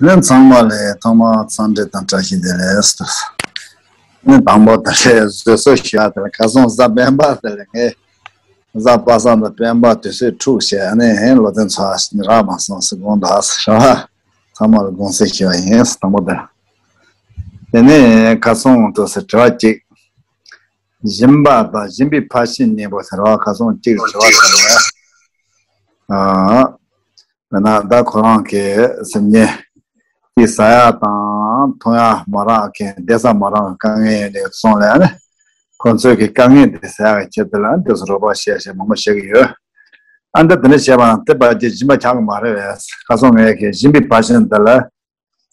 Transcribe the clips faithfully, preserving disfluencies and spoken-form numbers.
ནི་ཚང་མ་ལ་ཐོག་མར་འཚམས་འདྲི་དང་བཀྲ་ཤིས་བདེ་ལེགས། ནི་དང་པོ་དེ་ལས་བཟོད་གསོལ་ཞུ་ཡ་དེ་ལ་ཁ་སང་གཟའ་སྤེན་པ་དེ་ལ་ངས་གཟའ་པ་སངས་དང་སྤེན་པ་དུས་ཚོད་འཁྲུག་བྱས་ནས་ལོ་ཚན་ཚ་རག་མ་སོང་ཟེར་དགོངས་དག་ཟེར་བ། ཚང་མ་ལ་དགོངས་སེལ་ཞུ་བ་ཡིན། དང་པོ་དེ་ལ། དེ་ནས་ཁ་སང་དུས་ཚོད་དྲི་བ་གཅིག་སྦྱིན་པ་དང་སྦྱིན་པའི་ཕར་ཕྱིན་གཉིས་པོ་ཟེར་བ། ཁ་སང་གཅིག་དྲི་བ་དྲི་བ། ཨ། དཔེར་ན་ད་ཁོ་རང་གི་སེམས་ཉིད། དེ་ཟ་ཡ་དང་འཐུང་ཡ་མ་རག་མཁན། བསྡད་ས་མ་རག་དཀའ་ངལ་ཡོད་ནས་སོང་ལ་ནི། ཁོ་ཚོའི་གི་དཀའ་ངལ་དེ་ཟ་ཡ་གི་ཆེད་དུ་ལ་དེ་ཚོ་རོགས་པ་བྱས་བྱས་མང་པོ་བྱེད་ཀྱི་ཡོད། ཨ་འདི་དེ་འདྲ་བྱས་པ་ན་དེ་ཕལ་ཆེར་སྦྱིན་པ་ཆགས་ཀྱི་མ་རེད་པས། ཁ་སང་ངས་གི་སྦྱིན་པའི་ཕར་ཕྱིན་དེ་ལ་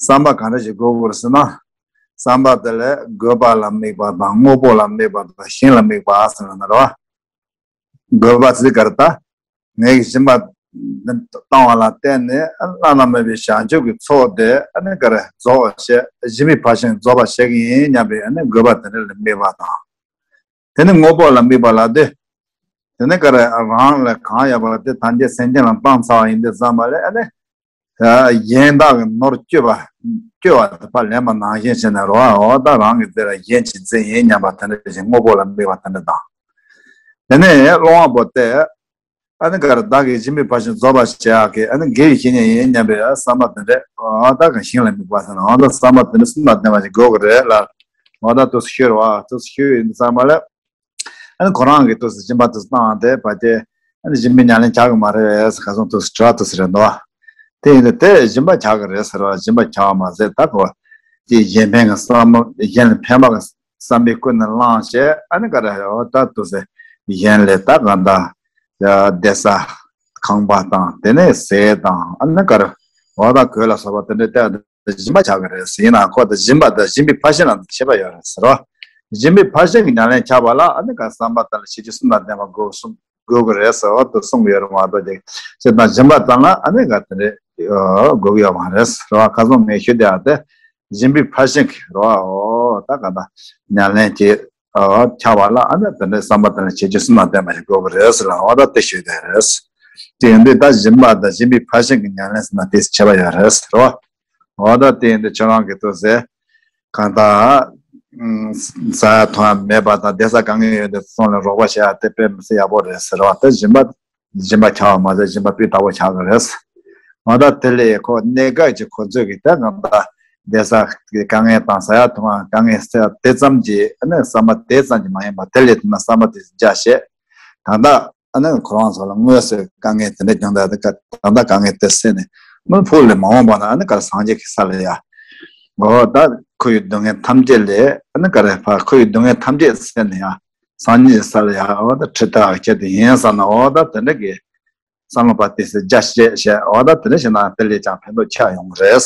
བསམ་པ་ག་འདྲ་ཞིག་དགོས་དགོས་ཟེར་ན། བསམ་པ་དེ་ལ་དགོས་པ་ལ་དམིགས་པ་དང་། དངོས་པོ་ལ་དམིགས་པ་དང་། ཞིང་ལ་དམིགས་པ་ཟེར་ན་རེད་བ། དགོས་པ་ཚིག་ག་རེ་ད། ངས་སྦྱིན་པ་བཏང་བ་ལ་བརྟེན་ནས་བླ་ན་མེད་པའི་བྱང་ཆུབ་ཀྱི་ཚོགས་དེ་ཨ་ནི་ག་རེ་རྫོགས་བྱེད། སྦྱིན་པའི་ཕར་ཕྱིན་རྫོགས་པ་བྱེད་ཀྱི་ཡིན་སྙམ་པའི་ཨ་ནི་དགོས་པ་དེ་འདྲ་ལ་དམིགས་པ་དང་། དེ་ནི་དངོས་པོ་ལ་དམིགས་པ་ལ་དེ། དེ་ནི་ག་རེ་རང་ལ་གང་ཡོད་པ་དེ་ཐམས་ཅད་སེམས་ཅན་ལ་བཏང་ཚར་བ་ཡིན་དུས་ཙམ་པ་ལ་ཨ་ནི། གཞན་དག་གི་ནོར་བཅོལ་བ། བཅོལ་བ་དེ་ཕར་ལེན་པ་ནང་བཞིན་བྱས་ནས་རོ། འོ་ད་རང་གི་རྩེ་ལ་གཞན་གྱི་རྩེ་ཡིན་སྙམ་པ་དེ་འདྲ་ཞིག་དངོས་པོ་ལ་དམིགས་པ་དེ་འདྲ་དང་། དེ་ནས་སློང་བ་པོ་དེ། ཨ་ནི་ག་རེ་བདག་གིས་སྦྱིན་པའི་ཕར་ཕྱིན་རྫོགས་པར་བྱེད་ཡག་གི་ཨ་ནི་དགེ་བའི་བཤེས་གཉེན་ཡིན་སྙམ་པའི་བསམ་པ་དེ་འདྲ། འོ་ད་ག་ཞིང་ལ་དམིགས་པ་ཟེར་ན། འོ་ད་བསམ་པ་དེ་འདྲ་གསུམ་དང་ལྡན་པ་ཞིག་དགོས་ཀྱི་རེད་ལ། འོ་ད་དུས་སུ་ཤོར་བ་དུས་སུ་ཤོར་ཡིན་བསམ་པ་ལ། ཨ་ནི་ཁོ་རང་གིས་དུས་སུ་སྦྱིན་པ་དུས་སུ་བཏང་བ་དེ་ཕལ་ཆེར་ཨ་ནི་སྦྱིན་པའི་ཉམས་ལེན་ཆགས་ཀྱི་མ་རེད་ཟེར། ཁ་སང་དུས་སུ་དྲི་བ་དུས་སུ་རེད་འདུག་དེ་ཡིན་དུས་དེ་སྦྱིན་པ་ཆགས་ཀྱི་རེད་ཟེར་བ། སྦྱིན་པ་ཆགས་པ་མ་ཟད་ད་ཁོ་དེ་གཞན་ཕན་གྱི་བསམ་བློ། གཞན་ལ་ཕན་པ་གི་བསམ་པའི་ཀུན་ནས་བསླངས་བྱས། ཨ་ནི་ག་རེ་འོ་ད་དུས་སུ་གཞན་ལ་ད་གང་ལྟར་བསྡད་ས་ཁང་པ་དང་དེ་ནས་ཟས་དང་ཨ་ནི་ག་རེ་འོ་ད་གོས་ལ་སོགས་པ་དེ་འདྲ་སྟེར། སྦྱིན་པ་ཆགས་ཀྱི་རེད་ཟེར། ཡིན་ནའང་ཁོ་དེ་སྦྱིན་པ་དང་སྦྱིན་པའི་ཕར་ཕྱིན་ལ་ཁྱད་པར་ཡོད་རེད་ཟེར་རོ། སྦྱིན་པའི་ཕར་ཕྱིན་གྱི་ཉམས་ལེན་ཆགས་པ་ལ་ཨ་ནི་ག་བསམ་པ་དེ་ལ་བྱེད་རྒྱུ་གསུམ་དང་ལྡན་པ་དགོས་གསུམ་དགོས་ཀྱི་རེད་ཟེར་བ་དེ་གསུང་གི་ཡོད་རེད་མ་གཏོགས། ཅིག་ཅིག་དང་སྦྱིན་པ་ཙམ་ལ་ཨ་ནི་ག་དེ་འདྲ་དགོས་ཀྱི་ཡོད་མ་རེད་ཟེར་བ། ཁ་སང་ངས་ཞུས་དེ་ཨ་དེ་སྦྱིན་པའི་ཕར་ཕྱིན་གྱི་རེད་བ། འོ་ད་ག་ད་ཉམས་ལེན་གྱི་ཨ་ཆགས་པ་ལ་ཨ་ནི་དེ་འདྲའི་བསམ་པ་དེ་ལ་བྱེད་རྒྱུ་གསུམ་དང་ལྡན་པ་ཞིག་དགོས་ཀྱི་རེད་ཟེར་ལ། འོ་ད་དེ་ཞུས་དེ་རེད། དེ་ཡིན་དུས་ད་སྦྱིན་པ་དང་སྦྱིན་པའི་ཕར་ཕྱིན་གྱི་ཉམས་ལེན་ཟེར་ན་དེ་ཁྱད་པར་ཡོད་རེད་ཟེར་བ། འོ་ད་དེ་ཡིན་དུས་ཁྱོད་རང་གིས་ལྟོས་ཟེར། གང་ལྟར་ཟ་ཡ་འཐུང་ཡ་མེད་པ་དང་བསྡད་ས་དཀའ་ངལ་ཡོད་དུས་སོང་ལ་རོགས་པ་བྱེད་ཡ་དེ་དཔེ་མི་སྲིད་ཡག་པོ་རེད་ཟེར་བ། དེ་སྦྱིན་པ་སྦྱིན་པ་ཆགས་པ་མ་ཟད་སྦྱིན་པ་སྤུས་དག་པོ་ཆགས་ཀྱི་རེད། འོ་ད་དེ་ལས་ཁོ་གནད་འགག་ཅིག་ཁོ་ཚོས་ཀྱི་ད་གང་ལྟར་བསྡད་ས་གི་དཀའ་ངལ་དང་ཟ་ཡ་འཐུང་ཡ་དཀའ་ངལ་སེལ་དེ་ཙམ་གྱིས་ཨ་ནི་བསམ་པ་དེ་ཙམ་གྱིས་མ་ཡིན་པ་དེ་ལས་དེ་ན་བསམ་པ་དེ་རྒྱ་བཤད། ད་ལྟ་ཨ་ནི་ཁོ་རང་ཚོ་ལ་དངོས་སུ་དཀའ་ངལ་དེ་འདྲ་བྱུང་ད་ད་ལྟ་དཀའ་ངལ་དེ་སེལ་ནས་དངོས་ཕུགས་ལ་མ་འོངས་པ་ན་ཨ་ནི་གར་སངས་རྒྱས་ཀྱི་ས་ལ་ཡ། འོ་ད་ཁོ་ཡི་སྡུག་བསྔལ་ཐམས་ཅད་ལས་ཨ་ནི་ག་རེ་ཕར་ཁོ་ཡི་སྡུག་བསྔལ་ཐམས་ཅད་སེལ་ནས་ཡ། སངས་རྒྱས་ཀྱི་ས་ལ་ཡ། འོ་ད་ཁྲིད་ཐག་ཆད་དེ་ཡིན་བསམ་ན། འོ་ད་དེ་འདྲ་གི་བསམ་བློ་པ་དེ་སེ་རྒྱ་བཤད་བཤད། འོ་ད་དེ་འདྲ་བྱས་ན་དེ་ལས་ཀྱང་ཕན་ཐོགས་ཆེ་ཡོང་གི་རེད།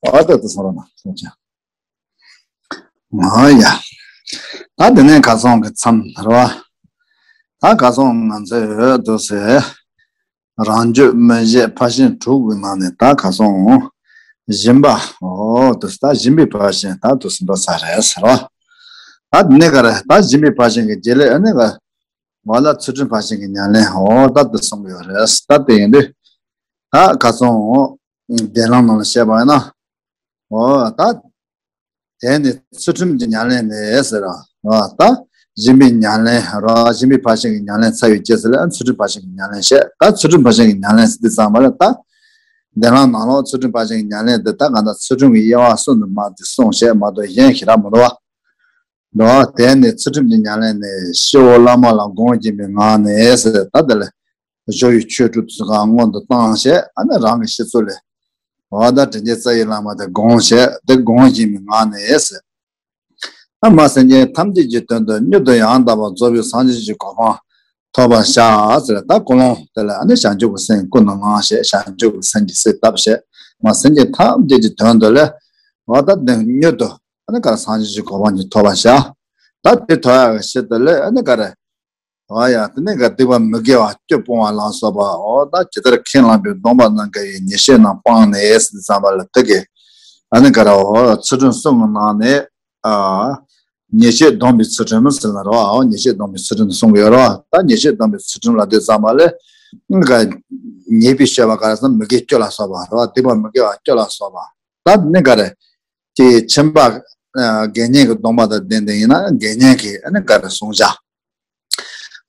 འོ་ད་དེ་སོང་ར་ན་སོང་ཅང་། ཨ་ཡ། ད་དེ་ནས་ཁ་སང་གི་མཚམས་རེད་བ། ད་ཁ་སང་ང་ཚོས་འོས་འདུག་སེ། རང་རྒྱུད་སྨིན་བྱེད་ཕར་ཕྱིན་དྲུག་གི་ནང་ནས་ད་ཁ་སང་སྦྱིན་པ། འོ་དུ་ད་སྦྱིན་པའི་ཕར་ཕྱིན་ད་དུ་སུ་འགྲོ་ས་རེད་ཟེར་བ། ད་འདི་ནས་ག་རེ་ད་སྦྱིན་པའི་ཕར་ཕྱིན་གྱི་རྗེས་ལས་ཨ་ནི་ག་ང་ལ་ཚུལ་ཁྲིམས་ཕར་ཕྱིན་གྱི་ཉམས་ལེན། འོ་ད་དུ་གསུང་གི་ཡོད་རེད། ད་དེ་ཡིན་དུས་ད་ཁ་སང་བདེན་ལམ་ནང་ལ་བཤད་པ་ཡིན་ན། འོ་ད། དེ་ནི་ཚུལ་ཁྲིམས་ཀྱི་ཉམས་ལེན་ནི་ཟེར་རོ། ད་སྦྱིན་པའི་ཉམས་ལེན་རོ། སྦྱིན་པའི་ཕར་ཕྱིན་གྱི་ཉམས་ལེན་ཚར་བའི་རྗེས་སུ་ལ་ཚུལ་ཁྲིམས་ཕར་ཕྱིན་གྱི་ཉམས་ལེན་བཤད། ད་ཚུལ་ཁྲིམས་ཕར་ཕྱིན་གྱི་ཉམས་ལེན་ཟེར་དུས་ཙམ་པ་ལ་ད། བདེན་ལམ་ནང་ལོགས་ཚུལ་ཁྲིམས་ཕར་ཕྱིན་གྱི་ཉམས་ལེན་དེ་ད་གང་ལྟར་ཚུལ་ཁྲིམས་ཀྱི་དབྱེ་བ་གསུམ་དུ་མ་དེ་གསུངས་བཤད་མ་གཏོགས་གཞན་ཞེ་དྲག་མི་འདུག་བ། འདུག་བ། དེ་ནི་ཚུལ་ཁྲིམས་ཀྱི་ཉམས་ལེན་ནི་སྤྱི་བོ་བླ་མ་ལ་དགོངས་བགྱིས་པའི་ངང་ནས་ཟེར། ད་དེ་ལ་གཞོལ་བའི་ཆོས་དྲུག་ཚུལ་ཁ་སྔོན་དུ་བཏང་བྱས། ཨ་ནི་རང་གི་སྤྱི་གཙུག་ལས། འོ་ད་དྲིན་ཅན་རྩ་བའི་བླ་མ་དེ་དགོངས་བྱས། དེ་དགོངས་བགྱིས་པའི་ངང་ནས་ཟེར། ཨ་མ་སེམས་ཅན་ཐམས་ཅད་ཀྱི་དོན་དུ་མྱུར་དུ་ཡང་དག་པར་རྫོགས་པའི་སངས་རྒྱས་ཀྱི་གོ་འཕང་ཐོབ་པར་བྱ་ཟེར། ད་ཀུན་སློང་དེ་ལ་ཨ་ནི་བྱང་ཆུབ་ཀྱི་སེམས་ཀུན་ནས་བསླངས་བྱས། བྱང་ཆུབ་ཀྱི་སེམས་ཀྱིས་གསལ་བཏབ་བྱས། མ་སེམས་ཅན་ཐམས་ཅད་ཀྱི་དོན་དུ་ལས། འོ་ད་དེ་མྱུར་དུ་ཨ་ནི་ག་རེ་སངས་རྒྱས་ཀྱི་གོ་འཕང་གྱི་ཐོབ་པར་བྱ། ད་དེ་ཐོབ་ཡག་གི་ཆེད་དུ་ལས་ཨ་ནི་ག་རེ། འོ་ཡ། དེ་ནས་ག་སྡིག་པ་མི་དགེ་བ་བཅུ་སྤོང་བ་ལ་སོགས་པ། འོ་ད་ཇི་ལྟར་ཁས་བླངས་པའི་སྡོམ་པ་རྣམས་འགལ་བའི་ཉེས་བྱས་རྣམས་སྤངས་ནས་ཟེར་དུས་ཙམ་པ་ལ་དེ་གི་ཨ་ནི་ག་རེ། འོ་ཚུལ་ཁྲིམས་གསུམ་གྱི་ནང་ནས་ཨ་ཉེས་བྱས་སྡོམ་པའི་ཚུལ་ཁྲིམས་ཟེར་ན་རེད་བ། འོ་ཉེས་བྱས་སྡོམ་པའི་ཚུལ་ཁྲིམས་གསུང་གི་ཡོད་རེད་བ། ད་ཉེས་བྱས་སྡོམ་པའི་ཚུལ་ཁྲིམས་ལ་དེ་ཙམ་པ་ལས་ཨ་ནི་ག་ཉེས་པའི་སྤྱོད་པ་ག་རེ་ཟེར་ན་མི་དགེ་བཅུ་ལ་སོགས་པ་རེད་བ། སྡིག་པ་མི་དགེ་བ་བཅུ་ལ་སོགས་པ། ད་ནི་ག་རེ། དེ་ཁྱིམ་པ་དགེ་བསྙེན་གྱི་སྡོམ་པ་དང་ལྡན་ཏེ་ཡིན་ན་དགེ་བསྙེན་གྱི་ཨ་ནི་ག་རེ་བསྲུང་བྱ།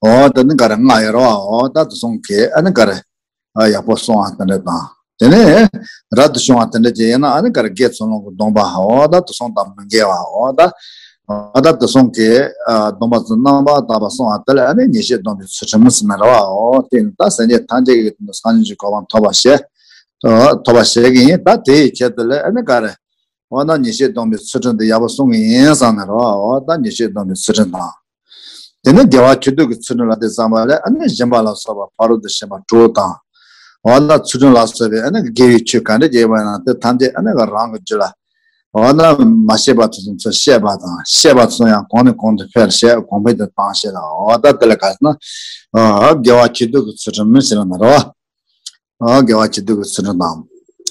འོ་ད་ནི་ག་རེ་ལྔ་ཡོད་རེད་བ། འོ་ད་དེ་ཚོ་གི་ཨ་ནི་ག་རེ། ཡག་པོ་བསྲུང་བ་དེ་འདྲ་དང་། དེ་ནས་རབ་ཏུ་བྱུང་བ་དེ་འདྲ་ཅིག་ཡིན་ན་ཨ་ནི་ག་རེ་དགེ་ཚུལ་སློང་གི་སྡོམ་པ། འོ་ད་དེ་ཚོ་དང་མི་འགལ་བ། འོ་ད། འོ་ད་དེ་ཚོ་གི་སྡོམ་པ་ཚོ་རྣམ་པར་དག་པ་བསྲུང་བ་དེ་ལ་ཨ་ནི་ཉེས་བྱས་སྡོམ་པའི་ཚུལ་ཁྲིམས་ཟེར་ནི་རེད་བ། འོ་དེ་ནི་ད་སེམས་ཅན་ཐམས་ཅད་ཀྱི་དོན་དུ་སངས་རྒྱས་ཀྱི་གོ་འཕང་ཐོབ་པ་བྱེད། ཐོབ་པ་བྱེད་ཀྱི་ཡིན། ད་དེ་ཡི་ཆེད་དུ་ལ་ཨ་ནི་ག་རེ། འོ་ན་ཉེས་བྱས་སྡོམ་པའི་ཚུལ་ཁྲིམས་དེ་ཡག་པོ་བསྲུང་གི་ཡིན་བསམ་ནས་རོ། འོ་ད་ཉེས་བྱས་སྡོམ་པའི་ཚུལ་ཁྲིམས་དང་། དེ་ནས་དགེ་བ་ཆོས་སྡུད་ཀྱི་ཚུལ་ཁྲིམས་ལ་དེ་བསམ་པ་ལས་ཨ་ནི་སྦྱིན་པ་ལ་སོགས་པ་ཕ་རོལ་ཏུ་ཕྱིན་པ་དྲུག་དང་། འོ་ན་ཚུལ་ཁྲིམས་ལ་སོགས་པའི་ཨ་ནི་དགེ་བའི་ཆོས་ག་འདྲ་ཡོད་པ་ཡིན་ན་དེ་ཐམས་ཅད་ཨ་ནི་རང་གི་རྒྱུད་ལ། འོ་ན་མ་ཤེས་པ་དེ་ཚོ་ཤེས་པ་དང་ཤེས་པ་ཚོ་ཡང་གོང་ནས་གོང་དུ་འཕེལ་བྱེད། གོང་འཕེལ་དུ་བཏང་བྱེད་ལ། འོ་ད་དེ་ལ་ག་ཟེར་ན། དགེ་བ་ཆོས་སྡུད་ཀྱི་ཚུལ་ཁྲིམས་མིན་ཟེར་ན་རོ། དགེ་བ་ཆོས་སྡུད་ཀྱི་ཚུལ་ཁྲིམས་དང་།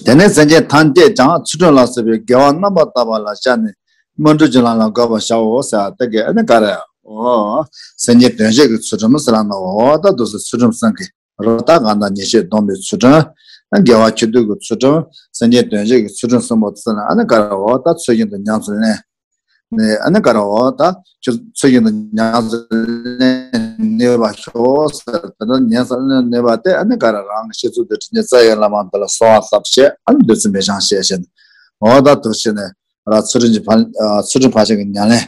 དེ་ནས་སེམས་ཅན་ཐམས་ཅད་ཀྱང་ཚུལ་ཁྲིམས་ལ་སོགས་པའི་དགེ་བ་རྣམ་པར་དག་པ་ལ་སྦྱར་ནས་སྨིན་གྲོལ་གྱི་ལམ་ལ་འགོད་པར་བྱའོ་ཟེར་བ་དེ་གའི་ཨ་ནི་ག་རེ། འོ། སེམས་ཅན་དོན་བྱེད་ཀྱི་ཚུལ་ཁྲིམས་ཟེར་ལ་ནོ། འོ་ད་དུ་སུ་ཚུལ་ཁྲིམས་གསུམ་གྱི་རོ། ད་གང་ལྟར་ཉེས་བྱས་སྡོམ་པའི་ཚུལ་ཁྲིམས། དགེ་བ་ཆོས་སྡུད་ཀྱི་ཚུལ་ཁྲིམས། སེམས་ཅན་དོན་བྱེད་ཀྱི་ཚུལ་ཁྲིམས་གསུམ་པོ་ཟེར་ན་ཨ་ནི་ག་རེ། འོ་ད་ཚུལ་བཞིན་དུ་ཉམས་སུ་ལེན། ནས་ཨ་ནི་ག་རེ། འོ་ད་ཁྱོད་ཚུལ་བཞིན་དུ་ཉམས་སུ་ལེན་ནུས་པ་ཤོག་ཟེར། དེ་འདྲ་ཉམས་སུ་ལེན་ནུས་པ་དེ་ཨ་ནི་ག་རེ། རང་གི་སྤྱི་གཙུག་ཏུ་དྲི་ཉན་རྩ་བའི་བླ་མ་འདི་ལ་གསོལ་བ་བཏབ་བྱས་ཨ་ནི་བདུད་རྩི་མེ་ཤང་བཤད་བྱས་ནས། འོ་ད་དུ་བྱས་ནས་ར་ཚུལ་ཁྲིམས་ཀྱི་ཕར་ཚུལ་ཁྲིམས་ཕར་ཕྱིན་གྱི་ཉམས་ལེན།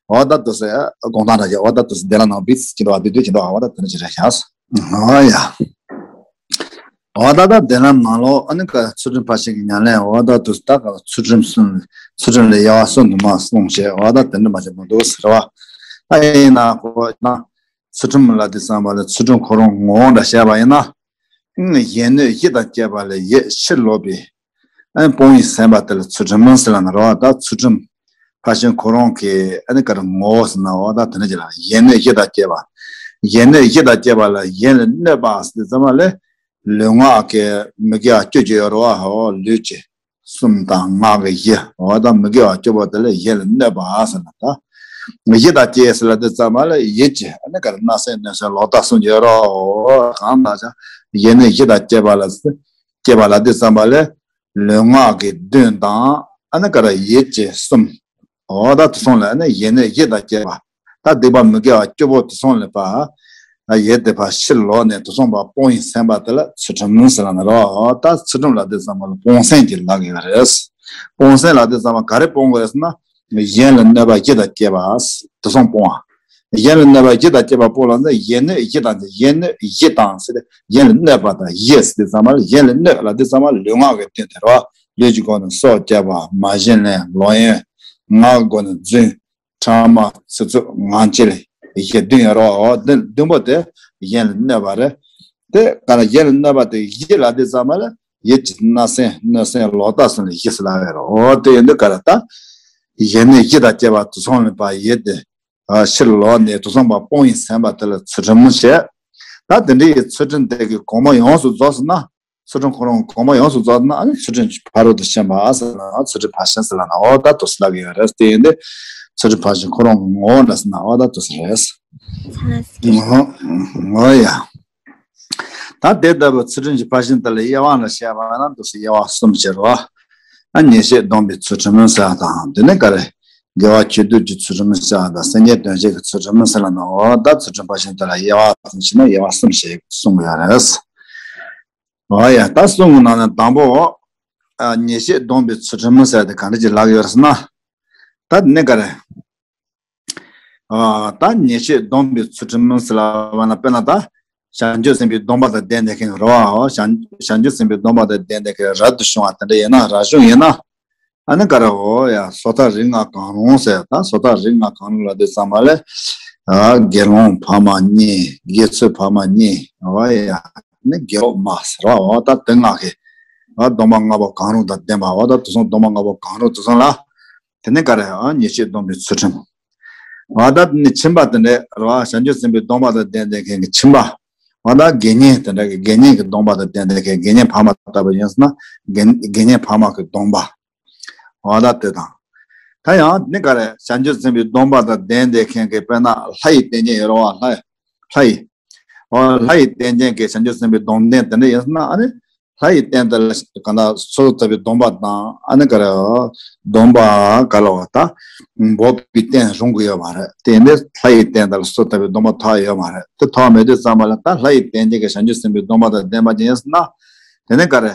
འོ་ད་དུ་ཟེར་དགོངས་དག་འདྲ་བྱས། འོ་ད་དུ་ཟེར་བདེ་བླག་ནང་བིས་ཀྱི་འདུག་བ། བདེ་སྡུག་གི་འདུག་བ། འོ་ད་དེ་འདྲ་ཅིག་རེད་ཤག་འོ་ཡ། འོ་ད་ད་དེ་ལ་ནང་ལོགས་ཨ་ནི་ཀ་ཚུལ་ཁྲིམས་ཕར་ཕྱིན་གྱི་ཉམས་ལེན། འོ་ད་དུ་ད་ཀ་ཚུལ་ཁྲིམས་གསུམ། ཚུལ་ཁྲིམས་ལས་དབྱེ་བ་གསུམ་དུ་མ་གསུངས་བྱས། འོ་ད་དེ་འདྲ་མ་བྱས་མ་འདུག་ཟེར་བ། ད་ཡིན་ན་ཁོ་ན་ཚུལ་ཁྲིམས་ལ་དེ་བསམ་པ་ལ་ཚུལ་ཁྲིམས་ཁོ་རང་ངོ་བོ་འདྲ་བཤད་པ་ཡིན་ན། གཞན་གནོད་གཞི་དང་བཅས་པ་ལས་ཡིད་ཕྱིར་ལོག་པའི། ཨ་ནི་སྤོང་བའི་སེམས་པ་དེ་ལ་ཚུལ་ཁྲིམས་ཟེར་ལ་ནི་རོ། ད་ཚུལ་ཁྲིམས་ཕར་ཕྱིན་ཁོ་རང་གི་ཨ་ནི་ག་རེ་ངོ་བོ་ཟེར་ན། འོ་ད་དེ་ནི་ཅི་ལ་གཞན་གནོད་གཞི་དང་བཅས་པ། གཞན་གནོད་གཞི་དང་བཅས་པ་ལ་གཞན་ལ་གནོད་པ་ཟེར་ཙམ་པ་ལས་ལུས་ངག་གི་མི་དགེ་བ་བཅུ་ཅིག་ཡོད་རེད་བ། འོ་ལུས་ཀྱི་གསུམ་དང་ངག་གི་བཞི། འོ་ད་མི་དགེ་བ་བཅུ་པོ་དེ་ལ་གཞན་ལ་གནོད་པ་ཟེར་ན་ད། གཞི་དང་བཅས་ཟེར་ལ་དེ་ཙམ་པ་ལ་ཡིད་ཀྱི་ཨ་ནི་ག་རེ་བརྣབ་སེམས་གནོད་སེམས་ལོག་ལྟ་གསུམ་ཡོད་རེད་བ། འོ་གང་ལྟར་ཀྱང་གཞན་གནོད་གཞི་དང་བཅས་པ་ལ་བཅས་པ་ལ་དེ་ཙམ་པ་ལས། ལུས་ངག་གི་བདུན་དང་ཨ་ནི་ག་རེ་ཡིད་ཀྱི་གསུམ། འོ་ད་དེ་ཚོ་ལ་ཨ་ནི་གཞན་གནོད་གཞི་དང་བཅས་པ། ད་སྡིག་པ་མི་དགེ་བ་བཅུ་པོ་དེ་ཚོ་ལ་ཕར་ཡིད་དེ་ཕར་ཕྱིར་ལོག་ནས་དེ་ཚོ་ཕར་སྤོང་བའི་སེམས་པ་དེ་ལ་ཚུལ་ཁྲིམས་ཟེར་ལ་ནི་རོ། ད་ཚུལ་ཁྲིམས་ལ་དེ་ཙམ་པ་ལ་སྤོང་སེམས་ཀྱི་ལག་ཡོད་རེད། སྤོང་སེམས་ལ་དེ་ཙམ་པ་ག་རེ་སྤོང་དགོས་ཟེར་ན། གཞན་ལ་གནོད་པ་གཞི་དང་བཅས་པ་དེ་ཚོ་སྤོང་བ། གཞན་ལ་གནོད་པ་གཞི་དང་བཅས་པ་སྤོང་ལ་ནི་གཞན་གནོད་གཞི་དང་། གཞན་གནོད་གཞི་དང་ཟེར་ཏེ་གཞན་ལ་གནོད་པ་དང་གཞི་ཟེར་དུས་ཙམ་པ་ལ་གཞན་ལ་གནོད་ལ་དུས་ཙམ་པ་ལུས་ངག་གི་དོན་དེ་རེད་བ། ལུས་ཀྱི་སྒོ་ནས་སྲོག་བཅད་པ། མ་བྱིན་ལེན། ལོག་གཡེམ། ངག་གི་སྒོ་ནས་རྫུན། ཕྲ་མ། ཚིག་རྩུབ། ངང་འཁྱིལ། གཞི་བདུན་ཡོད་རེད་བ། འོ་འདི་བདུན་པོ་དེ་གཞན་ལ་གནོད་པ་རེད། དེ་ག་ལ་གཞན་ལ་གནོད་པ་དེ་གཞི་ལ་དུས་ཙམ་པ་ལ་ཡིད་ཀྱི་བརྣབ་སེམས་གནོད་སེམས་ལོག་ལྟ་གསུམ་ལ་གཞི་ཟེར་ལབ་ཡོད་རེད། འོ་དེ་ཡིན་དུས་ག་ལ་ད་གཞན་གནོད་གཞི་དང་བཅས་པ་དེ་ཚོ་ལ་ཕར་ཡིད་དེ། ཕྱིར་ལོག་ནས་དེ་ཚོ་ཕར་སྤོང་བའི་སེམས་པ་དེ་ལ་ཚུལ་ཁྲིམས་བྱེད། ད་དེ་འདྲའི་ཚུལ་ཁྲིམས་དེ་གི་གོང་མ་ཡོངས་སུ་རྫོགས་སོང་ན། ཚུལ་ཁྲིམས་ཁོ་རང་གོང་མ་ཡོངས་སུ་རྫོགས་ན་ཨ་ནི་ཚུལ་ཁྲིམས་ཕ་རོལ་ཏུ་ཕྱིན་པ་ཟེར་ན་ཚུལ་ཁྲིམས་ཕར་ཕྱིན་ཟེར་ལ་ན་འོ་ད་དུ་ཟེར་ལབ་ཀྱི་ཡོད་རེད། དེ་ཡིན་ཏེ་ཚུལ་ཁྲིམས་ཕར་ཕྱིན་ཁོ་རང་གི་ངོ་བོ་འདྲ་ཟེར་ན་འོ་ད་དུ་ཟེར་རེད། འོ་ཡ། ད་དེ་ལྟ་བུ་ཚུལ་ཁྲིམས་ཀྱི་ཕར་ཕྱིན་དེ་ལ་དབྱེ་བ་ལ་བཤད་པ་ན་འདུག་སེ་དབྱེ་བ་གསུམ་ཕྱེ་རོ། ཨ་ཉེས་བྱས་སྡོམ་པའི་ཚུལ་ཁྲིམས་ཟེར་བ་དང་དེ་ནས་ག་རེ། དགེ་བ་ཆོས་སྡུད་ཀྱི་ཚུལ་ཁྲིམས་ཟེར་བ་དང་སེམས་ཅན་དོན་བྱེད་ཀྱི་ཚུལ་ཁྲིམས་ཟེར་ལ་ནོ། ད་ཚུལ་ཁྲིམས་ཕར་ཕྱིན་དེ་ལ་དབྱེ་བ་གསུམ་ཕྱེ་ན་དབྱེ་བ་གསུམ་ཞིག་གསུངས་ཡོད་རེད། འོ་ཡ། ད་གསུམ་གྱི་ནང་ནས་དང་པོ། ཨ་ཉེས་བྱས་སྡོམ་པའི་ཚུལ་ཁྲིམས་ཟེར་དེ་ག་འདྲ་ཅིག་ལབ་ཡོད་རེད་ཟེར་ན། ད་དེ་ནས་ག་རེ། ཨ་ད་ཉེས་བྱས་སྡོམ་པའི་ཚུལ་ཁྲིམས་ཟེར་ལབ་པ་ན་དཔེར་ན་ད། བྱང་ཆུབ་སེམས་དཔའི་སྡོམ་པ་དང་ལྡན་བསྡད་མཁན་རེད་བ། བྱང་བྱང་ཆུབ་སེམས་དཔའི་སྡོམ་པ་དང་ལྡན་བསྡད་མཁན་རབ་ཏུ་བྱུང་བ་དེ་འདྲ་ཡིན་ན་རབ་བྱུང་ཡིན་ན། ཨ་ནི་ག་རེ་འོ་ཡ་སོ་ཐར་རིགས་ལྔ་གང་རུང་ཟེར། ད་སོ་ཐར་རིགས་ལྔ་གང་རུང་ལབ་དུས་ཙམ་པ་ལ། ཨ་དགེ་སློང་ཕ་མ་གཉིས། དགེ་ཚུལ་ཕ་མ་གཉིས། འོ་ཡ་ནི་དགེ་སློང་མ་ཟེར་བ། འོ་ད་དེ་ལྔ་གི། ཨ་སྡོམ་པ་ལྔ་པོ་གང་རུང་དང་ལྡན་པ། འོ་ད་དེ་ཚོ་སྡོམ་པ་ལྔ་པོ་གང་རུང་དེ་ཚོ་ལ། དེ་ནས་ག་རེ་ཨ་ཉེས་བྱས་སྡོམ་པའི་ཚུལ་ཁྲིམས། འོ་ད་དེ་ནས་ཁྱིམ་པ་དེ་འདྲ་རེད་བ། བྱང་ཆུབ་སེམས་དཔའི་སྡོམ་པ་དང་ལྡན་ལྡན་མཁན་གྱི་ཁྱིམ་པ། འོ་ད་དགེ་བསྙེན་དེ་འདྲ་གི་དགེ་བསྙེན་གྱི་སྡོམ་པ་དང་ལྡན་ལྡན་མཁན་དགེ་བསྙེན་ཕ་མ་ལྟ་བུ་ཡིན་ཟེར་ན། དགེ་དགེ་བསྙེན་ཕ་མ་གི་སྡོམ་པ། འོ་ད་དེ་དང་། ད་ཡང་ནི་ག་རེ་བྱང་ཆུབ་སེམས་དཔའི་སྡོམ་པ་དང་ལྡན་ལྡན་མཁན་གྱི་དཔེར་ན་ལྷ་ཡི་རྟེན་ཅན་ཡོད་རེད་བ། ལྷ་ལྷ་ཡི། འོ་ལྷ་ཡི་རྟེན་ཅན་གྱི་བྱང་ཆུབ་སེམས་དཔའི་སྡོམ་ལྡན་དེ་འདྲ་ཡིན་ཟེར་ན་ཨ་ནི། ལྷ་ཡི་རྟེན་དེ་ལ་གང་ལྟར་སོ་སོར་ཐར་པའི་སྡོམ་པ་དང་ཨ་ནི་ག་རེ་སྡོམ་པ་ག་ལ་བ་ད་འབོགས་པའི་རྟེན་རུང་གི་ཡོད་མ་རེད། དེ་ནི་ལྷ་ཡི་རྟེན་དེ་ལ་སོ་སོར་ཐར་པའི་སྡོམ་པ་ཐོབ་ཡོད་མ་རེད། དེ་ཐོབ་མེད་དུས་ཙམ་པ་ལ་ད་ལྷ་ཡི་རྟེན་ཅན་གྱི་བྱང་ཆུབ་སེམས་དཔའི་སྡོམ་པ་དང་ལྡན་པ་ཅན་ཡིན་ཟེར་ན། དེ་ནི་ག་རེ།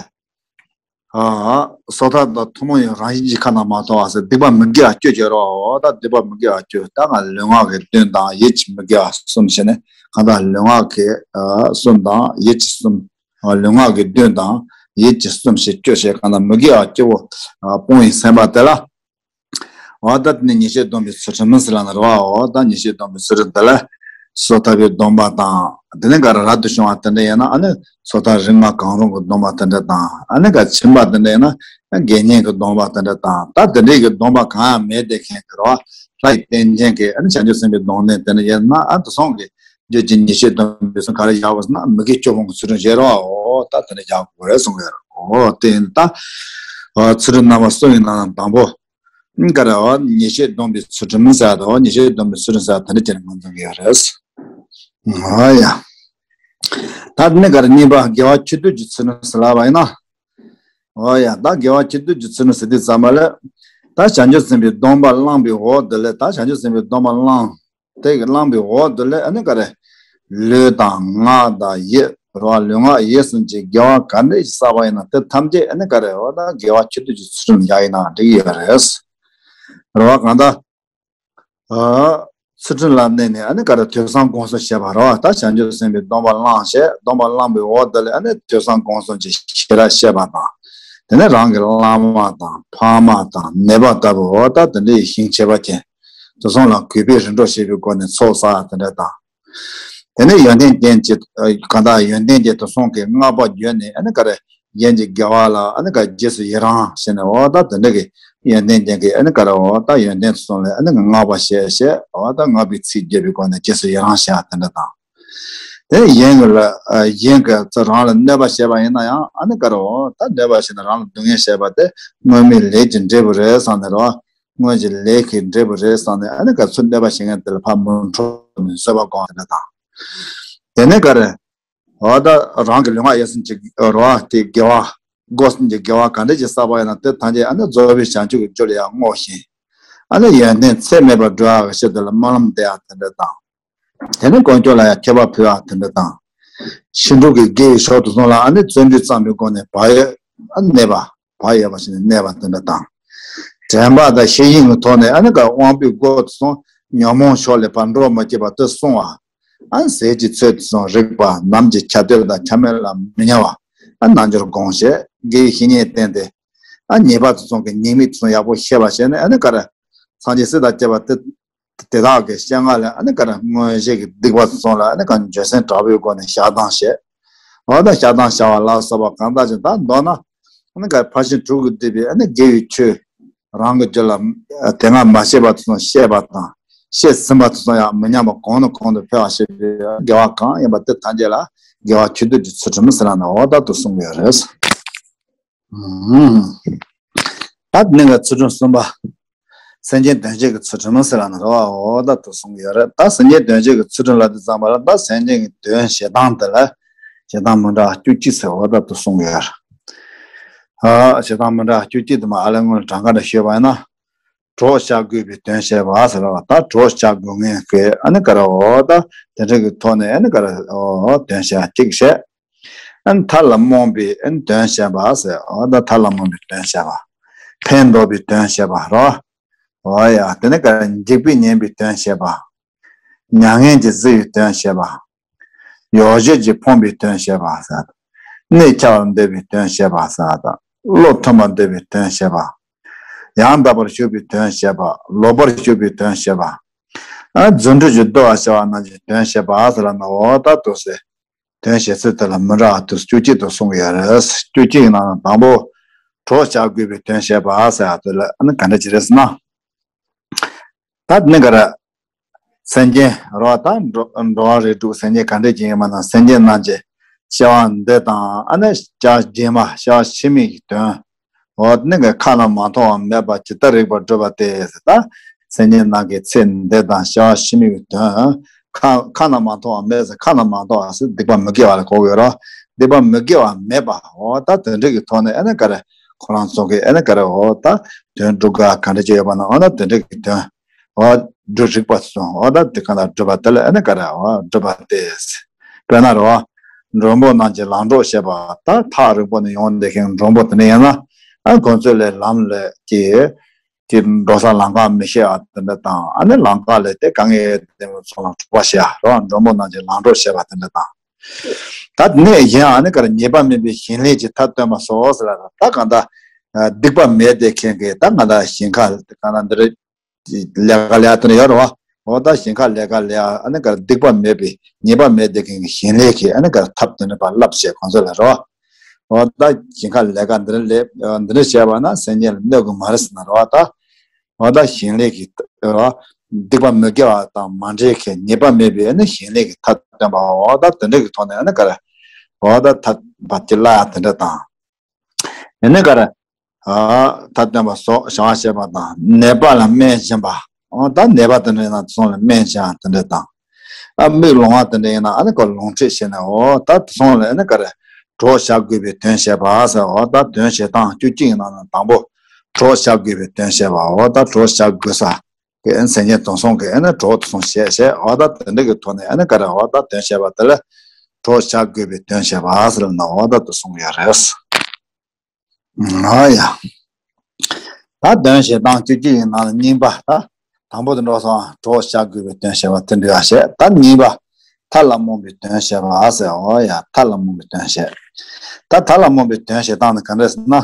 ཨ། སོ་ཐར་དང་ཐུན་མོང་གི་རང་བཞིན་གྱི་ཁ་ན་མ་ཐོ་བ་ཟེར་སྡིག་པ་མི་དགེ་བ་བཅུ་བྱེད་རོགས། ད་སྡིག་པ་མི་དགེ་བ་བཅུ་ད་ང་ལུས་ངག་གི་བདུན་དང་ཡིད་ཀྱི་མི་དགེ་བ་གསུམ་བྱས་ནས་གང་ལྟར་ལུས་ངག་གི་ཨ་གསུམ་དང་ཡིད་ཀྱི་གསུམ། ཨ་ལུས་ངག་གི་བདུན་དང་ཡིད་ཀྱི་གསུམ་ཞེས་བཅུ་བྱས་གང་ལྟར་མི་དགེ་བ་བཅུ་བོ་ཨ་སྤོང་བའི་སེམས་པ་དེ་ལ། འོ་ད་དེ་ནི་ཉེས་བྱས་སྡོམ་པའི་ཚུལ་ཁྲིམས་ཟེར་ལབ་ན་རེད་བ། འོ་ད་ཉེས་བྱས་སྡོམ་པའི་ཚུལ་ཁྲིམས་དེ་ལ་སོ་ཐར་པའི་སྡོམ་པ་དང་དེ་ནས་ག་རེ་རབ་ཏུ་བྱུང་བ་དེ་འདྲ་ཡིན་ན་ཨ་ནི་སོ་ཐར་རིམ་ལྔ་གང་རུང་གི་སྡོམ་པ་དེ་འདྲ་དང་ཨ་ནི་ག་ཕྱིན་པ་དེ་འདྲ་ཡིན་ན་དགེ་བསྙེན་གྱི་སྡོམ་པ་དེ་འདྲ་དང་ད་དེ་འདྲའི་གི་སྡོམ་པ་གང་ཡང་མེད་དེ་མཁན་གྱི་རེད་བ། ལྷ་ཡི་རྟེན་ཅན་གྱི་ཨ་ནི་བྱང་ཆུབ་སེམས་དཔའི་སྡོམ་ལྡན་དེ་འདྲ་ཡིན་ན་ཨ་དེ་སོང་གི་རྒྱུད་ཀྱི་ཉེས་བྱས་སྡོམ་པའི་ཚུལ་ག་རེ་བཞག་དགོས་ཟེར་ན་མི་དགེ་བཅུ་སྤོང་གི་ཚུལ་ཁྲིམས་བཞེས་རོགས། འོ་ད་དེ་འདྲ་བཞག་དགོས་རེད་གསུང་གི་ཡོད་རེད། འོ་དེ་ཡིན་ད་ཚུལ་ཁྲིམས་རྣམ་པ་གསུམ་ཡིན་ན་དང་པོ། ག་རེ་བ་ཉེས་བྱས་སྡོམ་པའི་ཚུལ་ཁྲིམས་ཟེར་དང་ཉེས་བྱས་སྡོམ་པའི་ཚུལ་ཁྲིམས་ཟེར་དེ་འདྲ་ཅན་ངོས་འཛིན་གྱི་ཡོད་རེད། འོ་ཡ། ད་དེ་ནས་ག་རེ་གཉིས་པ་དགེ་བ་ཆེ་བསྟོད་ཀྱི་ཚུལ་ཁྲིམས་ཟེར་ལབ་པ་ཡིན་ན། འོ་ཡ་ད་དགེ་བ་ཆེ་བསྟོད་ཀྱི་ཚུལ་ཁྲིམས་ཟེར་དུས་ཙམ་པ་ལ། ད་བྱང་ཆུབ་སེམས་དཔའི་སྡོམ་པ་བླངས་པའི་འོག་དེ་ལས་ད་བྱང་ཆུབ་སེམས་དཔའི་སྡོམ་པ་བླངས། དེ་གི་བླངས་པའི་འོག་དེ་ལས་ཨ་ནི་ག་རེ། ལུས་དང་ངག་དང་ཡིད་རོ་ལུས་ངག་ཡིད་གསུམ་གྱི་དགེ་བ་ག་འདྲ་ཞིག་བསགས་པ་ཡིན་ན་དེ་ཐམས་ཅད་ཨ་ནི་ག་རེ་འོ་ད་དགེ་བ་ཆེ་བསྟོད་ཀྱི་ཚུལ་ཁྲིམས་བཞག་ཡིན་ན་འགྲིག་གི་ཡོད་རེད། རེད་བ། གང་ལྟར། ཨ། ཚུལ་ཁྲིམས་ལ་གནས་ནས་ཨ་ནི་ག་རེ་ཐོས་བསམ་སྒོམ་གསུམ་བྱེད་པ་རེད་བ། ད་བྱང་ཆུབ་སེམས་དཔའི་སྡོམ་པ་བླངས་བྱས་སྡོམ་པ་བླངས་པའི་འོག་དེ་ལས་ཨ་ནི་ཐོས་བསམ་སྒོམ་གསུམ་གྱི་ཤེས་རབ་བཤད་པ་དང་། དེ་ནས་རང་གི་བླ་མ་དང་ཕ་མ་དང་ནད་པ་ལྟ་བུ་འོ་ད་དེ་འདྲའི་ཞིང་བྱེད་པ་ཅན། དེ་སོང་ལ་གུས་པས་རིམ་གྲོ་བྱེད་པའི་སྒོ་ནས་ཚོགས་བསགས་དེ་འདྲ་དང་། དེ་ནས་ཡོན་ཏན་ཅན་གྱི་གང་དག་ཡོན་ཏན་ཅན་དེ་སོང་གི་བསྔགས་པ་བརྗོད་ནས་ཨ་ནི་ག་རེ་གཞན་གྱི་དགེ་བ་ལ་ཨ་ནི་ག་རེ་རྗེས་སུ་ཡི་རང་བྱས་ནས་འོ་ད་དེ་འདྲ་གི་ཡོན་ཏན་ཅན་གྱི་ཨ་ནི་ག་རེ་འོ་ད་ཡོན་ཏན་དེ་སོང་ལ་ཨ་ནི་བསྔགས་པ་བྱས་བྱས་འོ་ད་བསྔགས་པའི་ཚིག་བརྗོད་པའི་སྒོ་ནས་རྗེས་སུ་ཡི་རང་བྱས་དེ་འདྲ་དང་། དེ་གཞན་གྱི་ལ་གཞན་གྱི་ཚུར་རང་ལ་གནོད་པ་བྱས་པ་ཡིན་ན་ཡང་ཨ་ནི་ག་རེ་འོ་ད་གནོད་པ་བྱས་ནས་རང་ལ་སྡུག་བསྔལ་བྱས་པ་དེ་སྔོན་མའི་ལས་ཀྱི་འབྲས་བུ་རེད་བསམ་ནས་རེད་བ། སྔོན་གྱི་ལས་ཀྱི་འབྲས་བུ་རེད་བསམ་ནས་ཨ་ནི་ག་ཚུར་གནོད་པ་བྱེད་མཁན་དེ་ལ་ཕར་མི་ཁྲོ་ནས་བཟོད་པ་སྒོམ་དེ་འདྲ་དང་། དེ་ནས་ག་རེ། འོ་ད་རང་གི་ལུས་ངག་ཡིད་གསུམ་གྱི་རོ་དེ་དགེ་བ། སྒོ་གསུམ་གྱི་དགེ་བ་ག་འདྲ་ཅིག་བསགས་པ་ཡིན་ན་དེ་ཐམས་ཅད་ཨ་ནི་རྫོགས་པའི་བྱང་ཆུབ་ཀྱི་རྒྱུ་ལ་ཡང་བསྔོ་ཞིང་། ཨ་ནི་ཡོན་ཏན་ཚད་མེད་པར་སྒྲུབ་པ་གི་ཆེད་དུ་ལ་སྨོན་ལམ་འདེབས་ཡག་དེ་འདྲ་དང་། དེ་ནས་དཀོན་མཆོག་ལ་ཡང་མཆོད་པ་ཕུལ་ཡག་དེ་འདྲ་དང་། ཕྱིན་དྲུག་གི་དགེ་བའི་ཕྱོགས་དེ་ཚོ་ལ་ཨ་ནི་བརྩོན་འགྲུས་བརྩམས་པའི་སྒོ་ནས་བག་ཡོད་ཨ་གནས་པ། བག་ཡོད་པ་ཞིག་ནས་གནས་པ་དེ་འདྲ་དང་། དྲན་པ་དང་ཤེས་བཞིན་གྱི་ཐོག་ནས་ཨ་ནི་ག་དབང་པོའི་སྒོ་དེ་ཚོ་ཉོན་མོངས་ཕྱོགས་ལས་ཕར་འགྲོ་མ་བཅུག་པ་དེ་བསྲུང་བ། ཨ་ནི་ཟས་ཀྱི་ཚོད་དེ་ཚོ་རིག་པ་ནམ་གྱི་ཁྱབ་བརྡལ་དང་ཁྱབ་མེད་ལ་མི་ཉམས་པ། ཨ་ནི་རྣལ་འབྱོར་སྒོམ་བྱས་དགེ་བའི་བཤེས་གཉེན་བསྟེན་ཏེ། ཨ་ནི་ཉེས་པ་དེ་ཚོ་གི་ཉེས་དམིགས་དེ་ཚོ་ཡག་པོ་ཤེས་པ་བྱས་ནས་ཨ་ནི་ག་རེ། སངས་རྒྱས་སྲས་དང་བཅས་པ་དེ། དེ་དག་གི་སྤྱན་སྔ་ལས་ཨ་ནི་ག་རེ་མངོན་ཤེས་ཀྱི་སྡིག་པ་སོང་ལ་ཨ་ནི་ག་འཇོན་སེམས་དྲག་པོའི་སྒོ་ནས་བཤགས་སྡོམ་བྱེད། འོ་ད་བཤགས་སྡོམ་བྱ་བ་ལ་སོགས་པ་གང་དག་ཅིག་ད་མདོར་ན་ཨ་ནི་ག་ཕར་ཕྱིན་དྲུག་གིས་བསྡུས་པའི་ཨ་ནི་དགེ་བའི་ཆོས་རང་གི་རྒྱུད་ལ་དེ་སྔ་མ་ཤེས་པ་དེ་ཚོ་ཤེས་པ་དང་ཤེས་ཟིན་པ་དེ་ཚོ་ཡང་མི་ཉམས་པ་གོང་ནས་གོང་དུ་འཕེལ་བ་བྱེད་པའི་དགེ་བ་གང་ཡིན་པ་དེ་ཐམས་ཅད་ལ་དགེ་བ་ཆེ་བསྟོད་ཀྱི་ཚུལ་ཁྲིམས་ཟེར་ན་འོ་ད་དུ་གསུང་གི་ཡོད་རེད། ད་ནི་ང་ཚུལ་ཁྲིམས་གསུམ་པ། སེམས་ཅན་དོན་བྱེད་ཀྱི་ཚུལ་ཁྲིམས་ཟེར་ལ་ནི་རོ་འོ་ད་དུ་གསུང་གི་ཡོད་རེད། ད་སེམས་ཅན་དོན་བྱེད་ཀྱི་ཚུལ་ཁྲིམས་ལ་དུ་བརྩམས་པ་ལ་ད་སེམས་ཅན་གྱི་དོན་བྱེད་སྟངས་དེ་ལ་བྱེད་སྟངས་མི་འདྲ་བ་བཅུ་གཅིག་ཟེར་འོ་ད་དུ་གསུང་གི་ཡོད་རེད། ཨ་བྱེད་སྟངས་མི་འདྲ་བ་བཅུ་གཅིག་དུ་མ་ཨ་ལས་སྔོན་ལ་གྲངས་ཀ་འདྲ་ཤོད་པ་ཡིན་ན། གྲོགས་བྱ་དགོས་པའི་དོན་བྱེད་པ་ཟེར་བ་ད་གྲོགས་བྱ་དགོས་ངེས་ཀྱི་ཨ་ནི་ག་རེ་འོ་ད་དེ་འདྲ་གི་ཐོག་ནས་ཨ་ནི་ག་རེ་འོ་དོན་བྱེད་གཅིག་བྱེད། ཨ་ནི་མཐའ་ལ་རྨོངས་པའི་ཨ་ནི་དོན་བྱེད་པ་ཟེར་འོ་ད་མཐའ་ལ་རྨོངས་པའི་དོན་བྱེད་པ། ཕན་འདོགས་པའི་དོན་བྱེད་པ་རོ། འོ་ཡ་དེ་ནི་ག་རེ་འཇིགས་པས་ཉེན་པའི་དོན་བྱེད་པ། མྱ་ངན་གྱིས་གཟིར་བའི་དོན་བྱེད་པ། ཡོ་བྱད་ཀྱིས་ཕོངས་པའི་དོན་བྱེད་པ་ཟེར། གནས་འཁྱལ་བར་འདོད་པའི་དོན་བྱེད་པ་ཟེར་དང་བློ་མཐུན་པར་འདོད་པའི་དོན་བྱེད་པ། ཡང་དག་པར་ཞུགས་པའི་དོན་བྱེད་པ། ལོག་པར་ཞུགས་པའི་དོན་བྱེད་པ། ཨ་རྫུ་འཕྲུལ་གྱིས་བསྡུ་བར་བྱ་བ་རྣམས་ཀྱི་དོན་བྱེད་པ་ཟེར་ལ་ནི་འོ་ད་དུ་ཟེར། དོན་བྱེད་ཚུལ་དེ་ལ་མི་འདྲ་བ་དུ་བཅུ་གཅིག་ཏུ་གསུངས་ཡོད་རེད། བཅུ་གཅིག་ནང་དང་པོ། གྲོགས་བྱ་དགོས་པའི་དོན་བྱེད་པ་ཟེར་བ་དེ་ལ་ཨ་ནི་ག་འདྲ་ཅི་རེད་ཟེར་ན། ད་ནི་ག་རེ། སེམས་ཅན་རོ་དང་འགྲོ་འགྲོ་བ་རིགས་དྲུག་སེམས་ཅན་ག་འདྲ་ཅིག་ཡིན་པ་ན་སེམས་ཅན་རྣམས་ཀྱི་སྐྱེ་བ་འདི་དང་ཨ་ནི་སྐྱེ་བ་རྗེས་མ་སྐྱེ་བ་ཕྱི་མའི་དོན། འོ་ནི་གི་ཁ་ན་མ་ཐོ་བ་མེད་པ་ཇི་ལྟར་རིགས་པར་སྒྲུབ་པ་སྟེ་ཟེར་ད། སེམས་ཅན་རྣམས་ཀྱི་ཚེ་འདི་དང་སྐྱེ་བ་ཕྱི་མའི་དོན། ཁ་ཁ་ན་མ་ཐོ་བ་མེད་ཟེར། ཁ་ན་མ་ཐོ་བ་ཟེར་སྡིག་པ་མི་དགེ་བ་ལ་གོ་དགོས་རོ། སྡིག་པ་མི་དགེ་བ་མེད་པ། འོ་ད་དེ་འདྲ་གི་ཐོག་ནས་ཨ་ནི་ག་རེ་ཁོ་རང་ཚོ་གི་ཨ་ནི་ག་རེ་འོ་ད་དོན་སྒྲུབ་ག་ག་འདྲ་ཅིག་ཡོད་པ་ན་འོ་ད་དེ་འདྲ་གི་དོན། འོ་སྒྲུབ་རིགས་པ་སོང་། འོ་ད་དེ་ག་ན་སྒྲུབ་པ་དེ་ལ་ཨ་ནི་ག་རེ་འོ་སྒྲུབ་པ་སྟེ། དཔེར་ན་རོ། མགྲོན་པོ་རྣམས་ཀྱི་ལམ་གྲོགས་བྱེད་པ། ད་ཐག་རིང་པོ་ནས་ཡོང་བསྡད་མཁན་མགྲོན་པོ་དེ་འདྲ་ཡིན་ན། ཨ་ཁོང་ཚོ་ལ་ལམ་ལ་ཀྱི་དེ་འགྲོ་ས་ལམ་ཁ་མི་ཤེས་པ་དེ་འདྲ་དང་། ཨ་ནི་ལམ་ཁ་ལ་དེ་དཀའ་ངལ་དེ་མོ་ཚོ་ལ་གྲོགས་པོ་བྱེད་ཡ་རོ། མགྲོན་པོ་རྣམས་ཀྱི་ལམ་གྲོགས་བྱེད་པ་དེ་འདྲ་དང་། ད་དེ་ནས་གཞན་ཨ་ནི་ག་རེ་ཉེས་པ་མེད་པའི་ཞིང་ལས་ཀྱི་ཐབས་སྟོན་པ་སོགས་ཟེར་ལ། ད་གང་ལྟར་སྡིག་པ་མེད་བསྡད་མཁན་གྱི་ད་གང་ལྟར་ཞིང་ཁ་གང་ལྟར་འདི་རེད། ལས་ཀ་ལས་དེ་འདྲ་ཡོད་རེད་བ། འོ་ད་ཞིང་ཁ་ལས་ཀ་ལས་ཨ་ནི་ག་རེ་སྡིག་པ་མེད་པའི་ཉེས་པ་མེད་བསྡད་མཁན་གྱི་ཞིང་ལས་ཀྱི་ཨ་ནི་ག་རེ་ཐབས་དེ་འདྲ་པ་བསླབ་བྱས་ཁོང་ཚོ་ལ་རེད་བ། འོ་ད་ཞིང་ཁ་ལས་ཀ་འདི་འདྲ་ལས་འདི་འདྲ་བྱས་པ་ན་སེམས་ཅན་ལ་གནོད་གི་མ་རེད་ཟེར་ན་རེད་བ་ད། འོ་ད་ཞིང་ལས་ཀྱི་རེད་བ། སྡིག་པ་མི་དགེ་བ་དང་མ་འདྲེས་མཁན་ཉེས་པ་མེད་པའི་ཨ་ནི་ཞིང་ལས་ཀྱི་ཐབས་སྟོན་པ། འོ་ད་དེ་འདྲ་གི་ཐོག་ནས་ཨ་ནི་ག་རེ་འོ་ད་ཐབས་པ་དེ་བསླབ་ཡ་དེ་འདྲ་དང་། ཡང་ན་ག་རེ། ཨ། ཐབས་སྟོན་པ་སོགས་བྱ་བ་བྱེད་པ་དང་ནད་པ་ལ་སྨན་སྦྱིན་པ། འོ་ད་ནད་པ་དེ་འདྲ་ཡིན་ན་དེ་ཚོ་ལ་སྨན་སྦྱིན་དེ་འདྲ་དང་། ཨ་མིག་ལོང་བ་དེ་འདྲ་ཡིན་ན་ཨ་ནི་ཁོ་ལོང་ཁྲིད་བྱས་ནས་འོ་ད་དེ་ཚོ་ལ་ཨ་ནི་ག་རེ། གྲོགས་བྱ་དགོས་པའི་དོན་བྱེད་པ་ཟེར། འོ་ད་དོན་བྱེད་སྟངས་བཅུ་གཅིག་ཡིན་ན་དང་པོ་གྲོགས་བྱ་དགོས་པའི་དོན་བྱེད་པ། འོ་ད་གྲོགས་བྱ་དགོས་ས་གི་ཨ་ནི་སེམས་ཅན་དེ་ཚོ་གི་ཨ་ནི་གྲོགས་དེ་ཚོ་བྱས་བྱས། འོ་ད་དེ་འདྲ་གི་ཐོག་ནས་ཨ་ནི་ག་རེ་འོ་ད་དོན་བྱེད་པ་དེ་ལ་གྲོགས་བྱ་དགོས་པའི་དོན་བྱེད་པ་ཟེར་ན་འོ་ད་དེ་གསུངས་ཡོད་རེད། ཨ་ཡ། ད་དོན་བྱེད་སྟངས་བཅུ་གཅིག་ཡིན་ན་གཉིས་པ་ད། དང་པོ་དེ་འགྲོ་སོང་། གྲོགས་བྱ་དགོས་པའི་དོན་བྱེད་པ་དེ་འདྲ་བྱས། ད་གཉིས་པ་ཐབས་ལ་རྨོངས་པའི་དོན་བྱེད་པ་ཟེར། འོ་ཡ། ཐབས་ལ་རྨོངས་པའི་དོན་བྱེད། ད་ཐབས་ལ་རྨོངས་པའི་དོན་བྱེད་སྟངས་དེ་ག་འདྲ་ཟེར་ན།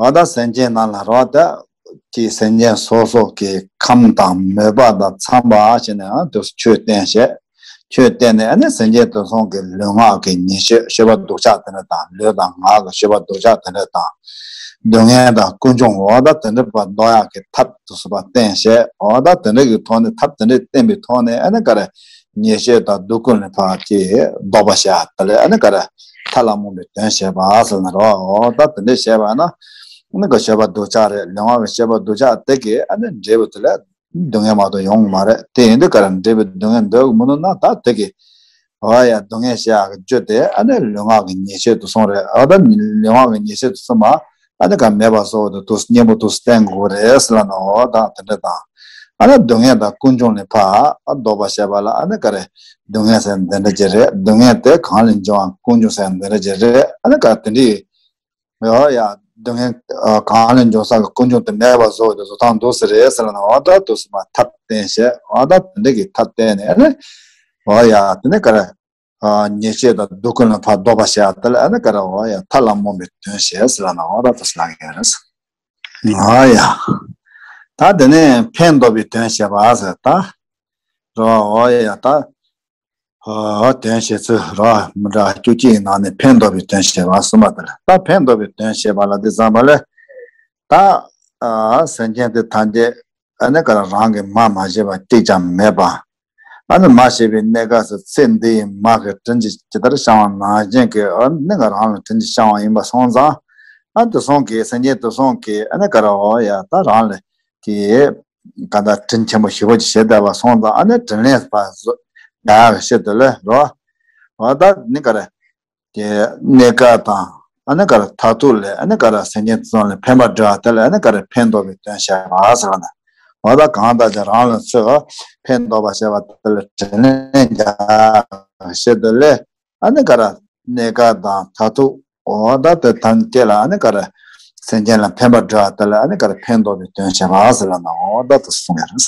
འོ་ད་སེམས་ཅན་རྣམས་ལ་རོ་ད་ཀྱི་སེམས་ཅན་སོ་སོ་གི་ཁམས་དང་མོས་པ་དང་འཚམ་པ་བྱས་ནས་ཨ་དེ་ཆོས་བསྟན་བྱས། ཆོས་བསྟན་ནས་ཨ་ནི་སེམས་ཅན་དེ་ཚོ་གི་ལུས་ངག་གི་ཉེས་སྤྱོད་སྤྱོད་པ་སྡུག་ཅག་དེ་འདྲ་དང་། ལུས་དང་ངག་གི་སྤྱོད་པ་སྡུག་ཅག་དེ་འདྲ་དང་། སྡུག་བསྔལ་དང་ཀུན་འབྱུང་འོ་ད་དེ་འདྲ་པ་ཟློག་ཡག་གི་ཐབས་དེ་ཚོ་པ་བསྟན་བྱས། འོ་ད་དེ་འདྲ་གི་ཐོག་ནས་ཐབས་དེ་འདྲ་བསྟན་པའི་ཐོག་ནས་ཨ་ནི་ག་རེ། ཉེས་སྤྱོད་དང་སྡུག་ཀུན་ལ་ཕར་ཅིག་ཟློག་པ་བྱ་དེ་ལ་ཨ་ནི་ག་རེ། ཐབས་ལ་རྨོངས་པའི་དོན་བྱེད་པ་ཟེར་ན་རོ། འོ་ད་དེ་འདྲ་བྱས་པ་ན་ཨ་ནི་ག་སྤྱོད་པ་སྡུག་ཅག་རེད། ལུས་ངག་གི་སྤྱོད་པ་སྡུག་ཅག་དེ་གི་ཨ་ནི་འབྲས་བུ་དེ་ལ་སྡུག་བསྔལ་མ་གཏོགས་ཡོང་གི་མ་རེད། དེ་ཡིན་དུས་ག་རེ་འབྲས་བུ་སྡུག་བསྔལ་འདོད་ཀྱི་མི་འདུག་ན་ད་དེ་གི། འོ་ཡ། སྡུག་བསྔལ་བྱེད་ཡག་གི་རྒྱུ་དེ་ཨ་ནི་ལུས་ངག་གི་ཉེས་སྤྱོད་དེ་ཚོ་རེད། འོ་ད་ལུས་ངག་གི་ཉེས་སྤྱོད་དེ་ཚོ་མ་ཨ་ནི་ག་མེད་པ་བཟོ་འོ་དེ་དུས་གཉེན་པོ་དུས་བསྟན་དགོས་རེད་ཟེར་ལབ་ན། འོ་ད་དེ་འདྲ་དང་། ཨ་ནི་སྡུག་བསྔལ་དང་ཀུན་འབྱུང་ལ་ཕར་ཨ་ཟློག་པ་བྱས་པ་ལ་ཨ་ནི་ག་རེ། སྡུག་བསྔལ་ཟེར་འདི་འདྲ་ཅིག་རེད། སྡུག་བསྔལ་དེ་གང་ལས་འབྱུང་བ་ཀུན་འབྱུང་ཟེར་འདི་འདྲ་ཅིག་རེད། ཨ་ནི་ག་རེ་དེ་འདྲའི། འོ་ཡ། སྡུག་བསྔལ་གང་ལས་འབྱུང་ས་གི་ཀུན་འབྱུང་དེ་མེད་པ་བཟོ་འོ་དེ་བཟོ་སྟངས་འདུག་ཟེར་རེད་ཟེར་ལབ་ན། འོ་ད་དུས་སུ་མ་ཐབས་བསྟན་བྱས། འོ་ད་དེ་འདྲ་གི་ཐབས་བསྟན་ནས་ཨ་ནི། འོ་ཡ། དེ་ནས་ག་རེ། ཉེས་སྤྱོད་དང་སྡུག་ཀུན་ལ་ཕར་ཟློག་པ་བྱས་ཡ་དེ་ལ་ཨ་ནི་ག་རེ། འོ་ཡ། ཐབས་ལ་རྨོངས་པའི་དོན་བྱེད་ཟེར་ལབ་ན། འོ་ད་དེ་ལབ་ཀྱི་རེད། འོ་ཡ། ད་དེ་ནས་ཕན་འདོགས་པའི་དོན་བྱེད་པ་ཟེར་ད། རོ། འོ་ཡ། ད། འོ་དོན་བྱེད་ཚུལ་རོ། མི་འདྲ་བ་བཅུ་གཅིག་ཡི་ནང་ནས་ཕན་འདོགས་པའི་དོན་བྱེད་པ་གསུམ་པ་དེ་ལ། ད་ཕན་འདོགས་པའི་དོན་བྱེད་པ་ལ་དེ་ཙམ་པ་ལས། ད་སེམས་ཅན་དེ་ཐམས་ཅད་ཨ་ནི་ག་རེ་རང་གིས་མ་མ་བྱས་པ་གཅིག་ཀྱང་མེད་པ། ཨ་ནི་མ་ཤེས་པའི་གནས་སྐབས་སུ་ཚེ་འདི་ཡི་མ་གི་དྲིན་གྱིས་ཇི་ལྟར་བསྐྱངས་པ་ནང་བཞིན་གྱི་ཨ་ནི་ག་རང་ལ་དྲིན་གྱིས་བསྐྱངས་པ་ཡིན་པ་སོང་ཙང་། ཨ་དེ་སོང་གི་སེམས་ཅན་དེ་སོང་གི་ཨ་ནི་ག་རེ། འོ་ཡ། ད་རང་ལ་དེ་ག་ད་དྲིན་ཆེན་པོ་ཞེ་པོ་ཅིག་བྱེད་བསྡད་པ་སོང་ཙང་ཨ་ནི་དྲིན་ལན་ཕར་ཟོ་ཡག་གི་ཆེད་དུ་ལས་རོ། འོ་ད་ནི་ག་རེ། དེ་གནས་སྐབས་དང་ཨ་ནི་ག་རེ་མཐར་ཐུག་ལ་ཨ་ནི་ག་རེ་སེམས་ཅན་ཚང་ལ་ཕན་པ་སྒྲུབ་པ་དེ་ལ་ཨ་ནི་ག་རེ་ཕན་འདོགས་པའི་དོན་བྱེད་པ་ཟེར་བ་ན། འོ་ད་གང་ལྟར་ཀྱང་རང་ལ་ཚུར་ཕན་འདོགས་པ་བྱེད་པ་དེ་ལ་དྲིན་ལན་འཇལ་ཆེད་དུ་ལས། ཨ་ནི་ག་རེ་གནས་སྐབས་དང་མཐར་ཐུག་འོ་ད་དེ་ཐམས་ཅད་ལ་ཨ་ནི་ག་རེ་སེམས་ཅན་ལ་ཕན་པ་སྒྲུབ་པ་དེ་ལ་ཨ་ནི་ག་རེ་ཕན་འདོགས་པའི་དོན་བྱེད་པ་ཟེར་ལབ་ན། འོ་ད་དེ་གསུངས་ཡོད་རེད།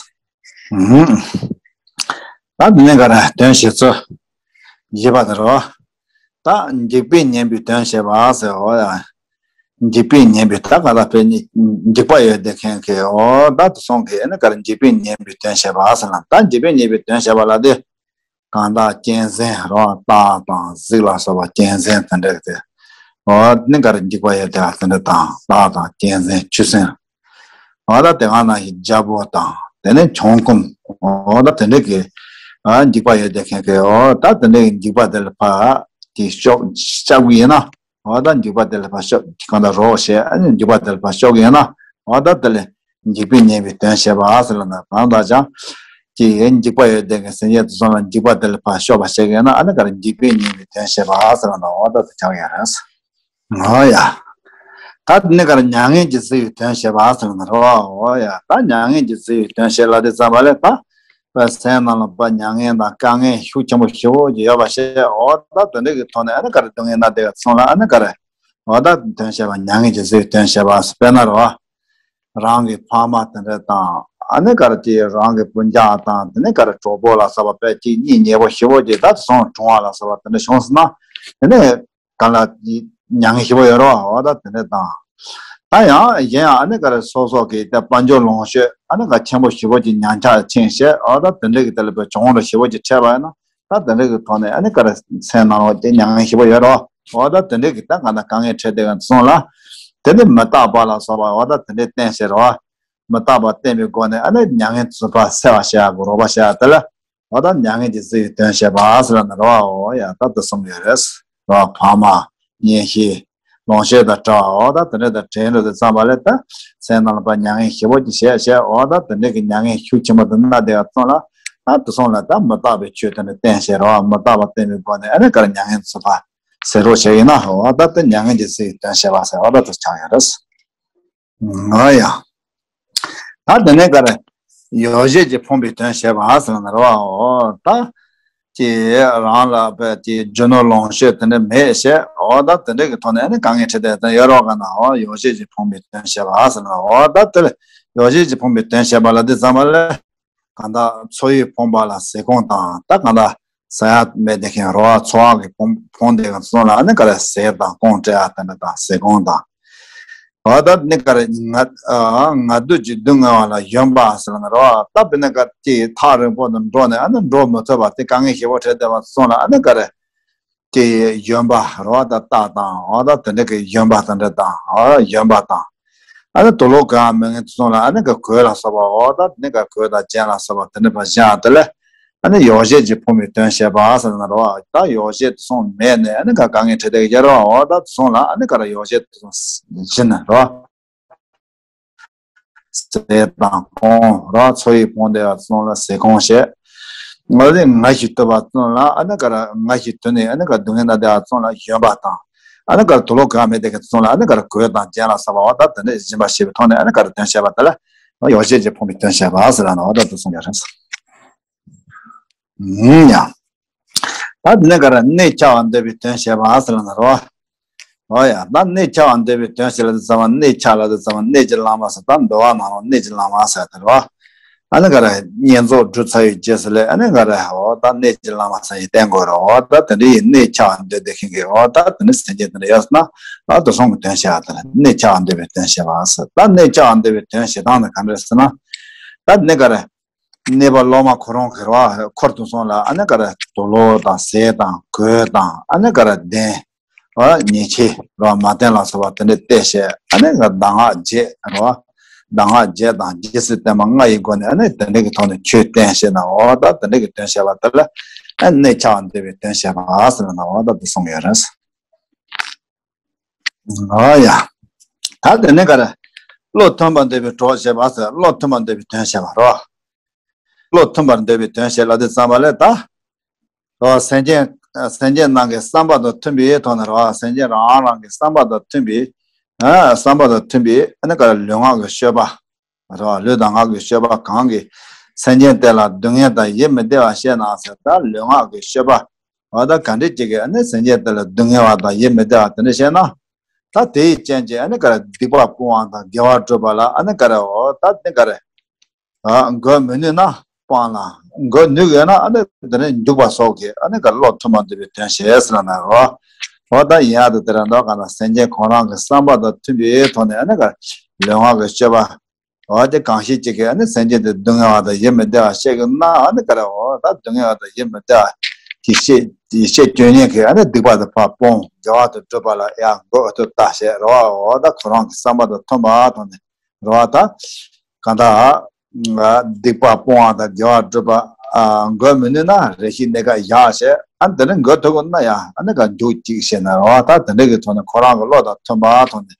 ཨུམ། ད་དེ་ནས་ག་རེ་དོན་བྱེད་ཚུལ་བཞི་པ་དེ་རེད། ད་འཇིགས་པས་ཉེན་པའི་དོན་བྱེད་པ་ཟེར། འོ་ཡ། འཇིགས་པས་ཉེན་པའི་ད་ག་ད་དཔེ་ནི་འཇིགས་པ་ཡོད་བསྡད་མཁན་གྱི་འོ་ད་དེ་སོང་གི་ཨ་ནི་ག་རེ་འཇིགས་པས་ཉེན་པའི་དོན་བྱེད་པ་ཟེར་ན། ད་འཇིགས་པས་ཉེན་པའི་དོན་བྱེད་པ་ལ་དེ། གང་དག་གཅན་གཟན་རོ། སྟག་དང་གཟིག་ལ་སོགས་པ་གཅན་གཟན་དེ་འདྲ་དེ། འོ་ནི་ག་རེ་འཇིགས་པ་ཡོད་དེ་དེ་འདྲ་དང་། སྟག་དང་གཅན་གཟན་ཆུ་སྲིན། འོ་ད་དེ་ག་ནང་བཞིན་རྒྱལ་པོ་དང་དེ་ནས་བྱང་ཁོམ། འོ་ད་དེ་འདྲ་གི་ཨ་འཇིགས་པ་ཡོད་དེ་མཁན་གི་འོ་ད་དེ་འདྲ་གི་འཇིགས་པ་དེ་ལ་ཕར་དེ་སྐྱོབ་སྐྱབས་ཀྱི་ཡིན་ན། འོ་ད་འཇིགས་པ་དེ་ལ་ཕར་སྐྱོབ་གང་ལྟར་རོགས་བྱས་ཨ་ནི་འཇིགས་པ་དེ་ལ་ཕར་སྐྱོབ་ཀྱི་ཡིན་ན། འོ་ད་དེ་ལ་འཇིགས་པས་ཉེན་པའི་དོན་བྱེད་པ་ཟེར་ལབ་ན། གང་ལྟར་ཀྱང་ ཀྱི་འཇིགས་པ་ཡོད་བསྡད་མཁན་སེམས་ཅན་དེ་ཚོ་ལ་འཇིགས་པ་དེ་ལས་ཕར་ཤོར་བ་བྱེད་མཁན་ན་ཨ་ནི་ག་རེ་འཇིགས་པས་ཉེན་པའི་དོན་བྱེད་པ་ཟེར་བ་ན་འོ་ད་དེ་ཆགས་ཡོད་རེད། འོ་ཡ། ད་དེ་ནས་ག་རེ་མྱ་ངན་གྱིས་གཟིར་བའི་དོན་བྱེད་པ་ཟེར་བ་ན་རེད་བ། འོ་ཡ། ད་མྱ་ངན་གྱིས་གཟིར་བའི་དོན་བྱེད་ལབ་དུས་ཙམ་པ་ལ་ད་པའི་སེམས་ནང་ལ་པ་མྱ་ངན་དང་དཀའ་ངལ་ཤུགས་ཆེན་པོ་ཞེ་པོ་ཅིག་ཡོད་པ་ཞིག་འོ་ད་དེ་འདྲ་གི་ཐོག་ནས་ཨ་ནི་ག་རེ་སྡུག་བསྔལ་ན་དེ་ག་ཚོང་ལ་ཨ་ནི་ག་རེ། འོ་ད་དོན་བྱེད་པ་མྱ་ངན་གྱིས་གཟིར་བའི་དོན་བྱེད་པ་དཔེར་ན་རེད་བ། རང་གི་ཕ་མ་དེ་འདྲ་དང་ཨ་ནི་ག་རེ་ཅིག་རང་གི་སྤུན་ཀྱག་དང་དེ་ནས་ག་རེ་གྲོགས་པོ་ལ་སོགས་པ་དཔེ་ཅིག་གཉེན་ཉེ་པོ་ཞེ་པོ་ཅིག་ད་དེ་ཚོ་གྲོངས་པ་ལ་སོགས་པ་དེ་འདྲ་བྱུང་སོང་ན་དེ་ནས་གང་ལ་མྱ་ངན་ཞེ་པོ་ཡོད་རེད་བ། འོ་ད་དེ་འདྲ་དང་། ད་ཡང་གཞན་ཡང་ཨ་ནི་ག་རེ་སོ་སོ་གི་དཔལ་འབྱོར་ལོངས་སྤྱོད་ཨ་ནི་ག་ཆེན་པོ་ཞེ་པོ་ཅིག་ཉམས་ཆག་ཕྱིན་བྱས་འོ་ད་དེ་འདྲ་གི་དེ་ལ་དཔེ་གྱོང་རོ་ཞེ་པོ་ཅིག་འཕྲད་པ་ཡིན་ན། ད་དེ་འདྲ་གི་ཐོག་ནས་ཨ་ནི་ག་རེ་སེམས་ནང་ལོགས་ཀྱི་མྱ་ངན་ཞེ་པོ་ཡོད་རེད་བ། འོ་ད་དེ་འདྲ་གི་ད་གང་ལྟར་དཀའ་ངལ་འཕྲད་བསྡད་མཁན་ཚོ་ལ། དེ་ནི་མི་རྟག་པ་ལ་སོགས་པ་འོ་ད་དེ་འདྲའི་བསྟན་བྱས་རེད་བ། མི་རྟག་པ་བསྟན་པའི་སྒོ་ནས་ཨ་ནི་མྱ་ངན་ཚུ་ཕར་སེལ་བར་བྱ་དགོས་རོགས་པ་བྱ་དེ་ལ། འོ་ད་མྱ་ངན་གྱིས་གཟིར་བའི་དོན་བྱེད་པ་ཟེར་བ་ན་རེད་བ། འོ་ཡ་ད་དེ་གསུངས་ཡོད་རེད། རེད་བ། ཕ་མ། གཉེན་བཤེས། ལོངས་སྤྱོད་དང་བྲལ་བ་འོ་ད་དེ་འདྲ་དང་བྲལ་འགྲོ་དུས་ཙམ་པ་ལ་ད་སེམས་ནང་ལ་ཕར་མྱ་ངན་ཞེ་པོ་ཅིག་བྱས་བྱས་འོ་ད་དེ་འདྲ་གི་མྱ་ངན་ཤུགས་ཆེན་པོ་དེ་མནར་བསྡད་པ་ཚོ་ལ་ད་དེ་ཚོ་ལ་ད་མི་རྟག་པའི་ཆོས་དེ་འདྲ་བསྟན་བྱས་རེད་བ། མི་རྟག་པ་བསྟན་པའི་སྒོ་ནས་ཨ་ནི་ག་རེ་མྱ་ངན་ཚུ་ཕར་སེལ་རོགས་བྱས་ཡིན་ན་འོ་ད་དེ་མྱ་ངན་གྱིས་གཟིར་བའི་དོན་བྱེད་པ་ཟེར་འོ་ད་དེ་ཆགས་ཡོད་རེད། ང་ཡང་། ད་དེ་ནས་ག་རེ། ཡོ་བྱད་ཀྱིས་ཕོངས་པའི་དོན་བྱེད་པ་ཟེར་ན་རེད་བ། འོ་ད། ཀྱི་རང་ལ་བས་ཀྱི་རྒྱུ་ནོར་ལོངས་སྤྱོད་དེ་འདྲ་མེད་བྱས་འོ་ད་དེ་འདྲ་གི་ཐོག་ནས་ཨ་ནི་དཀའ་ངལ་འཕྲད་བསྡད་དེ་ཡོད་རོགས་ག་ན་འོ་ཡོ་བྱད་ཀྱིས་ཕོངས་པའི་དོན་བྱེད་པ་ཟེར་ན་འོ་ད་དེ་ལ་ཡོ་བྱད་ཀྱིས་ཕོངས་པའི་དོན་བྱེད་པ་ལ་དེ་ཙམ་པ་ལས། གང་ལྟར་འཚོ་བས་ཕོངས་པ་ལ་ཟས་སྐོམ་དང་ད་གང་ལྟར་ཟ་ཡ་མེད་དེ་མཁན་རོ་འཚོ་བ་གིས་ཕོངས་ཕོངས་དེ་ག་ཚོ་ལ་ཨ་ནི་ག་རེ་ཟས་དང་སྐོམ་སྤྲད་ཡ་དེ་འདྲ་དང་ཟས་སྐོམ་དང་། འོ་ད་ནི་ག་རེ་ང་ང་སྡུག་གིས་སྡུག་བསྔལ་བ་ལ་ཞོན་པ་ཟེར་ན་རོ་ད་དཔེར་ན་ག་ཅིག་ཐག་རིང་པོ་དུ་འགྲོ་ནས་ཨ་ནི་འགྲོ་མི་ཐུབ་པ་དེ་དཀའ་ངལ་ཞེ་པོ་འཕྲད་བསྡད་པ་ཚོ་ལ་ཨ་ནི་ག་རེ། ཀྱི་ཡོན་པ་རོ་ད་རྟགས་དང་འོ་ད་དེ་འདྲ་གི་ཡོན་པ་དེ་འདྲ་དང་འོ་ཡོན་པ་དང་། ཨ་ནི་དུག་ལོག་གང་མེད་མཁན་དེ་ཚོ་ལ་ཨ་ནི་ག་གོས་ལ་སོགས་པ་འོ་ད་དེ་འདྲ་ག་གོས་དང་རྒྱན་ལ་སོགས་པ་དེ་འདྲ་ཕར་བཞག་དེ་ལས་ཨ་ནི་ཡོ་བྱད་ཀྱིས་ཕོངས་པའི་དོན་བྱེད་པ་ཟེར་ན་རོ་ད་ཡོ་བྱད་དེ་ཚོ་མེད་ནས་ཨ་ནི་ག་དཀའ་ངལ་འཕྲད་བསྡད་ཀྱི་རོ་འོ་ད་དེ་ཚོ་ལ་ཨ་ནི་ག་ར་ཡོ་བྱད་དེ་ཚོ་བྱིན་ནས་རོ། ཟས་དང་སྐོམ་ར་འཚོ་བས་ཕོངས་བསྡད་པ་ཚོ་ལ་ཟས་སྐོམ་བྱས། ང་ཚོས་ང་ཞིག་ཐུབ་པ་ཚོ་ལ་ཨ་ནི་ག་ར་ང་ཞིག་དུས་ནས་ཨ་ནི་ག་སྡུག་བསྔལ་ན་བསྡད་པ་ཚོ་ལ་ཞོན་པ་དང་། ཨ་ནི་ག་ར་དུག་ལོག་གང་མེད་དེ་ག་ཚོ་ལ་ཨ་ནི་ག་ར་གོས་དང་རྒྱན་ལ་སོགས་པ་བ་ད་དེ་འདྲ་སྦྱིན་པ་བྱེད་པའི་ཐོག་ནས་ཨ་ནི་ག་ར་དོན་བྱས་པ་དེ་ལ་ཡོ་བྱད་ཀྱིས་ཕོངས་པའི་དོན་བྱས་པ་ཟེར་ལ་ནོ་ད་དུ་གསུངས་ཡོད་རེད། ཡིན་ཡང་། ད་དེ་ནས་ག་ར་གནས་ཆགས་པ་འདོད་པའི་དོན་བྱས་པ་ཟེར་ལ་ནོ་རོ། འོ་ཡ། ད་གནས་ཆགས་པ་འདོད་པའི་དོན་ཞེས་ལ་དེ་ཚང་མ་གནས་ཆགས་ལ་དེ་ཚང་མ་གནས་ཀྱི་ལམ་པ་ཟེར་ད་འདུལ་བ་ནང་ལ་གནས་ཀྱི་ལམ་པ་ཟེར་དེ་རེད་བ། ཨ་ནི་ག་རེ་བསྙེན་རྫོགས་གྲུབ་ཚར་བའི་རྗེས་སུ་ལས་ཨ་ནི་ག་རེ་འོ་ད་གནས་ཀྱི་ལམ་པ་ཟེར་ཡི་བསྟན་དགོས་རེད་འོ་ད་དེ་འདྲ་ཡི་གནས་ཆགས་པ་འདོད་བསྡད་མཁན་གྱི་འོ་ད་དེ་འདྲ་སེམས་ཅན་དེ་འདྲ་ཡོད་ན་ཨ་དེ་ཚང་གི་དོན་བྱས་ཡ་དེ་ལ་གནས་ཆགས་པ་འདོད་པའི་དོན་བྱས་པ་ཟེར་ད་གནས་ཆགས་པ་འདོད་པའི་དོན་བྱེད་སྟངས་ནི་ག་འདྲ་ཟེར་ན། ད་ནི་ག་རེ། གནས་པ་སློབ་མ་ཁོ་རང་གི་རེད་བ་འཁོར་དུ་སོང་ལ་ཨ་ནི་ག་རེ་དུག་ལོག་དང་ཟས་དང་གོས་དང་ཨ་ནི་ག་རེ་གདན། རེད་བ་ཉེས་ཆད་རེད་བ་མ་བསྟེན་ལ་སོགས་པ་དེ་འདྲ་བསྟན་བྱས་ཨ་ནི་ག་གདམས་ངག་བརྒྱད་རེད་བ། གདམས་ངག་བརྒྱད་དང་རྗེས་སུ་བསྟན་པ་ལྔ་ཡི་སྒོ་ནས་ཨ་ནི་དེ་འདྲ་གི་ཐོག་ནས་ཆོས་བསྟན་བྱས་ན་འོ་ད་དེ་འདྲ་གི་དོན་བྱས་པ་དེ་ལ་ཨ་ནི་གནས་ཆགས་པ་འདོད་པའི་དོན་བྱས་པ་ཟེར་ན་འོ་ད་དེ་གསུངས་ཡོད་རེད། འོ་ཡ། ད་དེ་ནས་ག་རེ། བློ་མཐུན་པར་འདོད་པའི་གྲོགས་བྱེད་པ་ཟེར་བློ་མཐུན་པར་འདོད་པའི་དོན་བྱེད་པ་རོ། བློ་མཐུན་པར་འདོད་པའི་དོན་བྱེད་ལ་དེ་ཙམ་པ་ལས་ད། རོ་སེམས་ཅན་སེམས་ཅན་རྣམས་ཀྱི་བསམ་པ་དང་མཐུན་པའི་ཐོག་ནས་རོ་སེམས་ཅན་རང་རང་གི་བསམ་པ་དང་མཐུན་པའི། ཨ་བསམ་པ་དང་མཐུན་པའི་ཨ་ནི་ག་རེ་ལུས་ངག་གི་སྤྱོད་པ། རོ་ལུས་དང་ངག་གི་སྤྱོད་པ་གང་གིས་སེམས་ཅན་དེ་ལ་སྡུག་བསྔལ་དང་ཡིད་མི་བདེ་བ་བཤད་ན་ཟེར་ད་ལུས་ངག་གི་སྤྱོད་པ། འོ་ད་ག་འདྲས་ཅིག་གིས་ཨ་ནི་སེམས་ཅན་དེ་ལ་སྡུག་བསྔལ་བ་དང་ཡིད་མི་བདེ་བ་དེ་འདྲ་བཤད་ན། ད་དེའི་རྐྱེན་གྱིས་ཨ་ནི་ག་རེ་སྡིག་པ་སྤོང་བ་དང་དགེ་བ་སྒྲུབ་པ་ལ་ཨ་ནི་ག་རེ་འོ་ད་ནི་ག་རེ། ཨ་འགོག་མི་ནུས་ན་སྤང་ལ། འགོག་ནུས་ཡོད་ན་ཨ་ནི་དེ་ནས་འཇུག་པ་སོགས་ཀྱི་ཨ་ནི་ག་རེ་བློ་མཐུན་པར་འདོད་པའི་དོན་བྱེད་ཟེར་ན་རོ། འོ་ད་ཡིན་ཡག་ཏུ་དེ་ར་འདོགས་ག་ན་སེམས་ཅན་ཁོ་རང་གི་བསམ་པ་དང་མཐུན་པའི་ཐོག་ནས་ཨ་ནི་ག་རེ་ལུས་ངག་གི་སྤྱོད་པ། འོ་དེ་གང་ཞིག་ཅིག་གིས་ཨ་ནི་སེམས་ཅན་དེ་སྡུག་བསྔལ་བ་དང་ཡིད་མི་བདེ་བ་བཤད་ཀྱི་ན་ཨ་ནི་ག་རེ་འོ་ད་སྡུག་བསྔལ་བ་དང་ཡིད་མི་བདེ་བ་ཡིད་ཆེས་ཡིད་ཆེས་སྐྱོན་ཉེན་གྱི་ཨ་ནི་སྡིག་པ་དེ་ཕར་སྤོང་དགེ་བ་དེ་སྒྲུབ་པ་ལ་ཡང་འགོག་ཐུབ་ལྟ་བྱེད་རོ། འོ་ད་ཁོ་རང་གི་བསམ་པ་དང་མཐུན་པ་དང་ནི་རོ་ད་གང་ལྟར་སྡིག་པ་སྤོང་བ་དང་དགེ་བ་སྒྲུབ་པ་འགོག་མི་ནུས་ན་རེ་ཞིག་གནས་སྐབས་བཞག་བྱས་ཨ་ནི་དེ་ནི་འགོག་ཐུབ་དགོས་ན་ཡང་ཨ་ནི་ག་འཇུག་ཅིག་བྱས་ན་རོ་ད་དེ་འདྲ་གི་ཐོག་ནས་ཁོ་རང་གི་བློ་དང་མཐུན་པ་དང་ནི།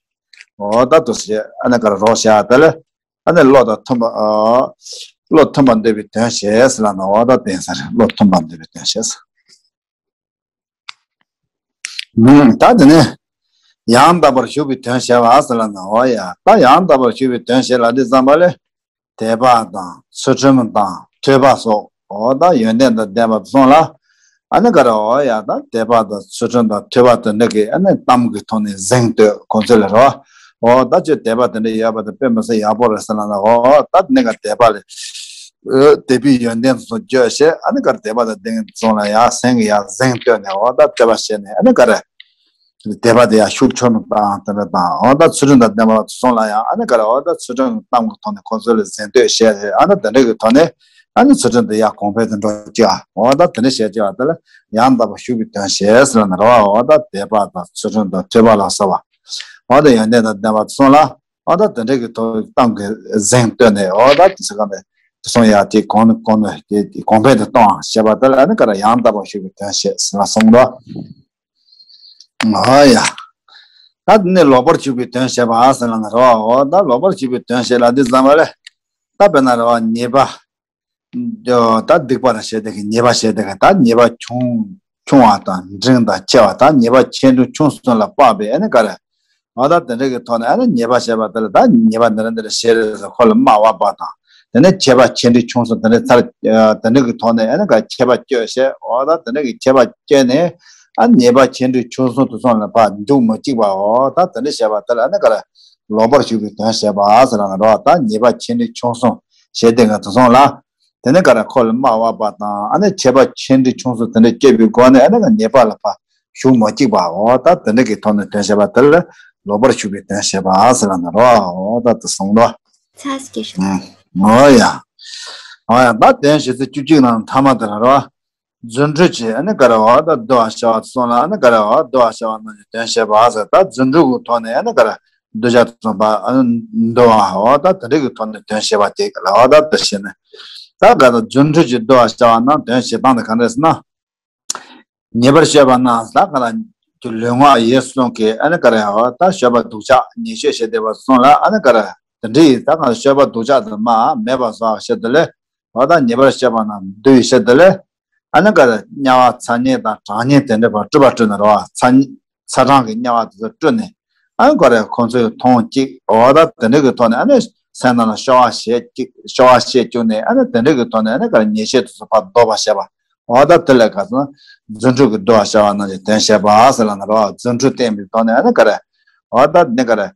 འོ་ད་དུ་ཞེས་ཨ་ནི་ག་རེ་རོགས་བྱ་དེ་ལས་ཨ་ནི་བློ་དང་མཐུན་པ་ཨ་ བློ་མཐུན་པར་འདོད་པའི་དོན་བྱེད་ཟེར་ལབ་ན། འོ་ད་དེ་ཡིན་ས་རེད། བློ་མཐུན་པར་འདོད་པའི་དོན་བྱེད་ཟེར། ཨུམ། ད་དེ་ནས་ཡང་དག་པར་ཞུགས་པའི་དོན་བྱེད་པ་ཟེར་ལབ་ན། འོ་ཡ། ད་ཡང་དག་པར་ཞུགས་པའི་དོན་བྱེད་ལབ་དུས་ཙམ་པ་ལ། དད་པ་དང་ཚུལ་ཁྲིམས་དང་ཐོས་པ་སོགས། འོ་ད་ཡོན་ཏན་དང་ལྡན་པ་དེ་ཚོ་ལ། ཨ་ནི་ག་རེ། འོ་ཡ། ད་དད་པ་དང་ཚུལ་ཁྲིམས་དང་ཐོས་པ་དེ་འདྲ་གི་ཨ་ནི་གཏམ་གྱི་ཐོག་ནས་གཟེངས་བསྟོད། ཁོང་ཚོ་ལ་རེད་བ། འོ་ད་ཁྱོད་དད་པ་དེ་འདྲ་ཡོད་པ་དེ་དཔེ་མི་སྲིད་ཡག་པོ་རེད་ཟེར་ལབ་ན། འོ་ད་དེ་ནས་ག་དད་པ་ལ། ཨོ། དད་པའི་ཡོན་ཏན་ཚོ་བརྗོད་བྱས། ཨ་ནི་ག་རེ། དད་པ་དང་ལྡན་ཚོ་ལ་ཡང་གཟེངས་ཀྱི་ཡང་གཟེངས་བསྟོད་ནས། འོ་ད་བསྟོད་པ་བྱས་ནས། ཨ་ནི་ག་རེ། དད་པ་དེ་ཡང་ཤུགས་ཆེ་རུ་བཏང་། དེ་འདྲ་དང་། འོ་ད་ཚུལ་ཁྲིམས་དང་ལྡན་པ་ཚོ་ལ་ཡང་། ཨ་ནི་ག་རེ། འོ་ད་ཚུལ་ཁྲིམས་ཀྱི་གཏམ་གྱི་ཐོག་ནས་ཁོང་ཚོ་ལ་གཟེངས་བསྟོད་བྱས་ཏེ། ཨ་ནི་དེ་འདྲ་གི་ཐོག་ནས་ཨ་ནི་ཚུལ་ཁྲིམས་དེ་ཡང་གོང་འཕེལ་དུ་འགྲོ་བཅུག་འོ་ད་དེ་འདྲ་བྱས་བཅུག་པ་དེ་ལ་ཡང་དག་པར་ཞུགས་པའི་དོན་བྱེད་ཟེར་ལབ་ན་རེད་བ། འོ་ད་དད་པ་དང་ཚུལ་ཁྲིམས་དང་ཐོས་པ་ལ་སོགས་པ། འོ་ད་ཡོན་ཏན་དང་ལྡན་པ་ཚོ་ལ། འོ་ད་དེ་འདྲ་གི་ཐོག་གཏམ་གྱི་གཟེངས་བསྟོད་ནས། འོ་ད་དེ་ཚོ་ག་ནས་དེ་སོང་ཡ་དེ་གོང་ནས་གོང་ནས་དེ་གོང་འཕེལ་དུ་གཏོང་བྱེད་པ་དེ་ལ། ཨ་ནི་ག་རེ། ཡང་དག་པར་ཞུགས་པའི་དོན་བྱེད་ཟེར་ལ་གསུངས་པ། འོ་ཡ། ད་དེ་ནས་ལོག་པར་ཞུགས་པའི་དོན་བྱེད་པ་ཟེར་ལབ་ན་རེད་བ། འོ་ད་ལོག་པར་ཞུགས་པའི་དོན་བྱེད་ལབ་དུས་ཙམ་པ་ལ། ད་དཔེར་ན་རེད་བ། ཉེས་པ། ད་སྡིག་པ་ར་བྱས་དེ་གི་ཉེས་པ་བྱས་དེ་གི། ད་ཉེས་པ་ཆུང་ཆུང་བ་དང་འབྲིང་དང་ཆེ་བ། ད་ཉེས་པ་ཆེ་འབྲིང་ཆུང་གསུམ་ལ་དཔག་པའི་ཨ་ནི་ག་རེ། འོ་ད་དེ་འདྲ་གི་ཐོག་ནས་ཨ་ནི་ཉེས་པ་བྱས་པ་དེ་ལ། ད་ཉེས་པ་འདི་འདྲ་འདི་འདྲ་བྱས་རེད་ཟེར་ཁོ་ལ་དམའ་བ་པ་དང་། དེ་ནས་ཆེ་བ་ཆེ་འབྲིང་ཆུང་གསུམ་དེ་འདྲ་ཚར། དེ་འདྲ་གི་ཐོག་ནས་ཨ་ནི་ག་ཆད་པ་གཅོད་བྱས། འོ་ད་དེ་འདྲ་གི་ཆད་པ་གཅོད་ནས། ཨ་ནི་ཉེས་པ་ཆེ་འབྲིང་ཆུང་གསུམ་དེ་ཚོ་ལ་ཕར་འཇུག་མི་བཅུག་པ། འོ་ད་དེ་འདྲ་བྱས་པ་དེ་ལ་ཨ་ནི་ག་རེ། ལོག་པར་ཞུགས་པའི་དོན་བྱེད་པ་ཟེར་ལབ་ན་རེད་བ། ད་ཉེས་པ་ཆེ་འབྲིང་ཆུང་གསུམ་བྱས་དེ་གི་དེ་ཚོ་ལ། དེ་ནས་ག་རེ། ཁོ་ལ་དམའ་བ་པ་དང་། ཨ་ནི་ཆད་པ་ཆེ་འབྲིང་ཆུང་གསུམ་དེ་འདྲ་གཅོད་པའི་སྒོ་ནས་ཨ་ནི་ཉེས་པ་ལ་ཕར་ཞུགས་མ་བཅུག་པ། འོ་ད་དེ་འདྲ་གི་ཐོག་ནས་དོན་བྱེད་པ་དེ་ལ་ལོག་པར་ཞུགས་པའི་དོན་བྱེད་པ་ཟེར་ལབ་ན་རེད་བ། འོ་ད་དེ་གསུངས་ལོ། ཚ་སྐྱེ་ཤོག་ཨུམ། འོ་ཡ། འོ་ཡ། ད་དོན་བྱེད་ཚུལ་བཅུ་གཅིག་ནང་མཐའ་མ་དེ་ལ་རེད་བ། རྫུ་འཕྲུལ་གྱིས་ཨ་ནི་ག་རེ། འོ་ད་བསྡུ་བར་བྱ་བ་གསུངས་ལ། ཨ་ནི་ག་རེ། འོ་བསྡུ་བར་བྱ་བ་རྣམས་ཀྱི་དོན་བྱེད་པ་ཟེར། ད་རྫུ་འཕྲུལ་གྱི་ཐོག་ནས་ཨ་ནི་ག་རེ། གདུལ་བྱ་དེ་ཚོ་ཕར་ཨ་ནི་བསྡུ་བ། འོ་ད་དེ་འདྲ་གི་ཐོག་ནས་དོན་བྱེད་པ་དེ་ལ། འོ་ད་དེ་བྱས་ནས། ད་ག་ད་རྫུ་འཕྲུལ་གྱིས་བསྡུ་བར་བྱ་བ་རྣམས་དོན་བྱེད་སྟངས་དེ་ག་འདྲ་ཟེར་ན། ཉེས་པར་སྤྱོད་པ་རྣམས་ད་ག་ད་ཀྱི་ལུས་ངག་ཡིད་གསུམ་གྱི་ཨ་ནི་ག་རེ། འོ་ད་སྤྱོད་པ་སྡུག་ཅག་ཉེས་སྤྱོད་བྱེད་བསྡད་པ་གསུམ་ལ་ཨ་ནི་ག་རེ། དེ་འདྲའི་ད་ག་སྤྱོད་པ་སྡུག་ཅག་དེ་མ་མེད་པ་བཟོ་བ་བྱེད་དེ་ལས། འོ་ད་ཉེས་པར་སྤྱོད་པ་རྣམས་བསྡུ་བའི་ཕྱིར་དེ་ལས། ཨ་ནི་ག་རེ། དམྱལ་བ་ཚ་དམྱལ་དང་གྲང་དམྱལ་དེ་འདྲ་བ་སྤྲུལ་པ་སྤྲུལ་ནས་རེད་བ། ཚ་ཚ་གྲང་གི་དམྱལ་བ་དེ་ཚོ་སྤྲུལ་ནས། ཨ་ནི་ག་རེ། ཁོང་ཚོས་མཐོང་གཅིག་འོ་ད་དེ་འདྲ་གི་ཐོག་ནས་ཨ་ནི་སེམས་ནང་ལ་སྐྱོ་བ་བྱེད་གཅིག་སྐྱོ་བ་བྱེད་བཅུག་ནས། ཨ་ནི་དེ་འདྲ་གི་ཐོག་ནས་ཨ་ནི་ག་རེ། ཉེས་སྤྱོད་དེ་ཚོ་ཕར་ལྡོག་པ་བྱེད་པ། འོ་ད་དེ་ལ་ག་ཚོད་རྫུ་འཕྲུལ་གྱིས་བསྡུ་བར་བྱ་བ་རྣམས་ཀྱི་དོན་བྱེད་པ་ཟེར་ལབ་ན་རེད་བ། རྫུ་འཕྲུལ་བསྟན་པའི་ཐོག་ནས་ཨ་ནི་ག་རེ། འོ་ད་ནི་ག་རེ།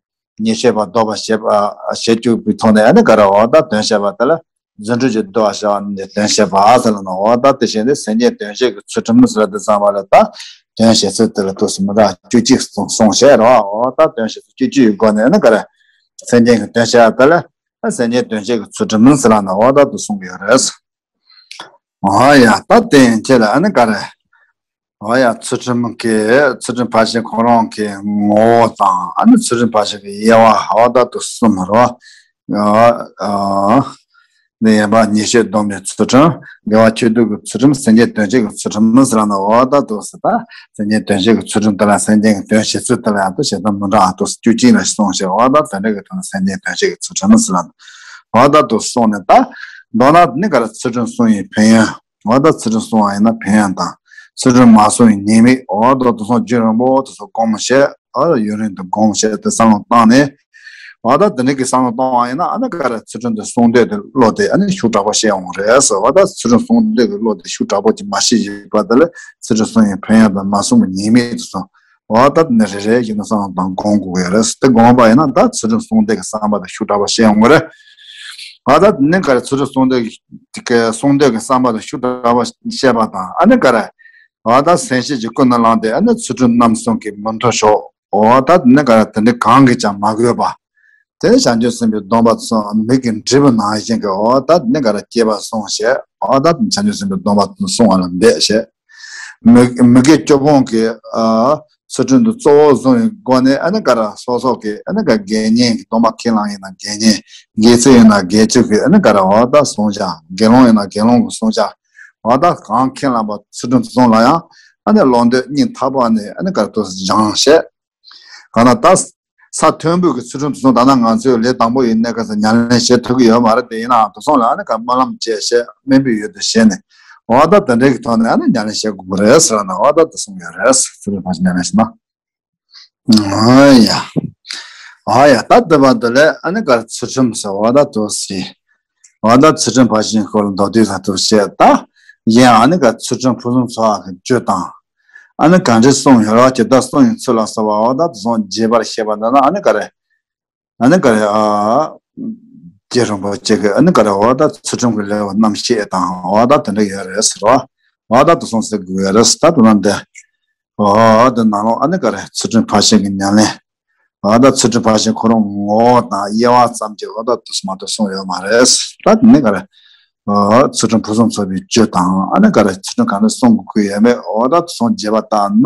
ཉེས་སྤྱོད་པ་ལྡོག་པ་བྱེད་པ་བྱེད་བཅུག་པའི་ཐོག་ནས་ཨ་ནི་ག་རེ། འོ་ད་དོན་བྱེད་པ་དེ་ལ་རྫུ་འཕྲུལ་གྱིས་བསྡུ་བར་བྱ་བ་རྣམས་ཀྱི་དོན་བྱེད་པ་ཟེར་ལབ་ན། འོ་ད་དེ་བཞིན་དུ་སེམས་ཅན་དོན་བྱེད་ཀྱི་ཚུལ་ཁྲིམས་ཟེར་དུས་ཙམ་པ་ལ། ད་དོན་བྱེད་ཚུལ་དེ་ལ་དུས་སུ་མི་འདྲ་བཅུ་གཅིག་གསུངས་གསུངས་བྱས་རེད་བ། འོ་ད་དོན་བྱེད་ཚུལ་བཅུ་གཅིག་ཡི་སྒོ་ནས་ཨ་ནི་ག་རེ། སེམས་ཅན་གྱི་དོན་བྱེད་པ་དེ་ལ་སེམས་ཅན་དོན་བྱེད་ཀྱི་ཚུལ་ཁྲིམས་ཟེར་ལབ་ན། འོ་ད་དེ་གསུངས་ཡོད་རེད། འོ་ཡ། ད་དེ་ཡན་ཆད་ལ་ཨ་ནི་ག་རེ། འོ་ཡ། ཚུལ་ཁྲིམས་ཀྱི་ཚུལ་ཁྲིམས་ཕར་ཕྱིན་ཁོ་རང་གི་ངོ་བོ་དང་། ཨ་ནི་ཚུལ་ཁྲིམས་ཕར་ཕྱིན་གྱི་དབྱེ་བ། འོ་ད་དེ་གསུམ་རེད་བ། ཨ་ཨ་ནི་ཡན་པ་ཉེས་སྤྱོད་སྡོམ་པའི་ཚུལ་ཁྲིམས། དགེ་བ་ཆོས་སྡུད་ཀྱི་ཚུལ་ཁྲིམས། སེམས་ཅན་དོན་བྱེད་ཀྱི་ཚུལ་ཁྲིམས་ཟེར་ལབ་ན། འོ་ད་དེ་ཟེར། ད་སེམས་ཅན་དོན་བྱེད་ཀྱི་ཚུལ་ཁྲིམས་དེ་ལ་སེམས་ཅན་གྱི་དོན་བྱེད་ཚུལ་དེ་ལ་ཡང་དེ་བྱེད་སྟངས་མི་འདྲ་བ་དེ་བཅུ་གཅིག་ལ་གསུངས་བྱས། འོ་ད་དེ་འདྲ་གི་ཐོག་ནས་སེམས་ཅན་དོན་བྱེད་ཀྱི་ཚུལ་ཁྲིམས་ཟེར་ལབ་ན། འོ་ད་དེ་གསུངས་ནས། ད་མདོར་ན་ནི་ག་རེ། ཚུལ་ཁྲིམས་སྲུང་བའི་ཕན་ཡོན། འོ་ད་ཚུལ་ཁྲིམས་སྲུང་བ་ཡིན་ན་ཕན་ཡོན་དང་། ཚུལ་ཁྲིམས་མ་སྲུང་བའི་ཉེས་དམིགས། འོ་ད་དེ་ཚོ་རྒྱུན་རིང་པོ་དེ་ཚོ་སྒོམ་བྱས། འོ་ད་ཡུན་རིང་དུ་སྒོམ་བྱས་ཏེ་བསམ་བློ་བཏང་ནས། འོ་ད་དེ་འདྲ་གི་བསམ་བློ་བཏང་བ་ཡིན་ན་ཨ་ནི་ག་རེ། ཚུལ་ཁྲིམས་དེ་སྲུང་འདོད་དེ་བློ་དེ་ཨ་ནི་ཤུགས་དྲག་པོ་སྐྱེ་ཡོང་གི་རེད་ཟེར། འོ་ད་ཚུལ་ཁྲིམས་སྲུང་འདོད་ཀྱི་བློ་དེ་ཤུགས་དྲག་པོ་ཅིག་མ་སྐྱེས་བཞིན་པ་དེ་ལ་ཚུལ་ཁྲིམས་སྲུང་བའི་ཕན་ཡོན་དང་མ་སྲུང་བའི་ཉེས་དམིགས་དེ་ཚོ། འོ་ད་དེ་ནི་རེ་རེ་བཞིན་དུ་བསམ་བློ་བཏང་སྒོམ་དགོས་ཀྱི་རེད་ཟེར། དེ་སྒོམ་པ་ཡིན་ན་ད་ཚུལ་ཁྲིམས་སྲུང་འདོད་ཀྱི་བསམ་པ་དེ་ཤུགས་དྲག་པོ་སྐྱེ་ཡོང་གི་རེད། འོ་ད་དེ་ནི་ག་རེ། ཚུལ་ཁྲིམས་སྲུང་འདོད་ཀྱི་སྲུང་འདོད་ཀྱི་བསམ་པ་དེ་ཤུགས་དྲག་པོ་སྐྱེས་པ་དང་། ཨ་ནི་ག་རེ། འོ་ད་སེམས་ཤེས་ཀྱིས་ཀུན་ནས་བསླངས་ཏེ་ཨ་ནི་ཚུལ་ཁྲིམས་རྣམ་གསུམ་གྱི་མི་མཐུན་ཕྱོགས། འོ་ད་དེ་ནི་ག་རེ། དེ་འདྲ་གང་གིས་ཀྱང་མ་གོས་པ། དེ་ནི་བྱང་ཆུབ་སེམས་དཔའི་སྡོམ་པ་ཚོ་མིག་གིས་འབྲས་བུ་ནང་བཞིན་གྱི། འོ་ད་དེ་ནི་ག་རེ། སྤྱད་པ་བསྲུང་བྱས། འོ་ད་བྱང་ཆུབ་སེམས་དཔའི་སྡོམ་པ་བསྲུང་བ་ལ་འབད་བྱས། མི་མི་དགེ་བཅུ་སྤོང་གི་ཨ་ཚུལ་ཁྲིམས་དེ་གཙོ་བོ་བཟུང་བའི་སྒོ་ནས་ཨ་ནི་ག་རེ། སོ་སོ་གི་ཨ་ནི་ག་རེ། དགེ་བསྙེན་གྱི་སྡོམ་པ་ཁས་བླངས་ཡིན་ན་དགེ་བསྙེན། དགེ་ཚུལ་ཡིན་ན་དགེ་ཚུལ་གྱི་ཨ་ནི་ག་རེ། འོ་ད་བསྲུང་བྱ། དགེ་སློང་ཡིན་ན་དགེ་སློང་གི་བསྲུང་བྱ། འོ་ད་གང་ཁས་བླངས་པ་ཚུལ་ཁྲིམས་དེ་ཚོ་ལ་ཡང་ཨ་ནི་བློ་འདོད་སྙིང་ཐག་པ་ནས་ཨ་ནི་ག་རེ། དེ་སྦྱངས་བྱས། གང་ལྟར་ད་ ས་མཐོན་པོའི་གི་ཚུལ་ཁྲིམས་དེ་ཚོ་ད་ལྟ་ང་ཚོའི་ལས་དང་པོ་ཡིན་གནས་སྐབས་སུ་ཉམས་ལེན་བྱེད་ཐུབ་ཀྱི་ཡོད་མ་རེད། དེ་ཡིན་ནའང་དེ་ཚོ་ལ་ཨ་ནི་ག་སྨོན་ལམ་བཅས་བྱས་སྨན་པའི་ཡུལ་དུ་བྱས་ནས་འོ་ད་དེ་འདྲའི་གི་ཐོག་ནས་ཨ་ནི་ཉམས་ལེན་བྱེད་དགོས་ཀྱི་རེད་ཟེར་ན། འོ་ད་དེ་གསུང་གི་ཡོད་རེད། ཚུལ་ཁྲིམས་ཕར་ཕྱིན་ཉམས་ལེན་བྱས་ན། ཨ་ཡ། ཨ་ཡ། ད་དེ་བར་དུ་ལས་ཨ་ནི་ག་རེ་ཚུལ་ཁྲིམས་ཟེར་འོ་ད་དུ་སི། འོ་ད་ཚུལ་ཁྲིམས་ཕར་ཕྱིན་སྐོར་ལ་མདོར་བསྡུས་ལ་དུ་བཤད་ད། གཞན་ཨ་ནི་ག་ཚུལ་ཁྲིམས་ཕུན་སུམ་ཚོགས་པ་གི་རྒྱུ་དང་། ཨ་ནི་གང་འདྲ་གསུངས་ཡོད་རོགས་ཀྱི་ད་གསུངས་ཡོད་ཚུལ་ལ་སོགས་པ་འོ་ད་དུ་སོང་རྒྱས་པར་བཤད་པ་འདི་ན་ཨ་ནི་ག་རེ། ཨ་ནི་ག་རེ་ཨ། རྗེ་རིན་པོ་ཆེ་གི་ཨ་ནི་ག་རེ་འོ་ད་ཚུལ་ཁྲིམས་ཀྱི་ལེའུ་རྣམ་བཤད་དང་འོ་ད་དེ་འདྲ་ཡོད་རེད་ཟེར་བ། འོ་ད་དུ་སོང་ཟེར་དགོས་ཡོད་རེད་ད་དུ་ན་འདི། འོ་ད་ནང་ལོགས་ཨ་ནི་ག་རེ་ཚུལ་ཁྲིམས་ཕར་ཕྱིན་གྱི་ཉམས་ལེན། འོ་ད་ཚུལ་ཁྲིམས་ཕར་ཕྱིན་ཁོ་རང་ངོ་བོ་དང་དབྱེ་བ་ཙམ་གྱི་འོ་ད་དུ་མ་གཏོགས་གསུངས་ཡོད་མ་རེད། ད་དེ་ནས་ག་རེ། འོ་ཚུལ་ཁྲིམས་ཕུན་སུམ་ཚོགས་པའི་རྒྱུ་དང་ཨ་ནི་ག་རེ་ཚུལ་ཁྲིམས་གང་འདྲ་སྲུང་དགོས་ཀྱི་ཡོད་མེད་འོ་ད་དུ་སོང་རྒྱས་པ་ལྟར་ན་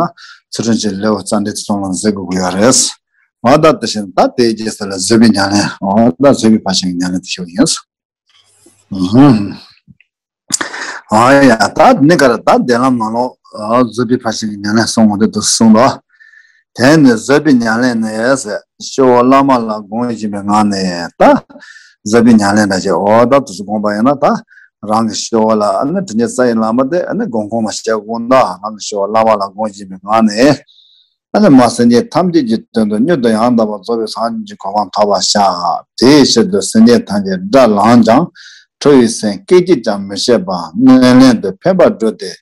ཚུལ་ཁྲིམས་ཀྱི་ལེའུ་རྩ་འགྲེལ་དུ་སོང་ལ་ཟེར་དགོས་ཀྱི་ཡོད་རེད། འོ་ད་དེ་བཞིན་ད་དེའི་རྗེས་སུ་ལ་བཟོད་པའི་ཉམས་ལེན་འོ་ད་བཟོད་པའི་ཕར་ཕྱིན་གྱི་ཉམས་ལེན་དུ་ཞུགས་ཡིན། ཨ་ཡ་ད་ནི་ག་རེ་ད་བདེན་ལམ་ནང་ལོགས་བཟོད་པའི་ཕར་ཕྱིན་གྱི་ཉམས་ལེན་གསུང་བ་འདི་དུ་གསུངས་ལ། དེ་ནི་བཟོད་པའི་ཉམས་ལེན་ནི་ཟེར་སྤྱི་བོ་བླ་མ་ལ་དགོངས་བཞིན་པའི་ངང་ནས་ད་བཟོད་པའི་ཉམས་ལེན་ད་ཅེས་འོ་ད་དུ་སུ་དགོངས་པ་ཡིན་ན་ད་རང་གི་སྤྱི་བོ་ལ་ཨ་ནི་དྲིན་ཅན་རྩ་བའི་བླ་མ་དེ་ཨ་ནི་དགོངས་དགོངས་མ་བྱས་དགོངས་ད་རང་གི་སྤྱི་བོ་བླ་མ་ལ་དགོངས་བཞིན་པའི་ངང་ནས། ཨ་ནི་མ་སེམས་ཅན་ཐམས་ཅད་ཀྱི་དོན་དུ་མྱུར་དུ་ཡང་དག་པར་རྫོགས་པའི་སངས་རྒྱས་ཀྱི་གོ་འཕང་ཐོབ་པར་བྱ། དེའི་ཕྱིར་དུ་སེམས་ཅན་ཐམས་ཅད་དགྲར་ལངས་ཀྱང་ཁྲོ་བའི་སེམས་སྐད་ཅིག་ཀྱང་མི་བྱེད་པར་གནོད་ལན་དུ་ཕན་པར་སྒྲུབ་སྟེ།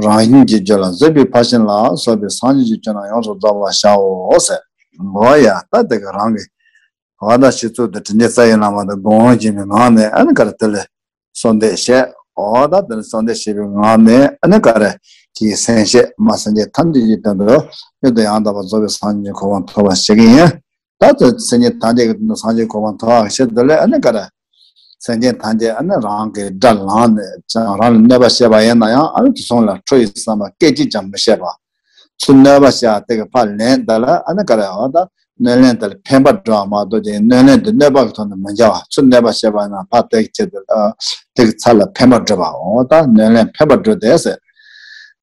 རང་བཞིན་གྱི་རྒྱུད་ལ་བཟོད་པའི་ཕར་ཕྱིན་ལ་སོགས་པའི་སངས་རྒྱས་ཀྱི་ཆོས་རྣམས་ཡོངས་སུ་རྫོགས་པར་བྱའོ་ཟེར། འོ་ཡ་ད་དེ་ག་རང་གི་འོ་ད་སྤྱི་གཙུག་ཏུ་དྲིན་ཅན་རྩ་བའི་བླ་མ་དང་དགོངས་བཞིན་པའི་ངང་ནས་ཨ་ནི་ག་རེ་དེ་ལས། གསོལ་འདེབས་བྱས། འོ་ད་དེ་ནི་གསོལ་འདེབས་བྱས་པའི་ངང་ནས་ཨ་ནི་ག་རེ། དེའི་སེམས་བསྐྱེད་མ་སེམས་ཅན་ཐམས་ཅད་ཀྱི་དོན་དུ་མྱུར་དུ་ཡང་དག་པར་རྫོགས་པའི་སངས་རྒྱས་ཀྱི་གོ་འཕང་ཐོབ་པར་བྱེད་ཀྱི་ཡིན། ད་དེ་སེམས་ཅན་ཐམས་ཅད་ཀྱི་དོན་དུ་སངས་རྒྱས་ཀྱི་གོ་འཕང་ཐོབ་པར་བྱེད་དོ་ལས་ཨ་ནི་ག་རེ། སེམས་ཅན་ཐམས་ཅད་ཨ་ནི་རང་གི་དགྲར་ལངས་ནས་ཀྱང་རང་ལ་གནོད་པ་བྱས་པ་ཡིན་ན་ཡང་ཨ་ནི་དེ་ཚོ་ལ་ཁྲོ་བའི་བསམ་པ་སྐད་ཅིག་ཀྱང་མི་བྱེད་པ། ཚུར་གནོད་པ་བྱས་དེ་གི་ཕར་ལན་དེ་ལ་ཨ་ནི་ག་རེ་འོ་ད་གནོད་ལན་དེ་ལ་ཕན་པ་སྒྲུབ་པ་མ་གཏོགས་ཀྱི་གནོད་ལན་དེ་གནོད་པ་གི་ཐོག་ནས་མི་འཇལ་བ། ཚུར་གནོད་པ་བྱས་པ་ན་ཕར་དེ་གི་ཆེད་དུ་ཨ་དེ་གི་ཚབ་ལ་ཕན་པ་སྒྲུབ་པ། འོ་ད་གནོད་ལན་ཕན་པ་སྒྲུབ་དེ་ཟེར།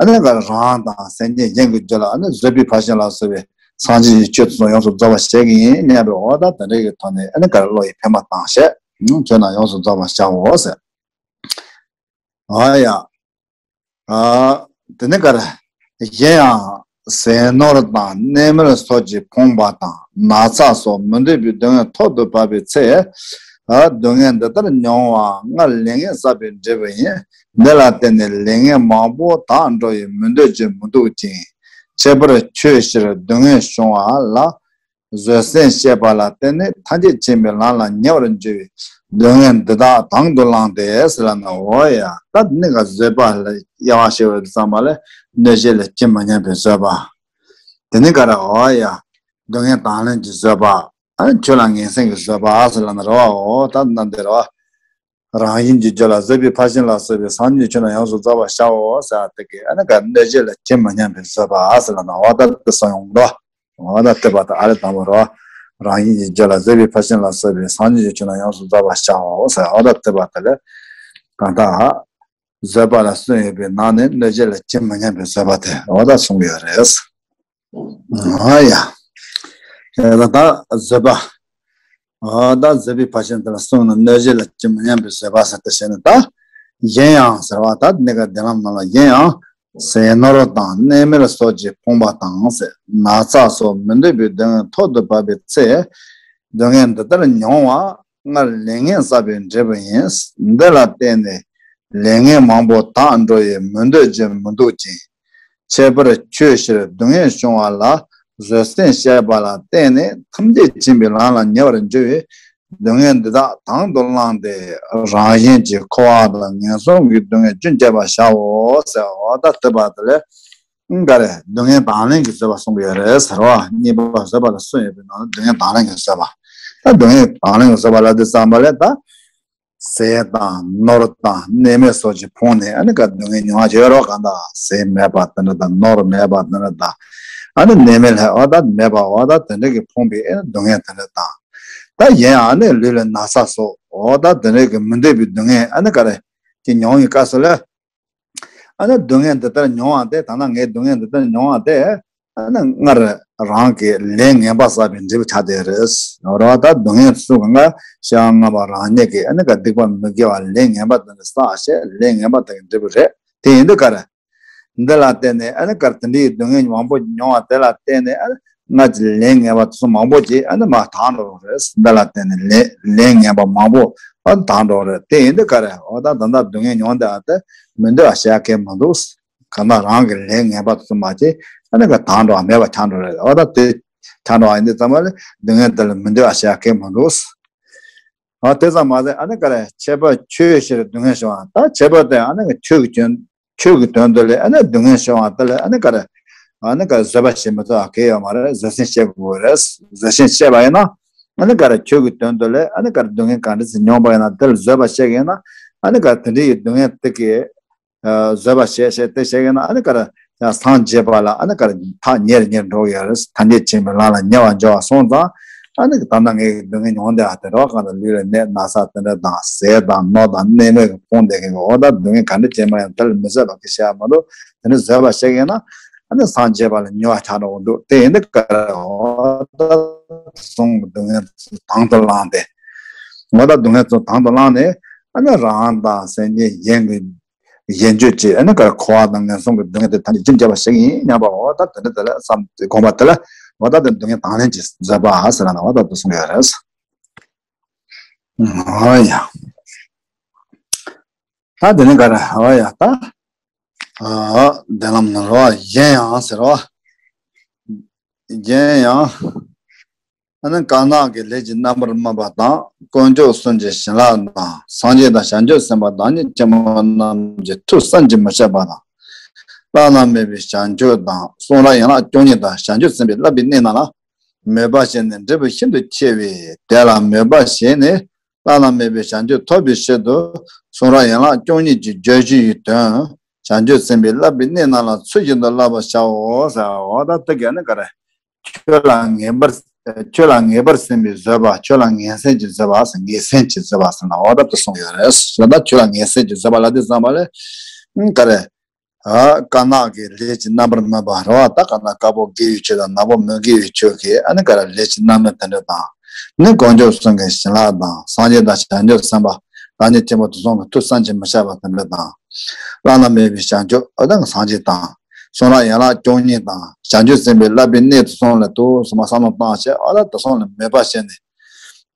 ཨ་ནི་ག་རེ་རང་དང་སེམས་ཅན་གཞན་གྱི་རྒྱུད་ལ་ཨ་ནི་བཟོད་པའི་ཕར་ཕྱིན་ལ་སོགས་པའི་སངས་རྒྱས་ཀྱི་ཆོས་ཚོགས་ཡོངས་སུ་རྫོགས་པར་བྱེད་ཀྱི་ཡིན་སྙམ་པའི་འོ་ད་དེ་འདྲའི་གི་ཐོག་ནས་ཨ་ནི་ག་རེ་བློ་ཡི་ཕན་པ་དང་བཤད་ཆོས་རྣམས་ཡོངས་སུ་རྫོགས་པར་བྱའོ་ཟེར། ཨ་ཡ། ཨ། དེ་ནི་ག་རེ། གཞན་ཡང་ཟས་ནོར་དང་གནས་མལ་སོགས་ཀྱིས་ཕོངས་པ་དང་ན་ཚ་སོགས་མི་འདོད་པའི་སྡུག་བསྔལ་ཐོག་ཏུ་བབས་པའི་ཚེ། ཨ། སྡུག་བསྔལ་འདི་ལྟར་མྱོང་བ་སྔར་ལས་ངན་བསགས་པའི་འབྲས་བུ་ཡིན། འདི་ལ་བརྟེན་ནས་ལས་ངན་མང་པོ་དག་འགྲོ་བའི་མི་འདོད་ཅིང་མི་འདུག་ཅིང་། ཁྱད་པར་ཆོས་ཕྱིར་སྡུག་བསྔལ་བྱུང་བ་ལ། བཟོད་བསྲན་བྱས་པ་ལ་བརྟེན་ནས་ཐམས་ཅད་མཁྱེན་པའི་ལམ་ལ་ཉེ་བར་འགྱུར་བའི་སྡུག་བསྔལ་འདི་དག་དང་དུ་བླངས་ཏེ་ཟེར་ལབ་ན། འོ་ཡ། ད་ནི་ག་བཟོད་པ་ལ་དབྱེ་བ་ཕྱེ་བའི་ཙམ་པ་ལས་གནོད་བྱེད་ལ་ཇི་མི་སྙམ་པའི་བཟོད་པ། དེ་ནི་ག་རེ། འོ་ཡ། སྡུག་བསྔལ་དང་ལེན་གྱི་བཟོད་པ། ཨ། ཆོས་ལ་ངན་སེམས་ཀྱི་བཟོད་པ་ཟེར་ལབ་ན་རེད་བ། འོ་ད་ནི་འདི་རེད་བ། རང་བཞིན་གྱིས་རྒྱུད་ལ་བཟོད་པའི་ཕར་ཕྱིན་ལ་སོགས་པའི་སངས་རྒྱས་ཆོས་རྣམས་ཡོངས་སུ་རྫོགས་པར་བྱའོ་ཟེར་བ་དེ་གིས་ཨ་ནི་ག་གནོད་བྱེད་ལ་ཇི་མི་སྙམ་པའི་བཟོད་པ་ཟེར་ལབ་ན། འོ་ད་དེ་གསུངས་ཡོང་གི་འདུག་འོ་ད་དེ་བར་དུ་ཨ་རེ་དང་པོ་རོ། རང་བཞིན་གྱིས་རྒྱུད་ལ་བཟོད་པའི་ཕར་ཕྱིན་ལ་སོགས་པའི་སངས་རྒྱས་ཀྱི་ཆོས་རྣམས་ཡོངས་སུ་རྫོགས་པར་བྱའོ་ཟེར། འོ་ད་དེ་བར་དུ་ལས་གང་དག་བཟོད་པ་ལ་གསུངས་ཡོད་པའི་ནང་ནས་གནོད་བྱེད་ལ་ཇི་མི་སྙམ་པའི་བཟོད་པ་དེ་འོ་ད་གསུངས་ཡོད་རེད། ཨ་ཡ། ད་ད་བཟོད་པ། ཨ་ད་བཟོད་པའི་ཕར་ཕྱིན་དེ་ལ་གསུངས་ན་གནོད་བྱེད་ལ་ཇི་མི་སྙམ་པའི་བཟོད་པ་ཟེར་ཏེ་བཤད་ནས་ད། གཞན་ཡང་ཟེར་བ་ད་ནི་ག་བདེན་ལམ་ནང་ལ་གཞན་ཡང་ཟས་ནོར་དང་གནས་མལ་སོགས་ཀྱིས་ཕོངས་པ་དང་ཟེར་ན་ཚ་སོགས་མི་འདོད་པའི་སྡུག་བསྔལ་ཐོག་ཏུ་བབས་པའི་ཚེ། སྡུག་བསྔལ་འདི་ལྟར་མྱོང་བ་སྔར་ལས་ངན་བསགས་པའི་འབྲས་བུ་ཡིན། འདི་ལ་བརྟེན་ནས་ལས་ངན་མང་པོ་དག་འགྲོ་བའི་མི་འདོད་ཅིང་མི་འདུག་ཅིང་། ཁྱད་པར་ཆོས་ཕྱིར་སྡུག་བསྔལ་བྱུང་བ་ལ་བཟོད་བསྲན་བྱས་པ་ལ་བརྟེན་ནས་ཐམས་ཅད་མཁྱེན་པའི་ལམ་ལ་ཉེ་བར་འགྱུར་བའི་སྡུག་བསྔལ་འདི་དག་དང་དུ་བླངས་ཏེ་རང་བཞིན་གྱིས་འཁོར་བ་དང་ངན་སོང་གི་སྡུག་བསྔལ་རྒྱུན་བཅད་པར་བྱའོ་ཟེར་བ་ད་དེ་བར་དུ་ལས་ག་རེ་སྡུག་བསྔལ་དང་ལེན་གྱི་བཟོད་པ་གསུངས་པ་ཡོད་རེད་ཟེར་བ། གཉིས་པ་བཟོད་པ་ལ་གསུངས་ཡོད་པའི་ནང་ལ་སྡུག་བསྔལ་དང་ལེན་གྱི་བཟོད་པ། ད་སྡུག་བསྔལ་དང་ལེན་གྱི་བཟོད་པ་ལ་དེ་བསམ་པ་ལས་ད། ཟས་དང་ནོར་དང་གནས་མལ་སོགས་ཀྱིས་ཕོངས་ནས་ཨ་ནི་ག་སྡུག་བསྔལ་མྱོང་བ་ཡོད་རོགས་གང་དག་ཟས་མེད་པ་དེ་འདྲ་དང་ནོར་མེད་པ་དེ་འདྲ་དང་། ཨ་ནི་གནས་མལ་ལྷ་འོ་ད་མེད་པ་འོ་ད་དེ་འདྲ་གི་ཕོངས་པའི་ཨ་ནི་སྡུག་བསྔལ་དེ་འདྲ་དང་། ད་གཞན་ཡང་ཨ་ནི་ལུས་ལ་ན་ཚ་སོགས་འོ་ད་དེ་འདྲ་གི་མི་འདོད་པའི་སྡུག་བསྔལ་ཨ་ནི་ག་རེ་ཀྱི་མྱོང་བའི་སྐབས་སུ་ལ། ཨ་ནི་སྡུག་བསྔལ་འདི་ལྟར་མྱོང་བ་དེ་ད་ནི་ངའི་སྡུག་བསྔལ་འདི་ལྟར་མྱོང་བ་དེ། ཨ་ནི་སྔར་རང་གི་ལས་ངན་པ་བསགས་པའི་འབྲས་བུ་ཆགས་བསྡད་རེད། རེད་བ། ད་སྡུག་བསྔལ་ཚོ་གང་ག་ཤེས་པ་སྔ་མ་རང་ཉིད་ཀྱིས་ཨ་ནི་ག་སྡིག་པ་མི་དགེ་བ་ལས་ངན་པ་དེ་འདྲ་བསགས་བྱས། ལས་ངན་པ་དེ་གི་འབྲས་བུ་རེད། དེ་ཡིན་དུས་ག་རེ། འདི་ལ་བརྟེན་ནས་ཨ་ནི་ག་རེ་དེ་འདྲའི་སྡུག་བསྔལ་མང་པོ་མྱོང་བ་དེ་ལ་བརྟེན་ནས་ཨ་ནི་སྔར་གྱི་ལས་ངན་པ་དེ་ཚོ་མང་པོ་ཅིག་ཨ་ནི་མར་དྭངས་འགྲོ་གི་རེད། འདི་ལ་བརྟེན་ནས་ལས་ལས་ངན་པ་མང་པོ་ཨ་ནི་དྭངས་འགྲོ་གི་རེད། དེ་ཡིན་དུས་ག་རེ། འོ་ད་ད་ལྟ་སྡུག་བསྔལ་མྱོང་བསྡད་པ་དེ་མི་འདོད་པ་བྱེད་ཡ་གང་ཡང་མི་འདུག་གང་ལྟར་རང་གི་ལས་ངན་པ་དེ་ཚོ་མ་བྱེད། ཨ་ནི་ག་དྭངས་འགྲོ་བ་མེད་པ་ཆགས་འགྲོ་རེད། འོ་ད་དེ་ཆགས་འགྲོ་བ་ཡིན་དུས་ཙམ་པ་ལ་སྡུག་བསྔལ་དེ་ལ་མི་འདོད་པ་བྱེད་ཡ་གང་ཡང་མི་འདུག་འོ་དེ་ཙམ་མ་ཟད་ཨ་ནི་ག་རེ། ཁྱད་པར་ཆོས་ཕྱིར་སྡུག་བསྔལ་བྱུང་བ། ད་ཁྱད་པར་དེ་ཨ་ནི་ཆོས་ཀྱི་སྐྱོན། ཆོས་ཀྱི་དོན་དུ་ལས་ཨ་ནི་སྡུག་བསྔལ་བྱུང་བ་དེ་ལ་ཨ་ནི་ག་རེ། ཨ་ནི་ག་རེ་བཟོད་པ་བྱེད་མི་ཐུབ་པ་གང་ཡང་ཡོད་མ་རེད། བཟོད་བསྲན་བྱེད་དགོས་རེད། བཟོད་བསྲན་བྱས་པ་ཡིན་ན་ཨ་ནི་ག་རེ། ཆོས་ཀྱི་དོན་དུ་ལས་ཨ་ནི་ག་རེ། སྡུག་བསྔལ་ག་འདྲ་ཞིག་མྱོང་པ་ཡིན་ན་དེ་ལ་བཟོད་པ་བྱེད་ཀྱི་ཡིན་ན་ཨ་ནི་ག་རེ། དེ་འདྲ་ཡི་སྡུག་བསྔལ་དེ་གི་བཟོད་པ་བྱས་བྱས་དེ་བྱེད་ཀྱི་ཡིན་ན་ཨ་ནི་ག་རེ། སངས་རྒྱས་པ་ལ་ཨ་ནི་ག་རེ། ཐག་ཉེ་རུ་ཉེ་རུ་འགྲོ་གི་ཡོད་རེད། ཐམས་ཅད་མཁྱེན་པའི་ལམ་ལ་ཉེ་བར་འགྱུར་བ་སོང་ཙང་ཨ་ནི་ད་ལྟ་ངས་སྡུག་བསྔལ་མྱོང་བསྡད་པ་དེ་རོ། གང་ལྟར་ལུས་ལ་ནད་ན་ཚ་དེ་འདྲ་དང་ཟས་དང་གནོད་དང་གནས་མེད་ཀྱི་ཕོངས་བསྡད་མཁན་གྱི། འོ་ད་སྡུག་བསྔལ་ག་འདྲ་ཅན་མ་ཡང་དེ་ལ་མི་བཟོད་པ་གི་བྱ་བ་མ་གཏོགས་དེ་ནི་བཟོད་པ་བྱེད་ཀྱི་ཡིན་ན་ཨ་ནི་སངས་རྒྱས་པ་ལ་ཉེ་བ་ཆགས་འགྲོ་གི་འདུག་དེ་ཡིན་དུས་ག་རེ། འོ་ད་གསུང་གི་སྡུག་བསྔལ་དང་དུ་བླངས་ཏེ། འོ་ད་སྡུག་བསྔལ་ཚོ་དང་དུ་བླངས་ནས་ཨ་ནི་རང་དང་སེམས་ཅན་གཞན་གྱི་གཞན་བརྗོད་ཀྱི་ཨ་ནི་ག་རེ། འཁོར་བ་དང་ངན་སོང་གི་སྡུག་བསྔལ་དེ་ཐམས་ཅད་རྒྱུན་བཅད་པ་ཞིག་ཡིན་སྙམ་པ། འོ་ད་དེ་འདྲ་དེ་ལ་བསམ་དགོངས་པ་དེ་ལ། འོ་ད་དེ་སྡུག་བསྔལ་དང་ལེན་གྱི་བཟོད་པ་ཟེར་ན་འོ་ད་དེ་གསུང་ཡོད་རེད། འོ་ཡ། ད་དེ་ནི་ག་རེ། འོ་ཡ། ད་ཨ་བདེན་ལམ་ནི་རོ། གཞན་ཡང་ཟེར་རོ། གཞན་ཡང་། ཨ་ནི་དཀར་ནག་གི་ལས་ཀྱི་རྣམ་པར་སྨིན་པ་དང་། དཀོན་མཆོག་གསུམ་གྱི་བྱིན་རླབས་དང་། སངས་རྒྱས་དང་བྱང་ཆུབ་སེམས་དཔའ་བདག་ཉིད་ཆེན་པོ་རྣམས་ཀྱི་ཐུགས་བསམ་གྱིས་མི་ཁྱབ་པ་དང་། བླ་ན་མེད་པའི་བྱང་ཆུབ་དང་། གསུང་རབ་ཡན་ལག་བཅུ་གཉིས་དང་། བྱང་ཆུབ་སེམས་དཔའི་བསླབ་པའི་གནས་རྣམས་ལ་མོས་པ་བྱས་ནས་འབྲས་བུ་ཤིན་ཏུ་ཆེ་བས། དེ་ལ་མོས་པ་བྱས་ནས་བླ་ན་མེད་པའི་བྱང་ཆུབ་ཐོབ་པའི་ཕྱིར་དུ། གསུང་རབ་ཡན་ལག་བཅུ་གཉིས་ཀྱི་བརྗོད་གཞི་ཡི་དོན། བྱང་ཆུབ་སེམས་དཔའི་བསླབ་པའི་གནས་རྣམས་ལ་ཚུལ་བཞིན་དུ་བསླབ་པར་བྱའོ་ཟེར། འོ་ད་དེ་ག་ནི་ག་རེ། ཆོས་ལ་ངེས་པར། ཆོས་ལ་ངེས་པར་སེམས་པའི་བཟོད་པ། ཆོས་ལ་ངེས་སེམས་ཀྱི་བཟོད་པ་ཟེར། ངེས་སེམས་ཀྱི་བཟོད་པ་ཟེར་ན་འོ་ད་དེ་གསུངས་ཡོད་རེད། ད་ཆོས་ལ་ངེས་སེམས་ཀྱི་བཟོད་པ་ལ་དེ་བསམ་པ་ལས་ག་རེ། ཨ་དཀར་ནག་གི་ལས་ཀྱི་རྣམ་པར་སྨིན་པ་རེད་བ། ད་དཀར་ནག་དཀར་པོ་དགེ་བའི་ཆོས་དང་ནག་པོ་མི་དགེ་བའི་ཆོས་ཀྱི་ཨ་ནི་ག་རེ་ལས་ཀྱི་རྣམ་སྨིན་དེ་འདྲ་དང་། ནི་དཀོན་མཆོག་གསུམ་གྱི་བྱིན་རླབས་དང་། སངས་རྒྱས་དང་བྱང་ཆུབ་སེམས་དཔའ་བདག་ཉིད་ཆེན་པོ་དེ་ཚོ་གི་ཐུགས་བསམ་གྱིས་མི་ཁྱབ་པ་དེ་འདྲ་དང་། བླ་ན་མེད་པའི་བྱང་ཆུབ་ཨ་དང་སངས་རྒྱས་དང་། གསུང་རབ་ཡན་ལག་བཅུ་གཉིས་དང་བྱང་ཆུབ་སེམས་དཔའི་བསླབ་པའི་གནས་དེ་ཚོ་ལ་དུ་སོ་མ་བསམ་བློ་བཏང་བྱས་ཨ་ད་དེ་ཚོ་ལ་མོས་པ་བྱས་ནས།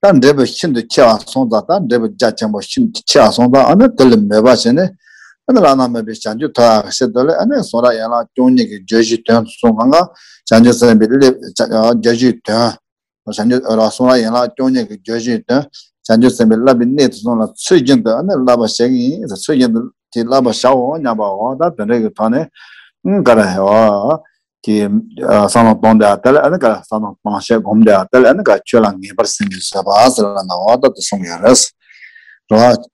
ད་འབྲས་བུ་ཤིན་ཏུ་ཆེ་བ་སོང་ཙང་། ད་འབྲས་བུ་རྒྱ་ཆེན་པོ་ཤིན་ཏུ་ཆེ་བ་སོང་ཙང་ཨ་ནི་དེ་ལ་མོས་པ་བྱས་ནས། ཨ་ནི་བླ་ན་མེད་པའི་བྱང་ཆུབ་ཐོབ་ཡག་གི་ཕྱིར་དུ་ལས་ཨ་ནི་གསུང་རབ་ཡན་ལག་བཅུ་གཉིས་ཀྱི་བརྗོད་གཞིའི་དོན་དུ་གསུངས་གང་ག་བྱང་ཆུབ་སེམས་དཔའི་བསླབ་བརྗོད་གཞིའི་དོན། བྱང་ཆུབ་ར་གསུང་རབ་ཡན་ལག་བཅུ་གཉིས་ཀྱི་བརྗོད་གཞིའི་དོན། བྱང་ཆུབ་སེམས་དཔའི་བསླབ་པའི་གནས་དེ་ཚོ་ལ་ཚུལ་བཞིན་དུ་ཨ་ནི་བསླབ་པ་བྱེད་ཀྱི་ཡིན་ཟེར། ཚུལ་བཞིན་དུ་དེ་བསླབ་པར་བྱའོ་སྙམ་པའོ། ད་དེ་འདྲ་གི་ཐོག་ནས་ཨ་ག་རེ་ཨ་ཀྱི་ཨ་བསམ་བློ་གཏོང་བསྡད་ཡ་དེ་ལ་ཨ་ནི་ག་རེ་བསམ་བློ་གཏོང་བྱས་སྒོམ་བསྡད་ཡ་དེ་ལ་ཨ་ནི་ག་རེ་ཆོས་ལ་ངེས་པར་སེམས་ཀྱི་བཟོད་པ་ཟེར་ལ་ནའོ་ད་དེ་གསུངས་ཡོད་རེད། རེད་བ།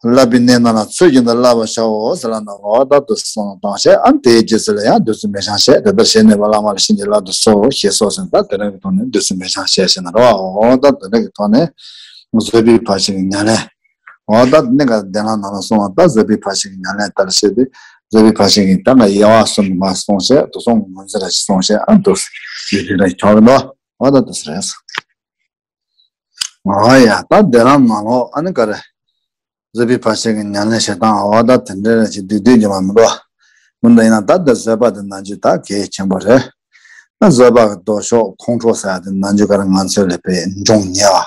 བསླབ་པའི་གནས་རྣམས་ལ་ཚུལ་བཞིན་དུ་བསླབ་པར་བྱའོ་ཟེར་ལ་ནའོ་ད་དེ་གསུངས་བཏང་བྱས་ཨ་ནི་དེའི་རྗེས་སུ་ལ་ཡང་བདུད་རྩི་མེ་ཤིང་བཤད། དེ་ལྟར་བྱས་ནས་བླ་མ་ལ་བྱིན་གྱིས་བརླབ་ཏུ་གསོལ་ཞེས་སོགས་ཟེར་ད་དེ་འདྲ་གི་ཐོག་ནས་བདུད་རྩི་མེ་ཤིང་བཤད་ཟེར་ན་རེད་བ། འོ་ད་དེ་འདྲ་གི་ཐོག་ནས་བཟོད་པའི་ཕར་ཕྱིན་གྱི་ཉམས་ལེན། འོ་ད་གནས་འགའ་བདེན་ལ་ནང་ལ་སོང་བ་ད་བཟོད་པའི་ཕར་ཕྱིན་གྱི་ཉམས་ལེན་ལྟར་བྱས་ཏེ་བཟོད་པའི་ཕར་ཕྱིན་གྱི་ད་ང་དབྱེ་བ་གསུམ་མ་གསུངས་བྱས་དུ་སོང་ངོ་མཚར་ར་ཞིག་གསུངས་བྱས་ཨ་འདུག་ཡོད་དེ་འདྲ་ཆོག་གི་འདུག་འོ་ད་འདུག་ཟེར་ཡ་ས། འོ་ཡ་ད་བདེན་ལ་ནང་ལོགས་ཨ་ནི་ག་རེ། བཟོད་པའི་ཕར་ཕྱིན་གྱི་ཉམས་ལེན་བྱེད་སྟངས་འོ་ད་དེ་འདྲ་ར་ཞིག་བསྡུས་བསྡུས་ཀྱི་མ་མི་འདུག་མི་འདུག་ཡིན་ན་ད་ལྟ་བཟོད་པ་དེ་ནང་ཆོས་ད་གལ་ཆེན་པོ་རེད། ན་བཟོད་པ་གི་ལྡོག་ཕྱོགས་ཁོང་ཁྲོ་ཟེར་ཡ་དེ་ནང་ཆོས་ག་རེ་ང་ཚོ་ལ་དཔེ་འབྱུང་ཉེ་བ།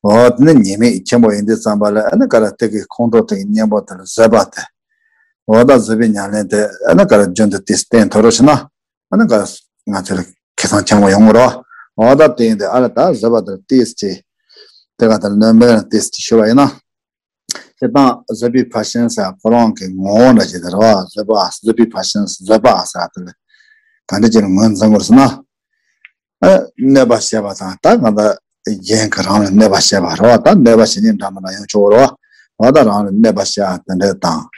འོ་དེ་ནི་ཉེས་དམིགས་ཆེན་པོ་ཡིན་དུས་ཙམ་པ་ལ་ཨ་ནི་ག་རེ་དེ་གི་ཁོང་ཁྲོ་དེ་གི་གཉེན་པོ་དེ་ལ་བཟོད་པ་དེ། འོ་ད་བཟོད་པའི་ཉམས་ལེན་དེ་ཨ་ནི་ག་རེ་རྒྱུན་དུ་དེ་བསྟེན་ཐུབ་རོགས་བྱས་ན་ཨ་ནི་ག་རེ་ང་ཚོ་ལ་ཁེ་བཟང་ཆེན་པོ་ཡོང་གི་རོགས། འོ་ད་དེ་ཡིན་དུས་ཨ་ལ་ད་བཟོད་པ་དེ་ལ་ཏིས་ཅི། དེ་ག་དེ་ལ་སྣོན་པ་ལ་ཏིས་ཅི་ཞུ་བ་ཡིན་ན། དེ་དང་བཟོད་པའི་ཕར་ཕྱིན་ཟེར་ཁོ་རང་གི་ངོ་བོ་འདྲ་ཅིག་དེ་རེད་བ། བཟོད་པ་བཟོད་པའི་ཕར་ཕྱིན་བཟོད་པ་ཟེར་དེ་ལ་ག་འདྲ་ཅིག་ལ་ངོས་འཛིན་དགོས་ཟེར་ན། ཨ་གནོད་པ་བྱེད་པ་དང་ད་གང་ལྟར་གཞན་གྱིས་རང་ལ་གནོད་པ་བྱེད་པ་རེད་བ། ད་གནོད་པ་བྱེད་ཉེན་འདྲ་མི་འདྲ་ཡོང་ཆོག་རེད་བ། འོ་ད་རང་ལ་གནོད་པ་བྱེད་པ་དེ་འདྲ་དང་།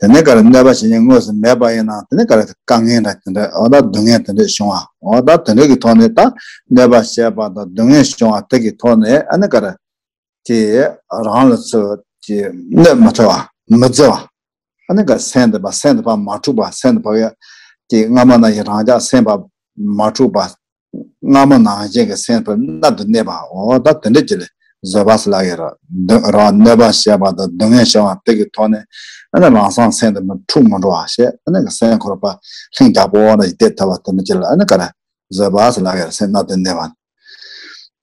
དེ་ནས་ག་རེ་གནོད་པ་བྱེད་ཉེན་དངོས་སུ་མེད་པ་ཡིན་ན་དེ་ནས་ག་རེ་དཀའ་ངལ་འདྲ་དེ་འདྲ་འོ་ད་སྡུག་བསྔལ་དེ་འདྲ་བྱུང་བ་འོ་ད་དེ་འདྲ་གི་ཐོག་ནས་ད་གནོད་པ་བྱེད་པ་དང་སྡུག་བསྔལ་བྱུང་བ་དེ་གི་ཐོག་ནས་ཨ་ནི་ག་རེ། དེ་རང་ལ་ཚུར་གྱི་གནོད་མི་ཐུབ་པ་མི་བརྫི་བ། ཨ་ནི་ག་སེམས་དེ་པ་སེམས་དེ་པ་མ་འཁྲུགས་པ་སེམས་དེ་པ་ཡ་ ཀྱི་སྔ་མ་ནང་བཞིན་རང་ཅག་སེམས་པ་མ་འཁྲུགས་པ། སྔ་མ་ནང་བཞིན་གྱི་སེམས་པ་གནད་དུ་གནས་པ། འོ་ད་དེ་འདྲ་ཅིག་ལ་བཟོད་པ་ཟེར་ལབ་ཡོད་རེད། གནོད་རང་གནོད་པ་བྱས་པ་དང་སྡུག་བསྔལ་བྱས་པ་དེ་གི་ཐོག་ནས་ཨ་ནི་ལམ་སང་སེམས་དེ་མི་འཁྲུགས་མི་འགྲོ་བ་བྱས། ཨ་ནི་གི་སེམས་ཁོ་རང་པ་ལྷིང་འཇགས་པོ་ནས་བསྡད་ཐུབ་པ་དེ་འདྲ་ཅིག་ལ་ཨ་ནི་ག་རེ་བཟོད་པ་ཟེར་ལབ་ཡོད་རེད། སེམས་གནད་དུ་གནས་པ།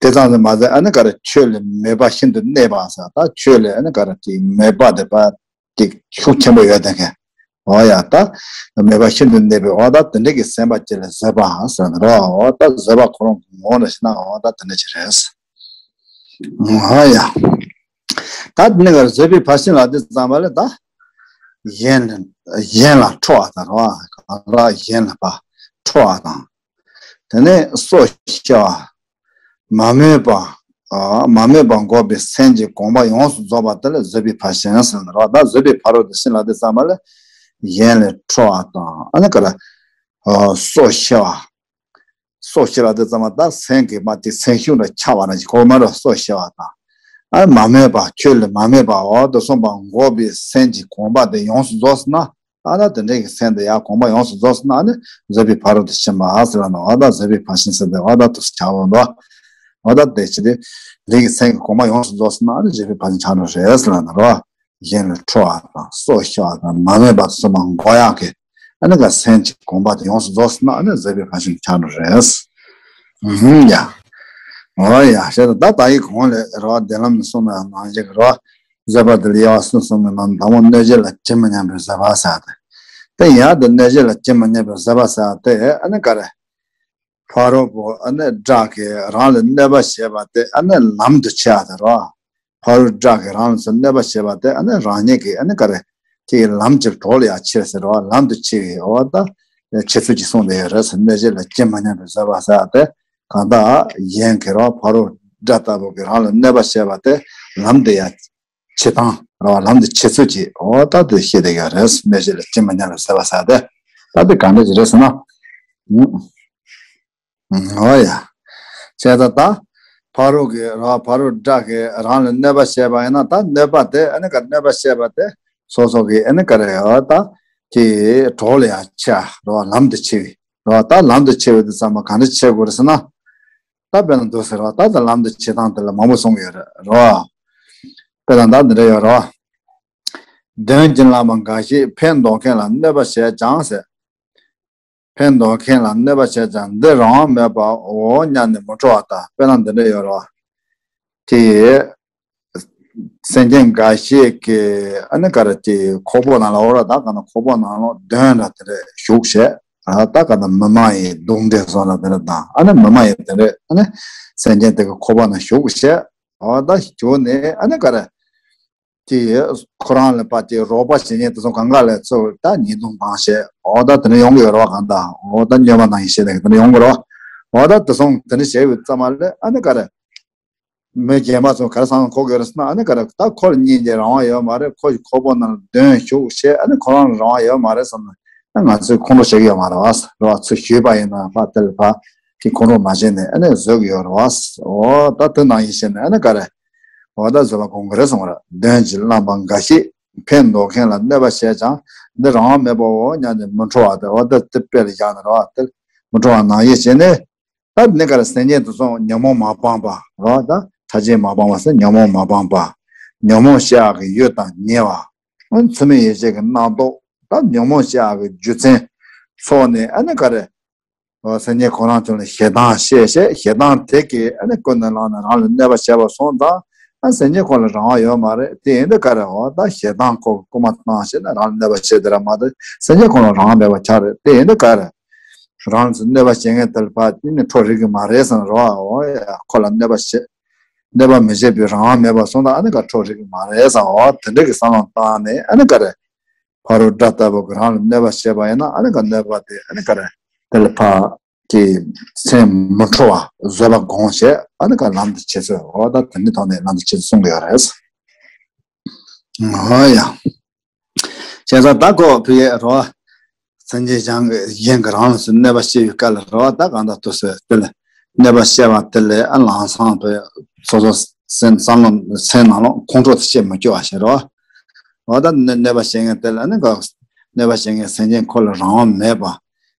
དེ་ཙམ་དུ་མ་ཟད་ཨ་ནི་ག་རེ་ཆོས་ལ་མོས་པ་ཤིན་ཏུ་གནས་པ་ཟེར། ད་ཆོས་ལ་ཨ་ནི་ག་རེ་ཅིག་མོས་པ་དེ་པ་ཅིག་ཤུགས་ཆེན་པོ་ཡོད་དེ་མཁན། འོ་ཡ་ད། མོས་པ་ཤིན་ཏུ་གནས་པའི་འོ་ད་དེ་འདྲ་གི་སེམས་པ་ཅིག་ལ་བཟོད་པ་ཟེར་ནི་རོ། འོ་ད་བཟོད་པ་ཁོ་རང་གི་ངོ་བོ་ལ་བྱས་ན་འོ་ད་དེ་འདྲ་ཅིག་རེད། འོ་ཡ། ད་དེ་ནས་ག་རེ་བཟོད་པའི་ཕར་ཕྱིན་ལ་དེ་ཙམ་པ་ལ་ད། གཞན་ལ་གཞན་ལ་ཁྲོ་བ་དང་རོ། གང་ལ་གཞན་ལ་པ་ཁྲོ་བ་དང་། དེ་ནས་སོ་སྐྱེ་བ། མ་རྨོས་པ། ཨ་མ་རྨོས་པ་འགོག་པའི་སེམས་ཀྱི་དགོངས་པ་ཡོངས་སུ་རྫོགས་པ་དེ་ལ་བཟོད་པའི་ཕར་ཕྱིན་ཟེར་ནི་རོ། ད་བཟོད་པའི་ཕ་རོལ་ཏུ་ཕྱིན་ལ་དེ་ཙམ་པ་ལ་གཞན་ལ་ཁྲོ་བ་དང་ཨ་ནི་ག་རེ། ཨ་སོ་སྐྱེ་བ། སོ་སྐྱེ་ལ་དེ་ཙམ་པ་ད་སེམས་ཀྱི་མ་དེ་སེམས་ཤུགས་ལ་ཆགས་པ་ན་ཅིག་གོ་མ་རོ། སོ་སྐྱེ་བ་དང་། ཨ་མ་རྨོས་པ་ཆོས་ལ་མ་རྨོས་པ་འོ་དེ་ཙམ་པ་འགོག་པའི་སེམས་ཀྱི་དགོངས་པ་དེ་ཡོངས་སུ་རྫོགས་སོང་ན། ཨ་ད་དེ་འདྲའི་གི་སེམས་དེ་ཡང་དགོངས་པ་ཡོངས་སུ་རྫོགས་སོང་ན་ཨ་ནི་བཟོད་པའི་ཕ་རོལ་ཏུ་ཕྱིན་པ་ཟེར་ལ་ནོ། ཨ་ད་བཟོད་པའི་ཕར་ཕྱིན་ཟེར་ཏེ་ཨ་ད་དུ་ཆགས་འོང་དོ། ཨ་ད་དེ་ཅི་སྟེ་ལས་ཀྱི་སེམས་ཀྱི་དགོངས་པ་ཡོངས་སུ་རྫོགས་སོང་ན་ཨ་ནི་བཟོད་པའི་ཕར་ཕྱིན་ཆགས་འགྲོ་རེད་ཟེར་ལ་ནོ་རོ། གཞན་ལ་ཁྲོ་བ་དང་སོ་སྐྱེ་བ་དང་མ་རྨོས་པ་དེ་ཚོ་མ་འགོག་ཡག་གི་ཨ་ནི་ག་སེམས་ཀྱི་དགོངས་པ་དེ་ཡོངས་སུ་རྫོགས་སོང་ན་ཨ་ནི་བཟོད་པའི་ཕར་ཕྱིན་ཆགས་འགྲོ་རེད། ཨུམ་ཡ། འོ་ཡ་ཞེས་ད་ད་ཡི་གོང་ལས་རོ་བདེ་ལམ་གསུངས་ན་ནང་བཞིན་གི་རོ། བཟོད་པ་འདི་ལ་དབྱེ་བ་གསུམ་གསུངས་པའི་ནང་དང་པོ་གནོད་བྱེད་ལ་ཇི་མི་སྙམ་པའི་བཟོད་པ་ཟེར་ཏེ། དེ་ཡང་དུ་གནོད་བྱེད་ལ་ཇི་མི་སྙམ་པའི་བཟོད་པ་ཟེར་ཏེ་ཨ་ནི་ག་རེ། ཕ་རོལ་པོ་ཨ་ནི་དགྲ་གིས་རང་ལ་གནོད་པ་བྱས་པ་དེ་ཨ་ནི་ལམ་དུ་ཆས་ཏེ་རོ། ཕ་རོལ་དགྲ་གིས་རང་ལ་གནོད་པ་བྱས་པ་དེ་ཨ་ནི་རང་ཉིད་ཀྱི་ཨ་ནི་ག་རེ། དེའི་ལམ་གྱི་གྲོགས་ལ་ཡང་ཆས་ཟེར་རོ། ལམ་དུ་ཆས་པའི་འོ་ད། ཆས་ཚུལ་གྱི་གསུངས་ཏེ་ཡོད་རེད་ཟེར། གནོད་བྱེད་ལ་ཇི་མི་སྙམ་པའི་བཟོད་པ་ཟེར་ཏེ། གང་དག་གཞན་གྱིས་རོ་ཕ་རོལ་དགྲ་ལྟ་བུ་གིས་རང་ལ་གནོད་པ་བྱས་པ་དེ་ལམ་དུ་ཡང་ཆེ་སྟངས་ར་བ་ལམ་དུ་ཆེ་ཚུལ་གྱིས་འོ་ད་དེ་ཤེས་བསྡད་ཡོད་རེད། གནོད་བྱེད་ལ་ཇི་མི་སྙམ་པའི་བཟོད་པ་ཟེར་ཏེ་ད་དེ་ག་འདྲ་ཞིག་རེད་ཟེར་ན། འོ་ཡ། བྱས་ཙང་ད་ཕ་རོལ་གྱི་ར་བ་ཕ་རོལ་དགྲ་གིས་རང་ལ་གནོད་པ་བྱས་པ་ཡིན་ན་ད་གནོད་པ་དེ་ཨ་ནི་ག་གནོད་པ་བྱས་པ་དེ་སོ་སོ་གི་ཨ་ནི་ག་རེ་ཡོད་ད་དེ་གྲོགས་ལ་ཡང་ཆ་ར་བ་ལམ་དུ་ཆེ་བའི་ར་བ་ད་ལམ་དུ་ཆེ་བའི་དུས་ཙམ་པ་ག་འདྲ་ཆེ་དགོས་རེད་ཟེར་ན། ད་དཔེར་ན་འདུག་ཟེར་རོ། ད་ད་ལམ་དུ་ཆེ་སྟངས་དེ་ལ་མང་པོ་གསུང་གི་ཡོད་རེད་རོ། དཔེར་ན་ད་འདི་འདྲ་ཡོད་རོ། གདོན་གྱིས་བརླབས་པ་འགའ་ཞིག་ཕན་འདོགས་མཁན་ལ་གནོད་པ་བྱས་ཀྱང་ཟེར། ཕན་འདོགས་མཁན་ལ་གནོད་པ་བྱས་ཀྱང་འདི་རང་དབང་མེད་པའོ་སྙམ་ནས་མི་ཁྲོ་བ་དང་དཔེར་ན་འདི་འདྲ་ཡོད་རོ། དེ། སེམས་ཅན་འགའ་ཞིག་གི་ཨ་ནི་ག་རེ་དེ་ཁོག་པོ་ནང་ལ་འོ་ར་ད་ག་ན་ཁོག་པོ་ནང་ལ་གདོན་འདྲ་དེ་རེ་ཞུགས་བྱས། ཨ་ད་ག་ན་མི་མ་ཡིན་གདོན་འདྲེ་སོགས་ལ་དེ་རེ་དང་ཨ་ནི་མི་མ་ཡིན་དེ་རེ་ཨ་ནི་སེམས་ཅན་དེ་གི་ཁོག་པ་ནང་ཞུགས་བྱས། ཨ་ད་ཞུགས་ནས་ཨ་ནི་ག་རེ་དེ་ཁོ་རང་ལ་པ་དེ་རོགས་པ་བྱེད་མཁན་དེ་ཚོ་གང་ག་ལ་ཚོ་ད་ཉེས་རྡུང་བཏང་བྱས། ཨོ་ད་དེ་འདྲ་ཡོང་གི་ཡོད་རེད་བ། གང་ད་ཨོ་ད་སྨྱོན་པ་ནང་བཞིན་བྱས་ནས་དེ་འདྲ་ཡོང་གི་རེད་བ། ཨོ་ད་དེ་སོང་དེ་འདྲ་བྱས་པའི་ཙམ་པ་ལ་ཨ་ནི་ག་རེ། མི་རྒན་པ་ཚོ་ག་རེ་བསམ་བློ་འཁོར་གི་ཡོད་རེད་ཟེར་ན། ཨ་ནི་ག་རེ་ད་ཁོ་ལ་སྙིང་རྗེ་རང་དབང་ཡོད་མ་རེད། ཁོ་ཡི་ཁོག་པ་ནང་ལ་གདོན་ཞུགས་བྱས། ཨ་ནི་ཁོ་རང་ལ་རང་དབང་ཡོད་མ་རེད་བསམ་ན། ཨ་ང་ཚོས་ཁོང་ཁྲོ་བྱེད་ཀྱི་ཡོད་མ་རེད་བ། རེད་བ། ཚུར་ཞུས་པ་ཡིན་ན་ཕ་དེ་ལ་ཕ་དེ་ཁོང་ཁྲོ་མ་བྱས་ནས་ཨ་ནི་བཟོད་ཀྱི་ཡོད་རེད་བ། འོ་ད་དེ་ནང་བཞིན་བྱས་ནས་ཨ་ནི་ག་རེ། འོ་ད་བཟོད་པ་སྒོམ་གྱི་རེད་གསུངས་པ་རེད། གདོན་གྱིས་བརླམས་པ་འགའ་ཞིག་ཕན་འདོགས་མཁན་ལ་གནོད་པ་བྱས་ཀྱང་འདི་རང་དབང་མེད་པའོ་སྙམ་ནས་མི་ཁྲོ་བ་དེ། འོ་ད་དེ་དཔེ་ལ་བཞག་ནས་རེད་བ། དེ་མི་ཁྲོ་བ་ནང་བཞིན་བྱས་ནས། ད་ནི་ག་རེ་སེམས་ཅན་དེ་ཚོ་ཉོན་མོངས་མ་སྤངས་པ་རོ། ད་ཕྲ་རྒྱས་མ་སྤངས་པ་ཟེར་ཉོན་མོངས་མ་སྤངས་པ། ཉོན་མོངས་ཤེས་ཡག་གི་ཡུལ་དང་ཉེ་བ། ཨ་ཚུལ་མིན་ཡིད་བྱེད་ཀྱི་རྣམ་རྟོག་ད་ཉོན་མོངས་ཤེས་ཡག་གི་རྒྱུ་མཚན་ཚོགས་ནས་ཨ་ནི་ག་རེ། སེམས་ཅན་ཁོ་རང་ཚོ་ལ་ཞེ་སྡང་སྐྱེས་བྱས། ཞེ་སྡང་དེ་གིས་ཨ་ནི་ཀུན་ནས་བསླངས་ནས་རང་ལ་གནོད་པ་བྱས་པ་སོང་ཙང་། ཨ་སེམས་ཅན་ཁོ་ལ་རང་དབང་ཡོད་མ་རེད། དེ་ཡིན་དུས་ག་རེ། འོ་ད་ཞེ་སྡང་ཁོ་གིས་རྐུ་མ་བཏང་བྱས་ནས་རང་ལ་གནོད་པ་བྱས་དེ་ར་མ་གཏོགས་སེམས་ཅན་ཁོ་ལ་རང་དབང་མེད་པ་ཆགས་རེད། དེ་ཡིན་དུས་ག་རེ། རང་ཚོ་གནོད་པ་བྱེད་མཁན་དེ་ལ་ཕར་དེ་ནི་ཁྲོ་རིགས་ཀྱི་མ་རེད་བསམ་རོ། འོ་ཡ། ཁོ་ལ་གནོད་པ་བྱེད། གནོད་པ་མི་བྱེད་པའི་རང་དབང་མེད་པ་སོང་ཙང་ཨ་ནི་ག་ཁྲོ་རིགས་ཀྱི་མ་རེད་བསམ། འོ་དེ་འདྲ་གི་བསམ་བློ་བཏང་ནས་ཨ་ནི་ག་རེ། ཕ་རོལ་དགྲ་ལྟ་བུ་གིས་རང་ལ་གནོད་པ་བྱས་པ་ཡིན་ན་ཨ་ནི་ག་གནོད་པ་དེ་ཨ་ནི་ག་རེ། དེ་ལ་ཕར་གྱི་སེམས་མི་ཁྲོ་བ་བཟོད་པ་སྒོམ་བྱས་ཨ་ནི་ག་ལམ་དུ་ཆས་ཚུལ། འོ་ད་དེ་འདྲའི་ཐོག་ནས་ལམ་དུ་ཆས་ཚུལ་གསུང་གི་ཡོད་རེད། འོ་ཡ། བྱས་ཙང་ད་ཁོ་ཕི་ཡས་རོ། སེམས་ཅན་གཞན་གྱིས་གཞན་གྱིས་རང་ལ་སུ་གནོད་པ་བྱེད་པའི་སྐབས་ལ་རོ། ད་གང་ལྟར་དུ་སུ་དེ་ལ་གནོད་པ་བྱས་པ་དེ་ལ་ཨ་ལམ་སང་དུ་སོ་སོ་སེམས་བསམ་བློ་སེམས་ནང་ལ་ཁོང་ཁྲོ་དེ་སྐྱེ་མི་སྐྱེ་བ་བྱེད་རོ། འོ་ད་གནོད་གནོད་པ་བྱེད་མཁན་དེ་ལ་ནི་ག་གནོད་པ་བྱེད་མཁན་སེམས་ཅན་ཁོ་ལ་རང་དབང་མེད་པ།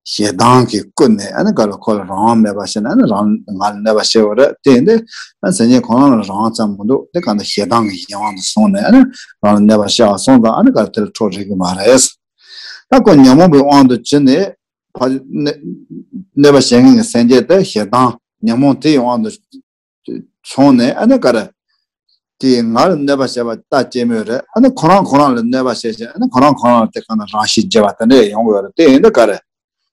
ཞེ་སྡང་གིས་བསྐུལ་ནས་ཨ་ནི་ག་ལ་ཁོ་ལ་རང་དབང་མེད་པ་བྱས་ནས་ཨ་ནི་རང་ང་ལ་གནོད་པ་བྱས་པ་རེད། དེ་ཡིན་དུས་ཨ་ནི་སེམས་ཅན་ཁོ་རང་ལ་རང་དབང་ཙམ་མི་འདུག་དེ་ག་ནས་ཞེ་སྡང་གི་གཞན་དབང་དུ་སོང་ནས་ཨ་ནི་རང་ལ་གནོད་པ་བྱས་པ་སོང་ཙང་ཨ་ནི་ག་ལ་དེ་ལ་ཁྲོ་རིགས་ཀྱི་མ་རེད། ད་ཁོ་ཉོན་མོངས་པའི་དབང་དུ་གྱུར་ནས་ཕ་གནོད་གནོད་པ་བྱེད་མཁན་གྱི་སེམས་ཅན་དེ་ཞེ་སྡང་ཉོན་མོངས་དེའི་དབང་དུ་སོང་ནས་ཨ་ནི་ག་རེ། དེས་ང་ལ་གནོད་པ་བྱས་པ་ལྟ་ཅི་སྨོས་རེད། ཨ་ནི་ཁོ་རང་ཁོ་རང་ལ་གནོད་པ་བྱས་བྱས་ཨ་ནི་ཁོ་རང་ཁོ་རང་ལ་དེ་ག་ན་རང་ཤི་བརྗེ་བ་དེ་འདྲ་ཡོང་གི་ཡོད་རེད། དེ་ཡིན་དུས་ག་རེ།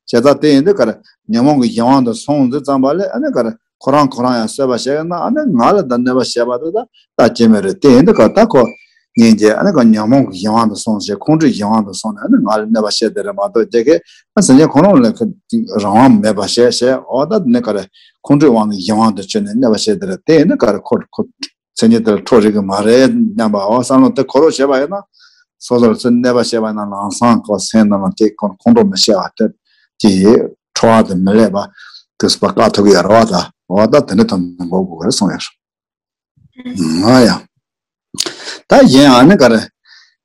བྱས་ཙང་དེ་ཡིན་དུས་ག་རེ། ཉོན་མོངས་ཀྱི་གཞན་དབང་དུ་སོང་དུས་ཙམ་པ་ལས་ཨ་ནི་ག་རེ། ཁོ་རང་ཁོ་རང་ཡང་གསོད་པ་བྱས་ན་ཨ་ནི་ང་ལ་ད་གནོད་པ་བྱས་པ་དེ་ད་ལྟ་ཅི་སྨོས་རེད། དེ་ཡིན་དུས་ག་རེ་ད་ཁོ་སྙིང་རྗེ་ཨ་ནི་ག་ཉོན་མོངས་ཀྱི་གཞན་དབང་དུ་སོང་བྱས་ཁོང་ཁྲོའི་གཞན་དབང་དུ་སོང་ནས་ཨ་ནི་ང་ལ་གནོད་པ་བྱས་དེ་རེད་མ་གཏོགས་དེ་གས་ཨ་སེམས་ཅན་ཁོ་རང་ལ་རང་དབང་མེད་པ་བྱས་བྱས་འོ་ད་དེ་ནི་ག་རེ། ཁོང་ཁྲོའི་དབང་གིས་གཞན་དབང་དུ་བྱས་ནས་གནོད་པ་བྱས་དེ་རེད། དེ་ཡིན་དུས་ག་རེ་ཁོ་ཁོ། སེམས་ཅན་དེ་ལ་ཁྲོ་རིགས་ཀྱི་མ་རེད་སྙམ་པའོ། བསམ་བློ་དེ་འཁོར་བར་བྱེད་པ་ཡིན་ན། སོ་སོར་ཚུར་གནོད་པ་བྱེད་པ་ཡིན་ན་ལམ་སང་ཁོ་སེམས་ནང་ལ་དེ་ཁོ་ཁོང་ཁྲོ་མི་སྐྱེ་བ་དེ་དེ་ཡིས་ཁྲོ་བ་དེ་མི་ལེགས་པ་དེ་སུ་པ་བཀག་ཐུབ་ཀྱི་ཡོད་རེད་བ། ད་འོ་ད་དེ་འདྲ་དང་འགོག་དགོས་རེད་གསུངས་ཡོད་རེད། ང་ཡང་། ད་གཞན་ཨ་ནི་ག་རེ།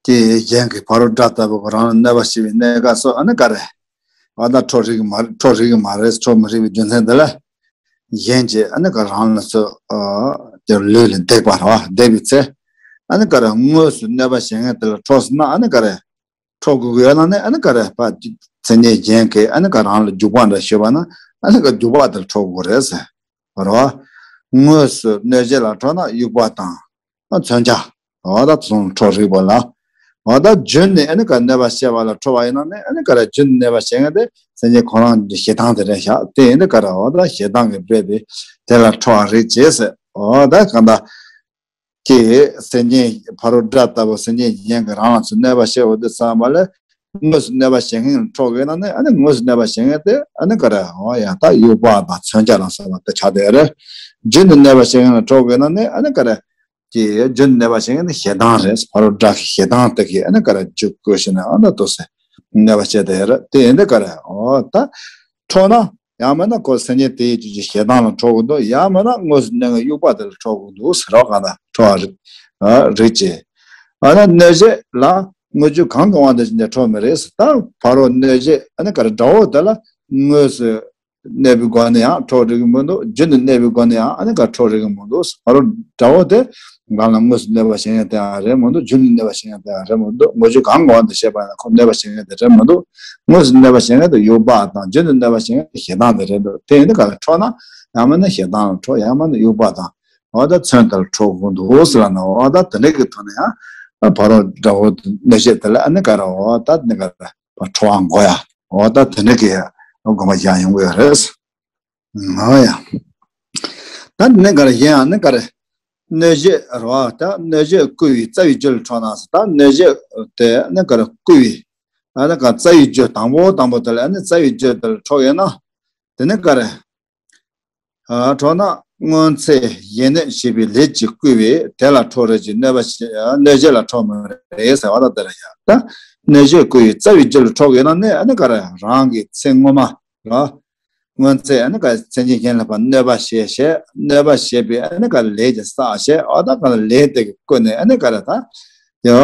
དེ་གཞན་གྱི་ཕ་རོལ་དགྲ་ལྟ་བུ་རང་ལ་གནོད་པ་བྱེད་པའི་གནས་སྐབས་སུ་ཨ་ནི་ག་རེ། འོ་ད་ཁྲོ་རིགས་ཀྱི་མ་ཁྲོ་རིགས་ཀྱི་མ་རེད། ཁྲོ་མི་རིགས་པའི་རྒྱུ་མཚན་དེ་ལ། གཞན་གྱིས་ཨ་ནི་ག་རང་ལ་ཚོ་དེ་ལུས་ལ་བརྡེག་པ་རེད་བ། བརྡེག་པའི་ཚེ་ཨ་ནི་ག་རེ་དངོས་སུ་གནོད་པ་བྱེད་མཁན་དེ་ལ་ཁྲོ་སོང་ན་ཨ་ནི་ག་རེ་ཁྲོ་དགོས་ཀྱི་ཡོད་ན་ནི་ཨ་ནི་ག་རེ་ཕ་སེམས་ཅན་གཞན་གྱིས་ཨ་ནི་ག་རང་ལ་རྒྱུག་པ་འདྲ་ཞུས་པ་ན་ཨ་ནི་ག་རྒྱུག་པ་དེ་ལ་ཁྲོ་དགོས་རེད་ཟེར་བ་རེད་བ། དངོས་སུ་གནོད་བྱེད་ལ་ཁྲོ་ན་དབྱུག་པ་དང་། མཚོན་ཆ། འོ་ད་ཚོང་ཁྲོ་རིག་པ་ལ། འོ་ད་རྒྱུན་ནས་ཨ་ནི་ག་གནོད་པ་བྱེད་པ་ལ་ཁྲོ་བ་ཡིན་ན་ནི་ཨ་ནི་ག་ར་རྒྱུན་ནས་གནོད་པ་བྱེད་མཁན་དེ་སེམས་ཅན་ཁོ་རང་གི་ཞེ་སྡང་དེ་རེད་ཤག་དེ་ཡིན་དུས་ག་ར་འོ་ད་ཞེ་སྡང་གིས་སྦྲེལ་བའི་དེ་ལ་ཁྲོ་བ་རིག་བྱེད་ཟེར། འོ་ད་གང་ལྟར་ཀྱེ་སེམས་ཅན་ཕ་རོལ་དགྲ་ལྟ་བུ་སེམས་ཅན་གཞན་གྱིས་རང་ལ་ཚུར་གནོད་པ་བྱེད་འོ་དེ་ཚང་མ་ལ་དངོས་སུ་གནོད་པ་བྱེད་མཁན་ལ་ཁྲོ་དགོས་ན་ནི་ཨ་ནི་དངོས་སུ་གནོད་པ་བྱེད་མཁན་དེ་ཨ་ནི་ག་ར་འོ་ཡ་ད་དབྱུག་པ་དང་མཚོན་ཆ་ལ་སོགས་པ་དེ་ཆགས་བསྡད་རེད། རྒྱུན་དུ་གནོད་པ་བྱེད་མཁན་ལ་ཁྲོ་དགོས་ན་ནི་ཨ་ནི་ག་ར། ཀྱི་རྒྱུན་གནོད་པ་བྱེད་མཁན་ནི་ཞེ་སྡང་རེད། ཕ་རོལ་དགྲ་གི་ཞེ་སྡང་དེ་གིས་ཨ་ནི་ག་ར་རྒྱུག་དགོས་ཤེ་ན་ཨ་ནི་ཏོག་ཙམ་གནོད་པ་བྱེད་དེ་རེད། དེ་ཡིན་དུས་ག་ར་འོ་ད་ཁྲོ་ན་ཡང་མིན་ན་ཁོ་སེམས་ཅན་དེའི་རྒྱུད་ཀྱི་ཞེ་སྡང་ལ་ཁྲོ་གི་འདུག་ཡང་མིན་ན་དངོས་སུ་གནོད་མཁན་དབྱུག་པ་དེ་ལ་ཁྲོ་གི་འདུག་ཟེར་རོགས་གང་ལྟར་ཁྲོ་བ་རེད། རིགས་ཀྱི་ཨ་ནི་གནོད་བྱེད་ལ་དངོས་རྒྱུ་གང་གི་དབང་དུ་བྱས་ནས་ཁྲོ་མི་རེད་ཟེར། ད་ཕ་རོལ་གནོད་བྱེད་ཨ་ནི་ག་ར་དགྲ་བོ་དེ་ལ་དངོས་སུ་གནོད་པའི་སྒོ་ནས་ཡང་ཁྲོ་རིགས་མི་འདུག་རྒྱུན་དུ་གནོད་པའི་སྒོ་ནས་ཡང་ཨ་ནི་ག་ཁྲོ་རིགས་མི་འདུག་ཕ་རོལ་དགྲ་བོ་དེ་རང་ལ་དངོས་སུ་གནོད་པ་བྱེད་མཁན་དེ་ཡང་རེད་མི་འདུག་རྒྱུན་དུ་གནོད་པ་བྱེད་མཁན་དེ་ཡང་རེད་མི་འདུག་དངོས་རྒྱུ་གང་གི་དབང་དུ་བྱས་པ་ཡིན་ན་ཁོ་གནོད་པ་བྱེད་མཁན་དེ་རེད་མི་འདུག་དངོས་སུ་གནོད་པ་བྱེད་མཁན་དེ་དབྱུག་པ་དང་རྒྱུན་དུ་གནོད་པ་བྱེད་མཁན་དེ་ཞེ་སྡང་དེ་རེད་འདུག་དེ་ཡིན་དུས་ག་ལ་ཁྲོ་ན་ཡང་མིན་ན་ཞེ་སྡང་ལ་ཁྲོ་ཡང་མིན་ན་དབྱུག་པ་དང་འོ་ད་མཚོན་དེ་ལ་ཁྲོ་དགོས་འདུག་ཟེར་ལ་ན་འོ་ད་དེ་འདྲ་གི་ཐོག་ནས་ཡང་ཕ་རོལ་དགྲ་བོ་གནོད་བྱེད་དེ་ལ་ཨ་ནི་ག་ར་འོ་ད་ནི་ག་ར། ཁྲོ་བ་འགོག་ཡ། འོ་ད་དེ་འདྲ་གི་དགོངས་པ་བཞག་ཡོང་གི་ཡོད་རེད། འོ་ཡ། ད་ནི་ག་རེ་གཞན་ཡང་ནི་ག་རེ། གནོད་བྱེད་རོ་ད་གནོད་བྱེད་བསྐུལ་བའི་རྩ་བའི་རྒྱུ་ལ་ཁྲོ་ན་ཟེར། ད་གནོད་བྱེད་དེ་ནི་ག་རེ་བསྐུལ་བའི་ཨ་ནི་ག་རྩ་བའི་རྒྱུ་དང་པོ་དང་པོ་དེ་ལ་ནི་རྩ་བའི་རྒྱུ་དེ་ལ་ཁྲོ་ཡོད་ན། དེ་ནི་ག་རེ། ཨ་ཁྲོ་ན་སྔོན་ཚེ་གཞན་གནོད་བྱེད་པའི་ལས་ཀྱིས་བསྐུལ་བས་དེ་ལ་ཁྲོ་རེ་ཅིག་གནོད་པ་བྱེད་གནོད་བྱེད་ལ་ཁྲོ་མི་རེ་ཟེར་བ་ལ་དེ་རེད་ཡ། ད་གནོད་བྱེད་བསྐུལ་བའི་རྩ་བའི་རྒྱུ་ལ་ཁྲོ་དགོས་ན་ནི་ཨ་ནི་ག་རེ་རང་གི་ཚེ་སྔོན་མ་ར། སྔོན་ཚེ་ཨ་ནི་ག་རེ་སེམས་ཅན་གཞན་ལ་ཕར་གནོད་པ་བྱས་བྱས་གནོད་པ་བྱས་པའི་ཨ་ནི་ག་རེ་ལས་ཀྱིས་བསགས་བྱས་ཨ་ད་ག་རེ་ལས་དེ་གི་བསྐུལ་ནས་ཨ་ནི་ག་རེ་ད་ཡ།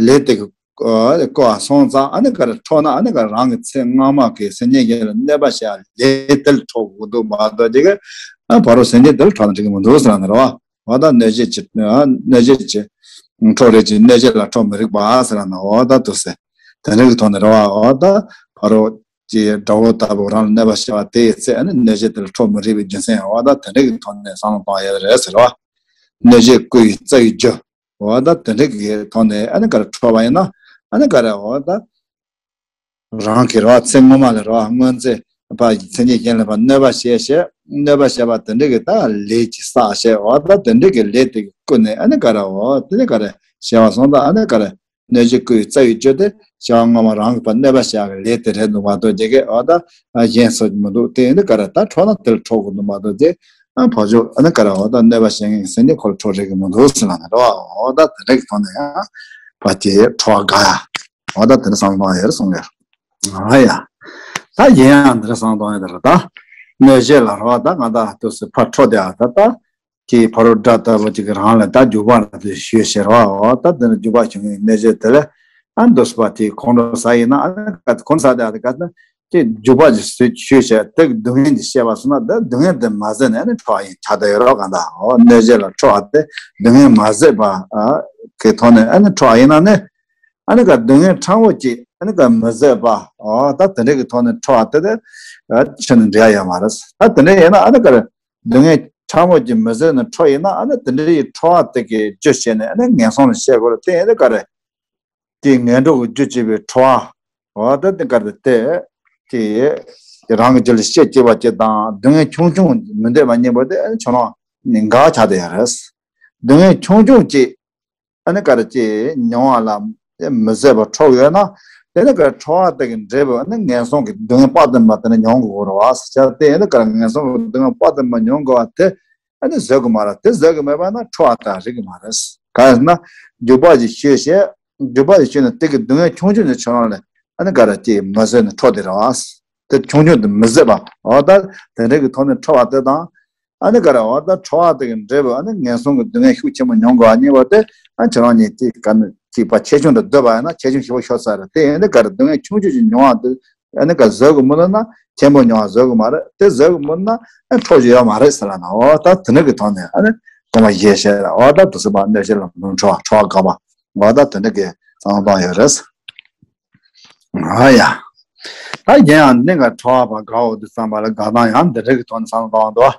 ལས་དེ་གི་བསྐུལ་བ་སོང་ཙང་ཨ་ནི་ག་རེ་ཁྲོ་ན་ཨ་ནི་ག་རེ་རང་གི་ཚེ་སྔ་མ་གི་སེམས་ཅན་གཞན་ལ་གནོད་པ་བྱས་ལས་དེ་ལ་ཁྲོ་དགོས་འདུག་མ་གཏོགས་དེ་གི་ཨ་ཕ་རོལ་སེམས་ཅན་དེ་ལ་ཁྲོ་ན་འགྲིག་གི་མི་འདུག་ཟེར་ན་རེད་བ། འོ་ད་གནོད་བྱེད་ཀྱི་གནོད་བྱེད་ཀྱི་ཁྲོ་རེ་ཀྱི་གནོད་བྱེད་ལ་ཁྲོ་མི་རིགས་པ་ཟེར་ན་འོ་ད་དུ་ཟེར། དེ་འདྲ་གི་ཐོག་ནས་རེད་བ། འོ་ད་ཕ་རོལ་གྱི་དགྲ་བོ་ལྟ་བུ་རང་ལ་གནོད་པ་བྱས་པ་དེའི་ཚེ་ཨ་ནི་གནོད་བྱེད་དེ་ལ་ཁྲོ་མི་རིགས་པའི་རྒྱུ་མཚན་འོ་ད་དེ་འདྲ་གི་ཐོག་ནས་བསམ་བློ་གཏོང་ཡས་རེད་ཟེར་བ། གནོད་བྱེད་བསྐུལ་བའི་རྩ་བའི་རྒྱུ། འོ་ད་དེ་འདྲ་གི་ཐོག་ནས་ཨ་ནི་ག་རེ་ཁྲོ་བ་ཡིན་ན་ཨ་ནི་ག་རེ་འོ་ད་རང་གི་རེད་བ། ཚེ་སྔོན་མ་ལ་རེད་བ། སྔོན་ཚེ་ཕ་སེམས་ཅན་གཞན་ལ་ཕར་གནོད་པ་བྱས་བྱས་གནོད་པ་བྱས་པ་དེ་འདྲ་གི་ད་ལས་ཀྱིས་བསགས་བྱས་འོ་ད་དེ་འདྲ་གི་ལས་དེ་གི་བསྐུལ་ནས་ཨ་ནི་ག་རེ་འོ་དེ་ནི་ག་རེ་བྱས་པ་སོང་ད་ཨ་ནི་ག་རེ་གནོད་བྱེད་བསྐུལ་བའི་རྩ་བའི་རྒྱུ་དེ་བྱ་བ་སྔོན་མ་རང་གི་ཕར་གནོད་པ་བྱས་པའི་ལས་དེ་རེད་འདུག་མ་གཏོགས་དེ་གི་འོ་ད་གཞན་སོགས་མི་འདུག་དེ་ནི་ག་རེ་ད་ཁྲོ་ན་དེ་ལ་ཁྲོ་དགོས་འདུག་མ་གཏོགས་དེ། ཨ་ཕར་ཕྱོགས་ཨ་ནི་ག་རེ་འོ་ད་གནོད་པ་བྱེད་མཁན་གྱི་སེམས་ཅན་ཁོ་ལ་ཁྲོ་རེ་གི་མི་འདུག་ཟེར་ལ་ནི་རེད་བ། འོ་ད་དེ་འདྲ་གི་ཐོག་ནས་ཡང་ཕ་དེ་ཁྲོ་བ་དགག་ཡ། འོ་ད་དེ་འདྲ་བསམ་གཏོང་ཡ་རེད་གསུང་གི་རེད། ཨ་ཡ། ད་གཞན་ཡང་འདི་འདྲ་བསམ་གཏོང་ཡ་དེ་རེད་ད། གནོད་བྱེད་ལ་རེད་བ། ད་ང་ད་དུས་སུ་ཕར་ཁྲོ་བསྡད་ཡ་ད་ད། དེའི་ཕ་རོལ་དགྲ་ལྟ་བུ་ཅིག་གི་རང་ལ་ད་རྒྱུག་པ་ལ་དེ་ཞུས་ཟེར་བ། འོ་ད་དེ་ནི་རྒྱུག་པ་བྱུང་བའི་གནོད་བྱེད་དེ་ལ་ཨ་འདུག་སེ་ཕ་དེའི་ཁོང་ཁྲོ་ཟ་ཡིན་ན་ཨ་ནི་ག་ཁོང་ཁྲོ་ཟ་བསྡད་ཡ་དེ་ག་ད། ཅིག་འཇུག་པ་ཅིག་ཞུས་བྱས་དེ་གི་སྡུག་བསྔལ་ཅིག་བཤད་པ་སོང་ན་དེ་སྡུག་བསྔལ་དེ་མ་བཟོད་ནས་ཨ་ནི་ཁྲོ་བ་ཡིན་ཆགས་བསྡད་ཡོད་རེད་གང་ལྟར། འོ་གནོད་བྱེད་ལ་ཁྲོ་བ་དེ་སྡུག་བསྔལ་མ་བཟོད་པ་གི་ཐོག་ནས་ཨ་ནི་ཁྲོ་བ་ཡིན་ན་ནི། ཨ་ནི་ག་སྡུག་བསྔལ་ཕྲ་མོ་ཅིག་ཨ་ནི་ག་མི་བཟོད་པ། འོ་ད་དེ་འདྲ་གི་ཐོག་ནས་ཁྲོ་བ་དེ་དེ་ཆོས་ནི་འབྲེལ་ཡ་ཡོད་མ་རེད། ད་དེ་འདྲ་ཡིན་ན་ཨ་ནི་ག་རེ་སྡུག་བསྔལ་ཕྲ་མོ་ཅིག་མི་བཟོད་ནས་ཁྲོ་ཡིན་ན་ཨ་ནི་དེ་འདྲ་ཡི་ཁྲོ་བ་དེ་གི་རྒྱུ་བྱས་ནས་ཨ་ནི་ངན་སོང་ལ་སྐྱེ་དགོས་རེད། དེ་ཡིན་ན་ག་རེ་དེ་ངན་འགྲོ་གི་རྒྱུ་བྱེད་པའི་ཁྲོ་བ། འོ་ད་དེ་ག་རེ་དེ་དེ་རང་གི་རྒྱུད་ལ་སྐྱེ་སྐྱེ་བ་ཅིག་དང་སྡུག་བསྔལ་ཆུང་ཆུང་མི་འདོད་པ་གཉིས་པོ་དེ་ཨ་ནི་ཁྱོད་རང་ནི་འགལ་ཆགས་བསྡད་ཡ་རེད། སྡུག་བསྔལ་ཆུང་ཆུང་ཅིག་ཨ་ནི་ག་རེ་ཅིག་མྱོང་བ་ལ་མི་བཟོད་པ་ཁྲོ་ཡོད་ན། དེ་ནི་ག་རེ་ཁྲོ་བ་དེ་གི་འབྲས་བུ་ཨ་ནི་ངན་སོང་གི་སྡུག་བསྔལ་དཔག་ཏུ་མེད་པ་དེ་ནི་མྱོང་དགོས་རེད་བ། ཟེར་བྱས་དེ་ནི་ག་རེ་ངན་སོང་གི་སྡུག་བསྔལ་དཔག་ཏུ་མེད་པ་མྱོང་དགོས་པ་དེ་ཨ་ནི་བཟོད་དགོས་མ་རེད། དེ་བཟོད་དགོས་མེད་པ་ན་ཁྲོ་བ་དང་རིགས་ཀྱི་མ་རེད། གང་ཡིན་ན་འཇུག་པ་ཞིག་ཤོད་བྱས་འཇུག་པ་ཞིག་ཤོད་ནས་དེ་གི་སྡུག་བསྔལ་ཆུང་ཆུང་ནས་ཁྱོད་རང་ལ་ཨ་ནི་ག་རེ་ཅིག་མ་བཟོད་ནས་ཁྲོ་དེ་རེད་བ། དེ་ཆུང་ཆུང་དེ་མི་བཟོད་པ། འོ་ད་དེ་འདྲ་གི་ཐོག་ནས་ཁྲོ་བ་དེ་དང་། ཨ་ནི་ག་རེ་འོ་ད་ཁྲོ་བ་དེ་གི་འབྲས་བུ་ཨ་ནི་ངན་སོང་གི་སྡུག་བསྔལ་ཤུགས་ཆེན་པོ་མྱོང་དགོས་པ་གཉིས་པོ་དེ་ཨ་ཁྱོད་རང་གཉིས་ཀྱི་ག་ནི་གཅིག་པ་ཆེ་ཆུང་དུ་བསྡོམས་པ་ཡིན་ན་ཆེ་ཆུང་ཞེ་པོ་ཤོར་ཚར་རེད། དེ་ཡིན་དུས་ག་རེ་སྡུག་བསྔལ་ཆུང་ཆུང་ཞིག་མྱོང་བ་དེ་ཨ་ནི་ག་བཟོད་དགོས་མི་འདུག་ན་ཆེན་པོ་མྱོང་བ་བཟོད་དགོས་མ་རེད། དེ་བཟོད་དགོས་མི་འདུག་ན་ཨ་ཁྲོ་ཞིག་ཡོད་མ་རེད་ཟེར་ལ་ན། འོ་ད་དེ་འདྲ་གི་ཐོག་ནས་ཨ་ནི་དགོངས་པ་བཞེས་བྱས་ར། འོ་ད་དུ་སུ་པ་གནོད་བྱེད་ལ་མི་ཁྲོ་བ་ཁྲོ་བ་དགག་པ། འོ་ད་དེ་འདྲ་གི་གསང་སྟངས་ཡོད་རེད། ཨ་ཡ། ད་གཞན་ཡང་གནས་འགའ་ཁྲོ་བ་པ་དགའ་འོ་དུ་བསམ་པ་ལ་དགག་སྟངས་ཡང་འདི་འདྲ་གི་ཐོག་ནས་བསམ་བློ་བཏང་འདུག་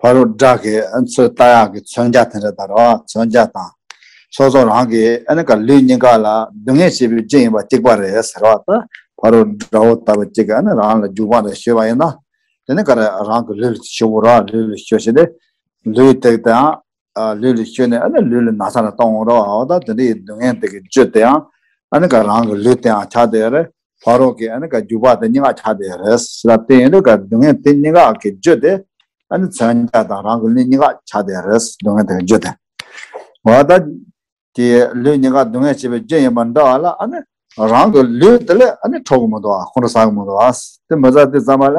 ཕ་རོལ་དགྲ་གི་ཨ་ཚོད་ལྟ་ཡག་གི་མཚོན་ཆ་དེ་འདྲ་དང་རོ། མཚོན་ཆ་དང་། སོ་སོ་རང་གི་ཨ་ནི་ག་ལུས་གཉིས་ཀ་ལ་སྡུག་བསྔལ་བྱེད་པའི་རྒྱུ་ཡིན་པ་གཅིག་པ་རེད་ཟེར་བ་ད། ཕ་རོལ་དགྲ་བོ་ལྟ་བུ་གཅིག་གིས་ཨ་ནི་རང་ལ་རྒྱུ་མ་རེ་ཤོད་པ་ཡིན་ན། དེ་ནི་ག་རེ་རང་གི་ལུས་ལ་ཤོད་དགོས་རོ། ལུས་ལ་ཤོད་བྱས་ཏེ། ལུས་དེ་དང་། ཨ་ལུས་ལ་ཤོད་ནས་ཨ་ནི་ལུས་ལ་ན་ཚ་ལ་གཏོང་འོང་རོགས། འོ་ད་དེ་འདྲ་ཡི་སྡུག་བསྔལ་དེ་གི་རྒྱུ་དེ་ཡང་ཨ་ནི་ག་རང་གི་ལུས་དེ་ཡང་ཆགས་བསྡད་རེད། ཕ་རོལ་གྱི་ཨ་ནི་ག་རྒྱུ་བ་དེ་གཉིས་ཀ་ཆགས་བསྡད་རེད་ཟེར་ལ། དེ་ཡིན་དུས་ག་སྡུག་བསྔལ་དེ་གཉིས་ཀ་གི་རྒྱུ་དེ་ཨ་ནི་མཚོན་ཆ་དང་རང་གི་ལུས་གཉིས་ཀ་ཆགས་བསྡད་རེད། སྡུག་བསྔལ་དེ་གི་རྒྱུ་དེ། འོ་ད་དེ་ལུས་གཉིས་ཀ་སྡུག་བསྔལ་བྱེད་པའི་རྒྱུ་ཡིན་པ་འདྲ་བ་ལ་ཨ་ནི། རང་གི་ལུས་དེ་ལས་ཨ་ནི་ཁྲོ་གི་མི་འདུག་ཨ། ཁོང་ཁྲོ་ཟ་གི་མི་འདུག་ཨ། དེ་མི་ཟ་དེ་ཙམ་པ་ལ་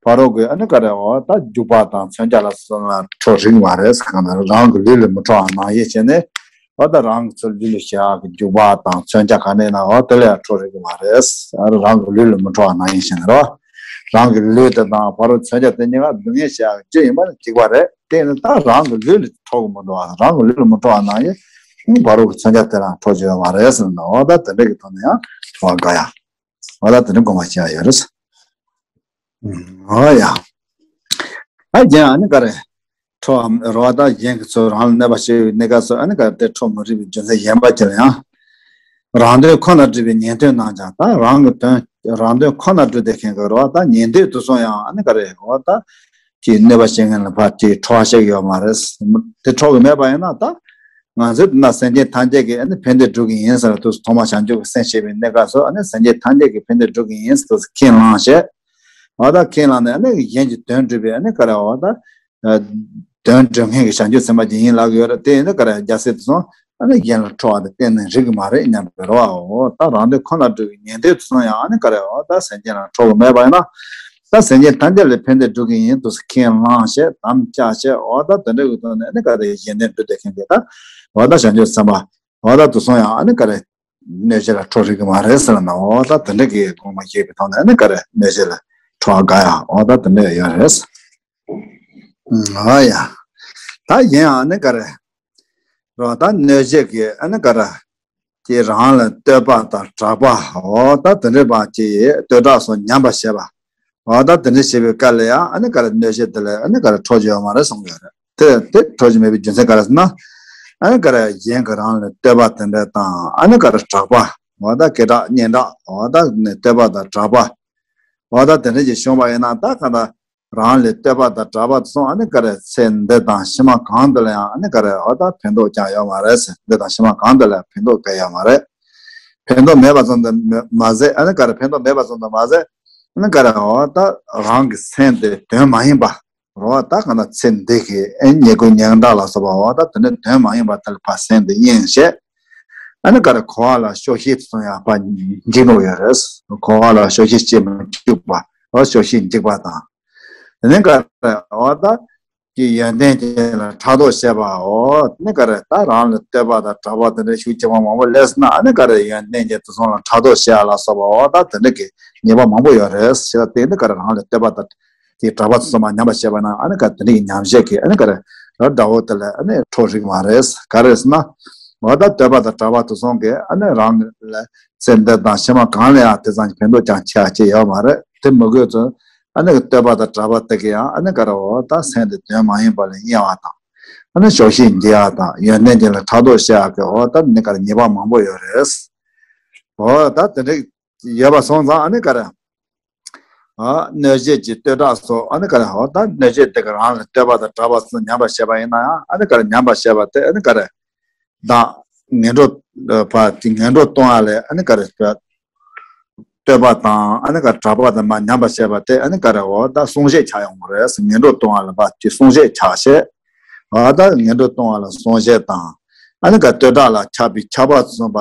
ཕ་རོལ་གྱི་ཨ་ནི་ག་རེ་འོ་ད་རྒྱུ་བ་དང་མཚོན་ཆ་ལ་སོགས་ལ་ཁྲོ་རིགས་མ་རེད། གང་ལྟར་རང་གི་ལུས་ལ་མི་ཁྲོ་བ་ནང་བཞིན་བྱས་ནས་འོ་ད་རང་གི་ཚུར་ལུས་ལ་བཞག་གི་རྒྱུ་བ་དང་མཚོན་ཆ་ག་ནས་ན་འོ་དེ་ལ་ཡང་ཁྲོ་རིགས་མ་རེད། རང་གི་ལུས་ལ་མི་ཁྲོ་བ་ནང་བཞིན་བྱས་ནས་རོ། རང་གི་ལུས་དེ་དང་ཕ་རོལ་མཚོན་ཆ་དེ་གཉིས་ཀ་སྡུག་བསྔལ་བྱེད་ཡག་གི་རྒྱུ་ཡིན་པ་ལ་གཅིག་པ་རེད། དེ་ནི་ད་རང་གི་ལུས་ལ་ཁྲོ་གི་མི་འདུག་ཨ། རང་གི་ལུས་ལ་མི་ཁྲོ་བ་ནང་བཞིན་ཕ་རོལ་གྱི་མཚོན་ཆ་དེ་ལ་ཁྲོ་རྒྱུ་ཡོད་མ་རེད་ཟེར་ན། འོ་ད་དེ་འདྲ་གི་ཐོག་ནས་ཡང་ཁྲོ་བ་དགག་ཡ། འོ་ད་དེ་འདྲ་དགོངས་པ་བཞེས་ཡ་ཡོད་རེད། འོ་ཡ། ད་རྒྱན་ཨ་ནི་ག་རེ། ཁྲོ་བ་རོ། ད་གཞན་གྱི་ཚུལ་རང་ལ་གནོད་པ་བྱེད་པའི་གནས་སྐབས་སུ་ཨ་ནི་ག་རེ་དེ་ཁྲོ་མི་རིགས་པའི་རྒྱུ་མཚན་གཞན་པ་ཅི་ལ་ཡང་། རང་དོན་ཁོ་ན་སྒྲུབ་པའི་ཉན་ཐོས་རྣམས་ཀྱང་ད་རང་གི་དོན་རང་དོན་ཁོ་ན་སྒྲུབ་བསྡད་མཁན་གྱི་རོ། ད་ཉན་ཐོས་དེ་ཚོ་ཡང་ཨ་ནི་ག་རེ་འོ་ད། ཀྱི་གནོད་པ་བྱེད་མཁན་ལ་ཕར་ཀྱི་ཁྲོ་བ་བཤད་ཀྱི་ཡོད་མ་རེད། དེ་ཁྲོ་གི་མེད་པ་ཡིན་ན་ད། ང་ཚོས་ན་སེམས་ཅན་ཐམས་ཅད་ཀྱི་ཨ་ནི་ཕན་བདེ་སྒྲུབ་ཀྱི་ཡིན་ཟེར་དུས་ཐོག་མ་བྱང་ཆུབ་ཀྱི་སེམས་བསྐྱེད་པའི་གནས་སྐབས་སུ་ཨ་ནི་སེམས་ཅན་ཐམས་ཅད་ཀྱི་ཕན་བདེ་སྒྲུབ་ཀྱི་ཡིན་ཟེར་དུས་ཁས་བླངས་བྱས། འོ་ད་ཁས་བླངས་ནས་ཨ་ནི་གཞན་གྱི་དོན་སྒྲུབ་པའི་ཨ་ནི་ག་རེ་འོ་ད། དོན་སྒྲུབ་མཁན་གྱི་བྱང་ཆུབ་སེམས་དཔའ་ཅིག་ཡིན་ལབ་ཀྱི་ཡོད་རེད། དེ་ཡིན་ན་ག་རེ་རྒྱལ་སྲས་དེ་ཚོ་ཨ་ནི་གཞན་ལ་ཁྲོ་བ་དེ་གཏན་ནས་རིགས་ཀྱི་མ་རེད་སྙམ་པའི་རེ་བའོ། ད་རང་དོན་ཁོ་ན་སྒྲུབ་པའི་ཉན་ཐོས་དེ་ཚོ་ཡང་ཨ་ནི་ག་རེ་འོ་ད་སེམས་ཅན་ལ་ཁྲོ་གི་མེད་པ་ཡིན་ན། ད་སེམས་ཅན་ཐམས་ཅད་ལ་ཕན་བདེ་སྒྲུབ་ཀྱི་ཡིན་དུས་ཁས་བླངས་བྱས་དམ་བཅའ་བྱས་འོ་ད་དེ་འདྲ་གི་ཐོག་ནས་ཨ་ནི་ག་རེ་གཞན་དོན་སྒྲུབ་བསྡད་མཁན་གྱི་ད་འོ་ད་བྱང་ཆུབ་སེམས་དཔའ་འོ་ད་དེ་ཚོ་ཡང་ཨ་ནི་ག་རེ། གནོད་བྱེད་ལ་ཁྲོ་རིགས་ཀྱི་མ་རེད་ཟེར་ན། འོ་ད་དེ་འདྲ་གི་དགོངས་པ་བཞེས་པའི་ཐོག་ནས་ཨ་ནི་ག་རེ་གནོད་བྱེད་ལ་ཁྲོ་བ་དགག་ཡ་འོ་ད་དེ་འདྲ་ཡོད་རེད། འོ་ཡ། ད་གཞན་ཡང་ཨ་ནི་ག་རེ། རོ་ད་གནོད་བྱེད་ཀྱི་ཨ་ནི་ག་རེ། ཀྱི་རང་ལ་བསྟོད་པ་དང་གྲགས་པ་འོ་ད་དེ་འདྲ་པ་ཀྱི་བསྟོད་གྲགས་སོགས་ཉམས་པར་བྱེད་པ། འོ་ད་དེ་འདྲ་བྱེད་པའི་སྐབས་ལ་ཡང་ཨ་ནི་ག་རེ་གནོད་བྱེད་དེ་ལ་ཨ་ནི་ག་རེ་ཁྲོ་རྒྱུ་ཡོད་མ་རེད་གསུངས་ཡོད་རེད། དེ་དེ་ཁྲོ་རྒྱུ་མེད་པའི་རྒྱུ་མཚན་ག་རེ་ཟེར་ན། ཨ་ནི་ག་རེ་གཞན་གྱིས་རང་ལ་བསྟོད་པ་དེ་འདྲ་དང་ཨ་ནི་ག་རེ་གྲགས་པ། འོ་ད་སྐད་གྲགས་སྙན་གྲགས་འོ་ད་ནི་བསྟོད་པ་དང་གྲགས་པ། འོ་ད་དེ་འདྲ་ཅིག་བྱུང་བ་ཡིན་ན་ད་ག་ད་རང་ལ་བསྟོད་པ་དང་གྲགས་པ་དེ་ཚོ་ཨ་ནི་ག་རེ་ཚེ་འདི་དང་ཕྱི་མ་གང་དུ་ལ་ཡང་ཨ་ནི་ག་རེ་འོ་ད་ཕན་ཐོགས་ཀྱང་ཡོད་མ་རེད་ཟེར། འདི་དང་ཕྱི་མ་གང་དུ་ལ་ཕན་ཐོགས་གང་ཡོད་མ་རེད། ཕན་ཐོགས་མེད་པ་ཙམ་དུ་མ་ཟད་ཨ་ནི་ག་རེ་ཕན་ཐོགས་མེད་པ་ཙམ་དུ་མ་ཟད་ཨ་ནི་ག་རེ་འོ་ད་རང་གི་སེམས་དེ་དོན་མ་ཡིན་པ། རོ་ད་ག་ན་ཚེ་འདི་གི་ཨེ་ཉེས་དགུ་ཉེས་དགུ་ལ་སོགས་པ་འོ་ད་དེ་ནི་དོན་མ་ཡིན་པ་དེ་ལ་ཕར་སེམས་དེ་གཡེང་བྱས། ཨ་ནི་ག་རེ་འཁོར་བ་ལ་སྐྱོ་ཤས་སུ་ཡང་ཕར་འཇིགས་ནོ་ཡོད་རེད། འཁོར་བ་ལ་སྐྱོ་ཤས་སྐྱེ་མི་བཅུག་པ་འོ་སྐྱོ་ཤས་འཇིགས་པ་དང་། དེ་ནི་ག་རེ་འོ་ད་ ཀྱི་ཡོན་ཏན་ཅན་ལ་ཕྲག་དོག་བྱེད་པའོ། ནི་ག་རེ་ད་རང་ལ་བསྟོད་པ་དང་གྲགས་པ་དེ་འདྲ་ཤུགས་ཆེན་པོ་མང་པོ་སླེབས་ན་ཨ་ནི་ག་རེ་ཡོན་ཏན་ཅན་དེ་ཚོ་ལ་ཕྲག་དོག་བྱེད་ཡ་ལ་སོགས་པའོ། ད་དེ་འདྲ་གི་ཉེས་པ་མང་པོ་ཡོད་རེད། བྱས་ཙང་དེ་ནི་ག་རེ་རང་ལ་བསྟོད་པ་དང་དེ་གྲགས་པ་ཚོ་མ་ཉམས་པ་བྱས་པ་ན་ཨ་ནི་ག་དེ་འདྲ་གི་ཉམས་བཞེས་ཀྱི་ཨ་ནི་ག་རེ་ར་དགྲ་བོ་དེ་ལ་ཨ་ནི་ཁྲོ་རིགས་མ་རེད། ག་རེ་ཟེར་ན་འོ་ད་བསྟོད་པ་དང་གྲགས་པ་དེ་ཚོ་གིས་ཨ་ནི་རང་ལ་ཚེ་འདི་དང་ཕྱི་མ་གང་ལ་ཡང་དེ་ཙམ་གྱི་ཕན་ཐོགས་ཀྱང་ཆེ་བ་ཅིག་ཡོད་མ་རེད། དེ་མི་དགོས་ཚུལ་ཨ་ནི་བསྟོད་པ་དང་གྲགས་པ་དེ་གིས་ཡང་ཨ་ནི་ག་རེ་འོ་ད་སེམས་དེ་དོན་མ་ཡིན་པ་ལ་གཡེང་བ་དང་། ཨ་ནི་ཆོག་ཤེས་འགྱེད་ཡག་དང་ཡོན་ཏན་ཅན་ལ་ཕྲག་དོག་བྱེད་ཡག་གི་འོ་ད་ནི་ག་རེ་ཉེས་པ་མང་པོ་ཡོད་རེད། འོ་ད་དེ་འདྲ་ཡོད་པ་སོང་ཙང་ཨ་ནི་ག་རེ། ཨ་གནོད་བྱེད་ཀྱི་བསྟོད་གྲགས་སོགས་ཨ་ནི་ག་རེ་འོ་ད་གནོད་བྱེད་དེ་ག་རང་ལ་བསྟོད་པ་དང་གྲགས་པ་སོགས་ཉམས་པར་བྱེད་པ་ཡིན་ན་ཡང་ཨ་ནི་ག་རེ་ཉམས་པར་བྱེད་པ་དེ་ཨ་ནི་ག་རེ། ད་ངན་འགྲོ་པ་དེ་ངན་འགྲོ་གཏོང་ཡག་ལ་ཨ་ནི་ག་རེ། བསྟོད་པ་དང་ཨ་ནི་ག་གྲགས་པ་དང་མ་ཉམས་པར་བྱེད་པ་དེ་ཨ་ནི་ག་རེ་འོ་ད་སྲུང་བྱེད་ཆགས་ཡོང་གི་རེད། ངན་འགྲོ་གཏོང་བ་ལ་བ་དེ་སྲུང་བྱེད་ཆགས་བྱས། འོ་ད་ངན་འགྲོ་གཏོང་བ་ལ་སྲུང་བྱེད་དང་ཨ་ནི་ག་བསྟོད་གྲགས་ལ་ཆགས་པའི་ཆགས་པ་བཟུང་བ།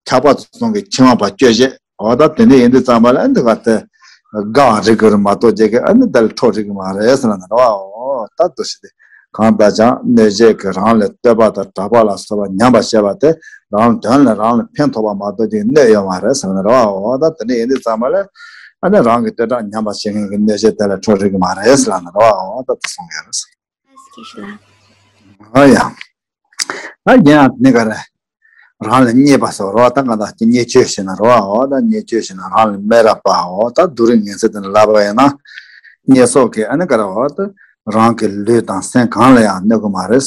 ཆགས་པ་བཟུང་གི་འཆིང་བ་བ་སྤྱོད་བྱེད། འོ་ད་དེ་འདྲ་ཡིན་དུས་ཙམ་པ་ལ་ཨ་ནི་ག་དེ་དགའ་རིག་གི་རེད་མ་གཏོགས་རྗེས་ཀྱི་ཨ་ནི་དེ་ལ་ཁྲོ་རིག་གི་མ་རེད་ཟེར་ན་རེད་བ། འོ་ད་དུ་ཞིག་དེ། གང་ལྟར་ཀྱང་གནོད་བྱེད་ཀྱི་རང་ལས་བསྟོད་པ་དང་གྲགས་པ་ལ་སོགས་པ་ཉམས་པར་བྱེད་པ་དེ་རང་དོན་ལ་རང་ལ་ཕན་ཐོགས་པ་མ་གཏོགས་ཀྱི་གནོད་ཡོད་མ་རེད་ཟེར་ན་རེད་བ། འོ་ད་དེ་འདྲ་ཡིན་དུས་ཙམ་པ་ལ་ཨ་ནི་རང་གི་བསྟོད་གྲགས་ཉམས་པར་བྱེད་མཁན་གྱི་གནོད་བྱེད་དེ་ལ་ཁྲོ་རིག་གི་མ་རེད་ཟེར་ན་རེད་བ། འོ་ད་དེ་གསུང་གི་རེད། ཨ་ཡ། ད་ཡིན་ཡང་ནི་ག་རེ། རང་ལ་བརྙས་པ་སོགས་རེད་བ། ད་གང་ལྟར་ཀྱི་བརྙས་བཅོས་བྱེད་ན་རེད་བ། འོ་ད་བརྙས་བཅོས་བྱེད་ན་རང་ལ་སྨད་ར་པ་འོ་ད་སྡུག་རུས་ངན་ཚད་དེ་ལབ་པ་ཡིན་ན། བརྙས་སོགས་ཀྱིས་ཨ་ནི་ག་རེ་འོ་ད་རང་གི་ལུས་དང་སེམས་གང་ལ་ཡང་གནོད་གི་མ་རེད།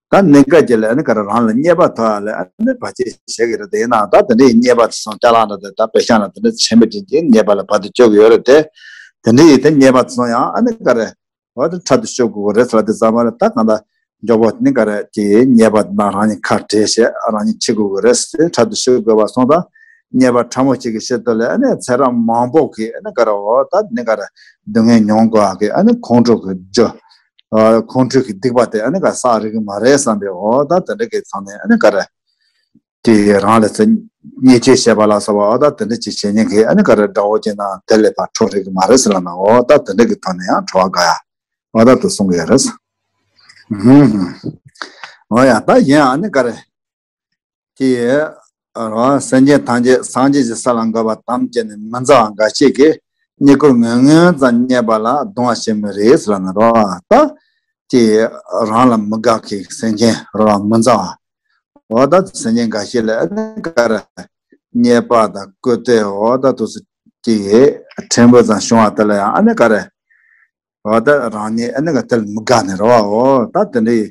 ད་གནས་སྐབས་ཀྱི་ལ་ཨ་ནི་ག་རེ་རང་ལ་བརྙས་པ་ཐོབ་ཡག་ལ་ཨ་ནི་བར་ཆད་བྱེད་ཀྱི་རེད། དེ་ཡིན་ན་ད་དེ་འདྲའི་བརྙས་པ་དེ་ཚོ་ཅ་ལག་འདྲ་དེ་ད་དཔེ་བཞག་ན་དེ་འདྲ་ཆེན་པོ་ཅིག་གིས་བརྙས་པ་ལ་བར་དུ་གཅོད་ཀྱི་ཡོད་རེད་དེ། དེ་འདྲའི་ཡིན་དེ་བརྙས་པ་དེ་ཚོ་ཡང་ཨ་ནི་ག་རེ། འོ་དེ་ཕྲག་ཏུ་ཞུགས་དགོས་རེད་ཟེར་བ་དེ་ཙམ་པ་རེད། ད་གང་ལྟར་མགྱོགས་པོ་ནི་ག་རེ་ཀྱི་བརྙས་པ་དང་རང་ཉིད་ཁ་བྲལ་བྱས་རང་ཉིད་འཆི་དགོས་ཀྱི་རེད་ཟེར་ཕྲག་ཏུ་ཞུགས་དགོས་པ་སོང་ཙང་། བརྙས་པ་ཕྲ་མོ་གཅིག་གི་ཆེད་དུ་ལ་ཨ་ནི་ཚེ་རབས་མང་པོ་གི་ཨ་ནི་ག་རེ་འོ་ད་ནི་ག་རེ་སྡུག་བསྔལ་མྱོང་དགོས་ཀྱི་ཨ་ནི་ཁོང་ཁྲོ་གི་རྒྱུ། ཁོང་ཁྲོ་གི་སྡིག་པ་དེ་ཨ་ནི་ག་བསགས་རིགས་མ་རེད་བསམ་པའི་འོ་ད་དེ་འདྲ་གི་ཚང་ནས་ཨ་ནི་ག་རེ། དེ་ཡི་རང་ལ་ཚེ་བརྙས་བཅོས་བྱེད་པ་ལ་སོགས་པ་འོ་ད་དེ་འདྲ་ཅིག་བྱེད་མཁན་གྱི་ཨ་ནི་ག་རེ་དགྲ་བོ་ཅིག་ན་དེ་ལས་ཕར་ཁྲོ་རིགས་མ་རེད་ཟེར་ལབ་ན་འོ་ད་དེ་འདྲ་གི་ཐོག་ནས་ཡང་ཁྲོ་བ་དགའ་ཡ་འོ་ད་དུ་གསུང་གི་ཡོད་རེད། ཧུམ་ཧུམ། འོ་ཡ་ད་ཡིན་ཨ་ནི་ག་རེ། དེ་ཡི་རོ་སེམས་ཅན་ཐམས་ཅད་སངས་རྒྱས་ཀྱི་ས་ལ་འགོད་པ་དམ་བཅས་ནས་མི་མཛའ་བ་འགའ་ཞིག་གིས་རྙེད་བཀུར་ངན་ངོན་ཙམ་བརྙས་པ་ལ་གདུང་བ་བྱེད་མི་རིགས་ཟེར་ལབ་ན་རོ་ད། དེ་རང་ལ་མི་དགའ་མཁན་སེམས་ཅན་རོ་མི་མཛའ་བ། འོ་ད་སེམས་ཅན་འགའ་ཞིག་ལ་ཨ་ནི་ག་རེ། བརྙས་པ་དང་བཀུར་སྟི་འོ་ད་དུ་སུ་ཀྱི་ཕྲན་བུ་ཙམ་བྱུང་བ་དེ་ལ་ཡང་ཨ་ནི་ག་རེ། འོ་ད་རང་ཉིད་ཨ་ནི་ག་དེ་ལ་མི་དགའ་ནས་རོ་འོ་ད་དེ་འདྲའི་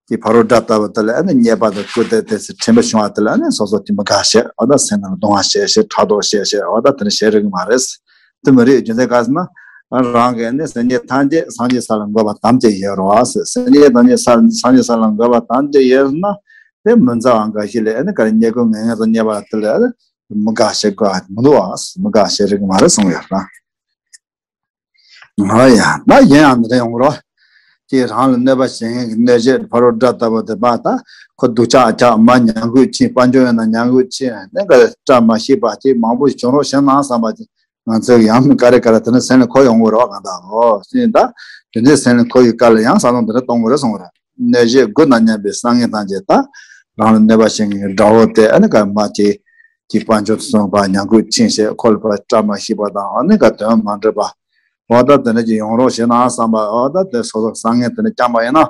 ཀྱི་ཕ་རོལ་དགྲ་ལྟ་བུ་དེ་ལ་ཨ་ནི་བརྙས་པ་དང་བཀུར་སྟི་དེ་སུ་ཕྲན་བུ་བྱུང་བ་དེ་ལ་ཨ་ནི་སོ་སོ་དེ་མི་དགའ་བྱེད་འོ་ད་སེམས་ནང་གདུང་བ་བྱེད་བྱེད་ཕྲག་དོག་བྱེད་བྱེད་འོ་ད་དེ་འདྲ་བྱེད་རིགས་མ་རེད། དེ་མི་རིགས་རྒྱུ་མཚན་ག་ཟེར་ན། རང་གིས་ནི་སེམས་ཅན་ཐམས་ཅད་སངས་རྒྱས་ས་ལ་འགོད་པ་དམ་བཅས་ཡོད་རེད་བ། སེམས་ཅན་ཐམས་ཅད་ས་སངས་རྒྱས་ས་ལ་འགོད་པ་དམ་བཅས་ཡོད་ན། དེ་མི་མཛའ་བ་འགའ་ཞིག་ལ་ནི་ག་རེ་རྙེད་བཀུར་ངན་ངོན་སོགས་བརྙས་པ་དེ་ལ་མི་དགའ་བྱེད་དགོས་མི་འདུག་བ། མི་དགའ་བྱེད་རིགས་མ་རེད་གསུངས་ཡོད་རེད། ཧ་ཡ་ད་གཞན་ཡང་འདི་འདྲ་ཡོང་གི་རེད། ཅེས་རང་ལ་གནོད་པ་བྱེད་མཁན་གྱི་གནོད་བྱེད་ཕ་རོལ་དགྲ་ལྟ་བུ་དེ་པ་ད་ཁོ་སྡུག་ཅག་ཅག་མ་མྱང་གུད་ཕྱིན་དཔལ་འབྱོར་ཡོད་ན་མྱང་གུད་ཕྱིན་ནི་ག་རེ་བཀྲ་མ་ཤིས་པ་ཅིག་མང་པོ་བྱུང་རོགས་བྱས་ན་བསམ་པ་ཅིག་ང་ཚོས་ཡང་མི་ག་རེ་ག་རེ་དེ་འདྲ་སེམས་ལ་འཁོར་ཡོང་གི་རེད་བ། གང་ལྟར་འོ་ཟིན་ད་དེ་འདྲའི་སེམས་ལ་འཁོར་ཡོད་སྐབས་ལ་ཡང་བསམ་བློ་འདི་འདྲ་གཏོང་དགོས་རེད་གསུངས་པ་རེད། གནོད་བྱེད་དགུ་དང་མཉམ་པའི་སངས་རྒྱས་ཐམས་ཅད་ད་རང་ལ་གནོད་པ་བྱེད་མཁན་གྱི་དགྲ་བོ་དེ་ཨ་ནི་ག་མ་ཅིག་གི་དཔལ་འབྱོར་སོང་བ་མྱང་གུད་ཕྱིན་ཞེས་འཁོར་བ་བཀྲ་མ་ཤིས་པ་དང་ཨ་ནི་ག་དོན་མ་འགྲུབ་པ། འོ་ད་དེ་འདྲ་ཅིག་ཡོང་རོགས་བྱེད་ན་བསམ་པ་འོ་ད་དེ་སོ་སོ་བསམ་ངན་དེ་འདྲ་བསྐྱངས་པ་ཡིན་ན།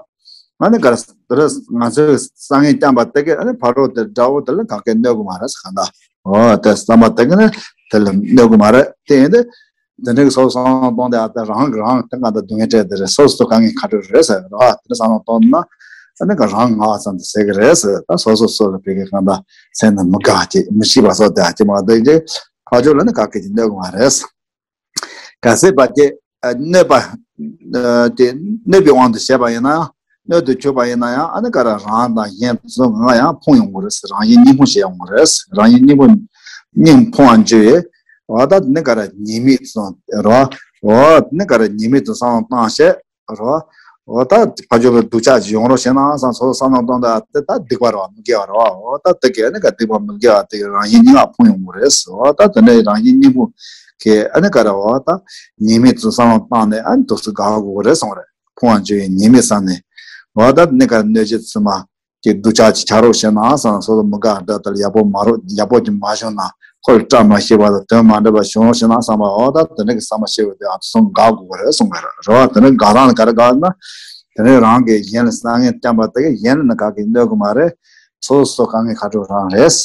ཨ་ནི་ག་རེ་ང་ཚོས་བསམ་ངན་བསྐྱངས་པ་དེ་གས་ཨ་ནི་ཕ་རོལ་དེ་དགྲ་བོ་དེ་ལ་ག་གེ་གནོད་གི་མ་རེད་ཟེར་ག་འདྲ། འོ་དེ་བསམ་པ་དེ་གས་ནི་དེ་ལ་གནོད་གི་མ་རེད། དེ་ཡིན་ཏེ། དེ་འདྲ་གི་སོ་སོ་བསམ་བློ་གཏོང་དེ་ཨ་ད་རང་གི་རང་དེ་ག་འདྲ་སྡུག་བསྔལ་སྤྲད་དེ་རེད། སོ་སོ་ག་ངའི་ཁ་དྲོ་རེད་ཟེར་རོ། དེ་འདྲ་བསམ་བློ་གཏོང་ན་ཨ་ནི་ག་རང་ང་བ་ཙམ་དུ་ཟེར་གི་རེད་ཟེར། ད་སོ་སོ་སོ་ལ་བེད་ཀི་ག་འདྲ་སེམས་ནང་མི་དགའ་ཅིག་མི་ཤེས་པ་སོགས་དེ་ཨ་ཅི་མ་གཏོགས་ཅིག་ཕ་ཕྱོགས་ལ་ནི་ག་གེ་ཅིག་གནོད་གི་མ་རེད། གལ་སྲིད་པ་ཅིག་གནོད་པ་དེ་གནོད་པའི་དབང་དུ་བྱས་པ་ཡིན་ན་ཡང་གནོད་དུ་གྱུར་པ་ཡིན་ན་ཡང་ཨ་ནི་ག་ར་རང་དང་གཞན་དུ་སོང་ང་ཡང་ཕུང་ཡོང་གི་རེད། རང་གཞན་གཉིས་ཕུང་བྱེད་ཡོང་གི་རེད། རང་གཞན་གཉིས་ཕུང་གཉིས་ཕུང་བ་འཇུ་ཡི་བ་ད་ནི་ག་ར་ཉེས་དམིགས་སོང་རོ། འོ་ནི་ག་ར་ཉེས་དམིགས་དུ་བསམ་བློ་བཏང་བྱས་རོ། འོ་ད་ཕ་ཕྱོགས་ལ་སྡུག་ཅག་ཅིག་ཡོང་རོགས་བྱས་ན་བསམ་སོ་སོ་བསམ་བློ་གཏོང་ད་དེ་ད་སྡིག་པ་རེད་བ། མི་དགེ་བ་རེད་བ། འོ་ད་དེ་གས་ནི་ག་སྡིག་པ་མི་དགེ་བ་དེ་གས་རང་གཞན་གཉིས་ལ་ཕུང་ཡོང་གི་རེད་ཟེར། འོ་ད་དེ་འདྲའི་རང་གཞན་གཉིས་ཕུང་གས་ཨ་ནི་ག་རེ་འོ་ད་ཉེས་དམིགས་ཚུལ་བསམ་བློ་བཏང་ནས་ཨ་ནི་དུས་སུ་དགའ་དགོས་ཀྱི་རེད་གསུངས་རེད། ཕུང་བ་འཇུ་ཡི་ཉེས་དམིགས་བསམ་ནས། འོ་ད་ནི་ག་རེ་གནོད་བྱེད་ཚུལ་མ་ཀྱི་སྡུག་ཅག་ཅིག་བྱ་རོགས་བྱས་ན་བསམ་སོ་སོ་མི་དགའ་འདྲ་ལྟར་ཡག་པོ་མ་རོགས་ཡག་པོ་ཅིག་མ་བྱུང་ན་ཁོ་ལ་བཀྲ་མ་ཤིས་པ་དང་དོན་མ་འགྲིག་པ་བྱུང་རོགས་བྱས་ན་བསམ་པ། འོ་ད་དེ་འདྲ་གི་བསམ་པ་ཤེས་པ་དེ་ཨ་ཚོ་དགའ་དགོས་རེད་གསུང་གི་རེད། རེད་བ། དེ་འདྲ་དགའ་སྟངས་ག་རེ་དགའ་ན། དེ་ནས་རང་གིས་གཞན་ལ་བསམ་ངན་བསྟན་པ་དེ་གིས་གཞན་ལ་ནི་ག་གིས་གནོད་གི་མ་རེད། སོ་སོ་དཀའ་ངལ་ཁ་སྤྲོད་རང་རེད།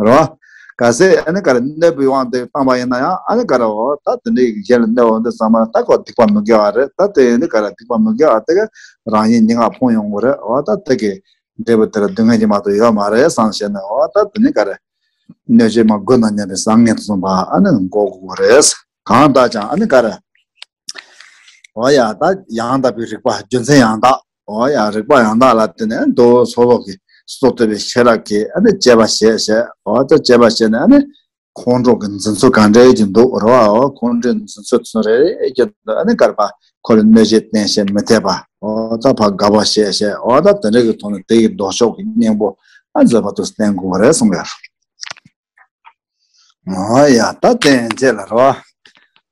རེད་བ། གལ་སྲིད་ཨ་ནི་ག་རེ་གནོད་པའི་དབང་དེ་བཏང་པ་ཡིན་ན་ཡང་ཨ་ནི་ག་རེ་འོ་ད་དེ་འདྲའི་གཞན་ལ་གནོད་འོང་དུས་ཙམ་པ་ད་ཁོ་སྡིག་པ་མི་དགེ་བ་རེད། ད་དེ་ཡིན་དུས་ག་རེ་སྡིག་པ་མི་དགེ་བ་དེ་གིས་རང་ཉིད་སྙན་ངག་ཕུང་ཡོང་གི་རེད། འོ་ད་དེ་གི་འབྲས་བུ་དེ་ལ་སྡུག་བསྔལ་གྱི་མ་གཏོགས་ཡོད་མ་རེད་བསམ་བྱས་ནས། འོ་ད་དེ་ནི་ག་རེ་གནོད་བྱེད་མ་དགུ་དང་མཉམ་པའི་བཟང་ངན་དུ་སོང་བ་ཨ་ནི་འགོག་དགོས་རེད། གང་ལྟར་ཀྱང་ཨ་ནི་ག་རེ། འོ་ཡ་ད་ཡང་དག་པའི་རིག་པ་རྒྱུ་མཚན་ཡང་དག་འོ་ཡ་རིག་པ་ཡང་དག་ལ་བརྟེན་ནས་མདོ་སོགས་ཀྱི་སོ་ཐོབ་པའི་ཤེས་རབ་ཀྱིས་ཨ་ནི་དཔྱད་པ་བྱས་བྱས། འོ་ད་དཔྱད་པ་བྱས་ནས་ཨ་ནི་ཁོང་ཁྲོ་གི་འཛིན་ཚུལ་ག་འདྲ་ཡིན་གྱི་འདུག་རེད་བ། འོ་ཁོང་ཁྲོའི་འཛིན་ཚུལ་ཚུན་རེ་རེ་བཞིན་དུ་ཨ་ནི་ག་རེ་བ་ཁོ་ལ་གནོད་བྱེད་བསྟེན་བྱས་མི་འཐད་པ། འོ་ད་ཕར་དགག་པ་བྱས་བྱས། འོ་ད་དེ་འདྲ་གི་ཐོག་ནས་དེ་ཡི་ལྡོག་ཕྱོགས་ཀྱི་གཉེན་པོ་ཨ་བཟོད་པ་དུ་བསྟེན་དགོས་རེད་གསུངས་ཡོད། འོ་ཡ་ད་དེ་རྗེས་ལ་རེད་བ།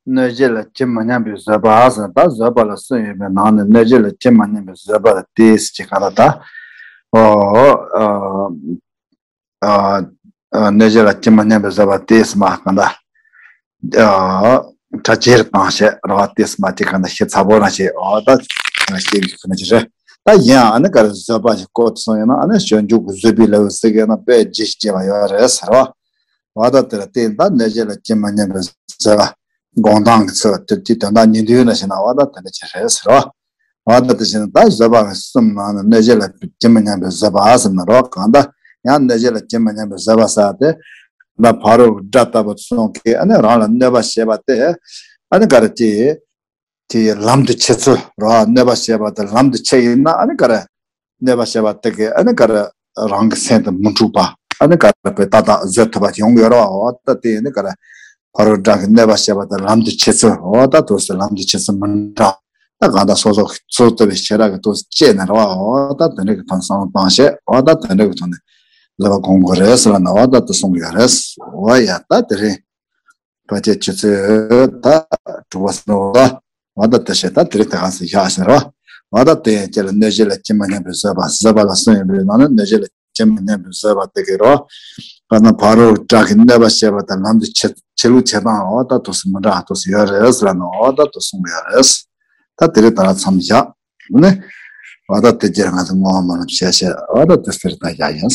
གནོད་བྱེད་ལ་ཇི་མི་སྙམ་པའི་བཟོད་པ་ཟེར། ད་བཟོད་པ་ལ་གསུམ་ཡོད་པའི་ནང་ནས་གནོད་བྱེད་ལ་ཇི་མི་སྙམ་པའི་བཟོད་པ་ལ་ཏོག་ཙམ་ཅིག་ག་ལ་ད། འོ་ཨ་ཨ་གནོད་བྱེད་ལ་ཇི་མི་སྙམ་པའི་བཟོད་པ་ཏོག་ཙམ་མ་གང་ལྟར། ཨ་གྲ་ཆེར་བཏང་བྱས་རེད་བ། ཏོག་ཙམ་མ་ཅིག་གང་ལྟར་ཞིབ་ཚགས་པོ་རང་བྱས། འོ་ད་ང་ཤེས་ཀྱི་ཁོ་ན་ཅིག་རེད། ད་ཡིན་ཨ་ནི་ག་རེ་བཟོད་པ་ཞིག་བཀོད་སོང་ཡིན་ན་ཨ་ནི་སྤྱོད་འཇུག་གི་བཟོད་པའི་ལེའུ་ཟེར་གི་ཡིན་ན་དཔེ་ལྗིད་ཤིག་བྱས་པ་ཡོད་རེད་ཟེར་བ། འོ་ད་དེ་ལ་བརྟེན་ད་གནོད་བྱེད་ལ་ཇི་མི་སྙམ་པའི་བཟོད་པ། སྒོམ་སྟངས་ཀྱི་ཚུལ་དེ་དེ་དོན་དག་ཉིན་དུ་ཡོད་ན་ཞེ་ན་འོ་ད་དེ་འདྲ་ཅིག་རེད་ཟེར་བ། འོ་ད་དེ་བཞིན་ད་བཟོད་པ་གསུམ་ནང་ནས་གནོད་བྱེད་ལ་ཇི་མི་སྙམ་པའི་བཟོད་པ་ཟེར་ན་རོ། གང་ལྟར་ཡང་གནོད་བྱེད་ལ་ཇི་མི་སྙམ་པའི་བཟོད་པ་ཟེར་ཏེ། ད་ཕ་རོལ་དགྲ་ལྟ་བུ་ཚོ་གིས་ཨ་ནི་རང་ལ་གནོད་པ་བྱས་པ་དེ་ཨ་ནི་ག་རེ་ཅི། དེ་ཡི་ལམ་དུ་བྱེད་ཚུལ་རོ། གནོད་པ་བྱས་པ་དེ་ལམ་དུ་བྱེད་ཡིན་ན་ཨ་ནི་ག་རེ། གནོད་པ་བྱས་པ་དེ་གིས་ཨ་ནི་ག་རེ་རང་གི་སེམས་དེ་མི་འཁྲུགས་པ། ཨ་ནི་ག་རེ་དཔེ་ཏག་ཏག་བཟོད་ཐུབ་པ་ཡོང་གི་ཡོད་རེད་བ། འོ་ད་དེ་ཡིན་ནི་ག་རེ་ཕ་རོལ་དགྲ་གིས་གནོད་པ་བྱས་པ་དེ་ལམ་དུ་བྱེད་ཚུལ། འོ་ད་དུས་སུ་ལམ་དུ་བྱེད་ཚུལ་མི་འདྲ། ད་གང་ལྟར་སོ་སོ་ཚུལ་དུ་བའི་ཤེས་རབ་ཀྱིས་དུས་སུ་དཔྱད་ནས་རེད་བ། འོ་ད་དེ་འདྲ་གི་ཐོག་ནས་བསམ་བློ་བཏང་བྱས། འོ་ད་དེ་འདྲ་གི་ཐོག་ནས་བཟོད་པ་སྒོམ་དགོས་རེད་ཟེར་ལ་ན། འོ་ད་དེ་གསུང་གི་ཡོད་རེད། འོ་ཡ་ད་དེ་རིང་ཕལ་ཆེར་ཆུ་ཚོད་ད་དྲུག་པ་ཟིན་འགྲོ་ལ། འོ་ད་དེ་བྱས་ད་དེ་རིང་དེ་ག་ཚོད་བཞག་ཟིན་རོ། འོ་ད་དེ་ཡན་ཆད་ལ་གནོད་བྱེད་ལ་ཇི་མི་སྙམ་པའི་བཟོད་པ། བཟོད་པ་ལ་གསུམ་ཡོད་པའི་ནང་ནས་གནོད་བྱེད་ལ་ཇི་མི་སྙམ་པའི་བཟོད་པ་དེ་གི་རོ། དཔེར་ན་ཕ་རོལ་དགྲ་གིས་གནོད་པ་བྱས་པ་དང་ལམ་དུ་བྱེད་བྱེད་ལུགས་བྱེད་སྟངས་འོ་ད་དུས་སུ་མི་འདྲ་དུས་སུ་ཡོད་རེད་ཟེར་ལ་ནི་འོ་ད་དུ་གསུངས་ཡོད་རེད། ད་དེ་རིང་ད་མཚམས་བཞག་ནི། འོ་ད་དེ་རྗེས་ང་ཚོ་བསྔོ་བ་སྨོན་ལམ་བྱས་བྱས་འོ་ད་དེ་ཟེར་ད་བཞག་ཡིན།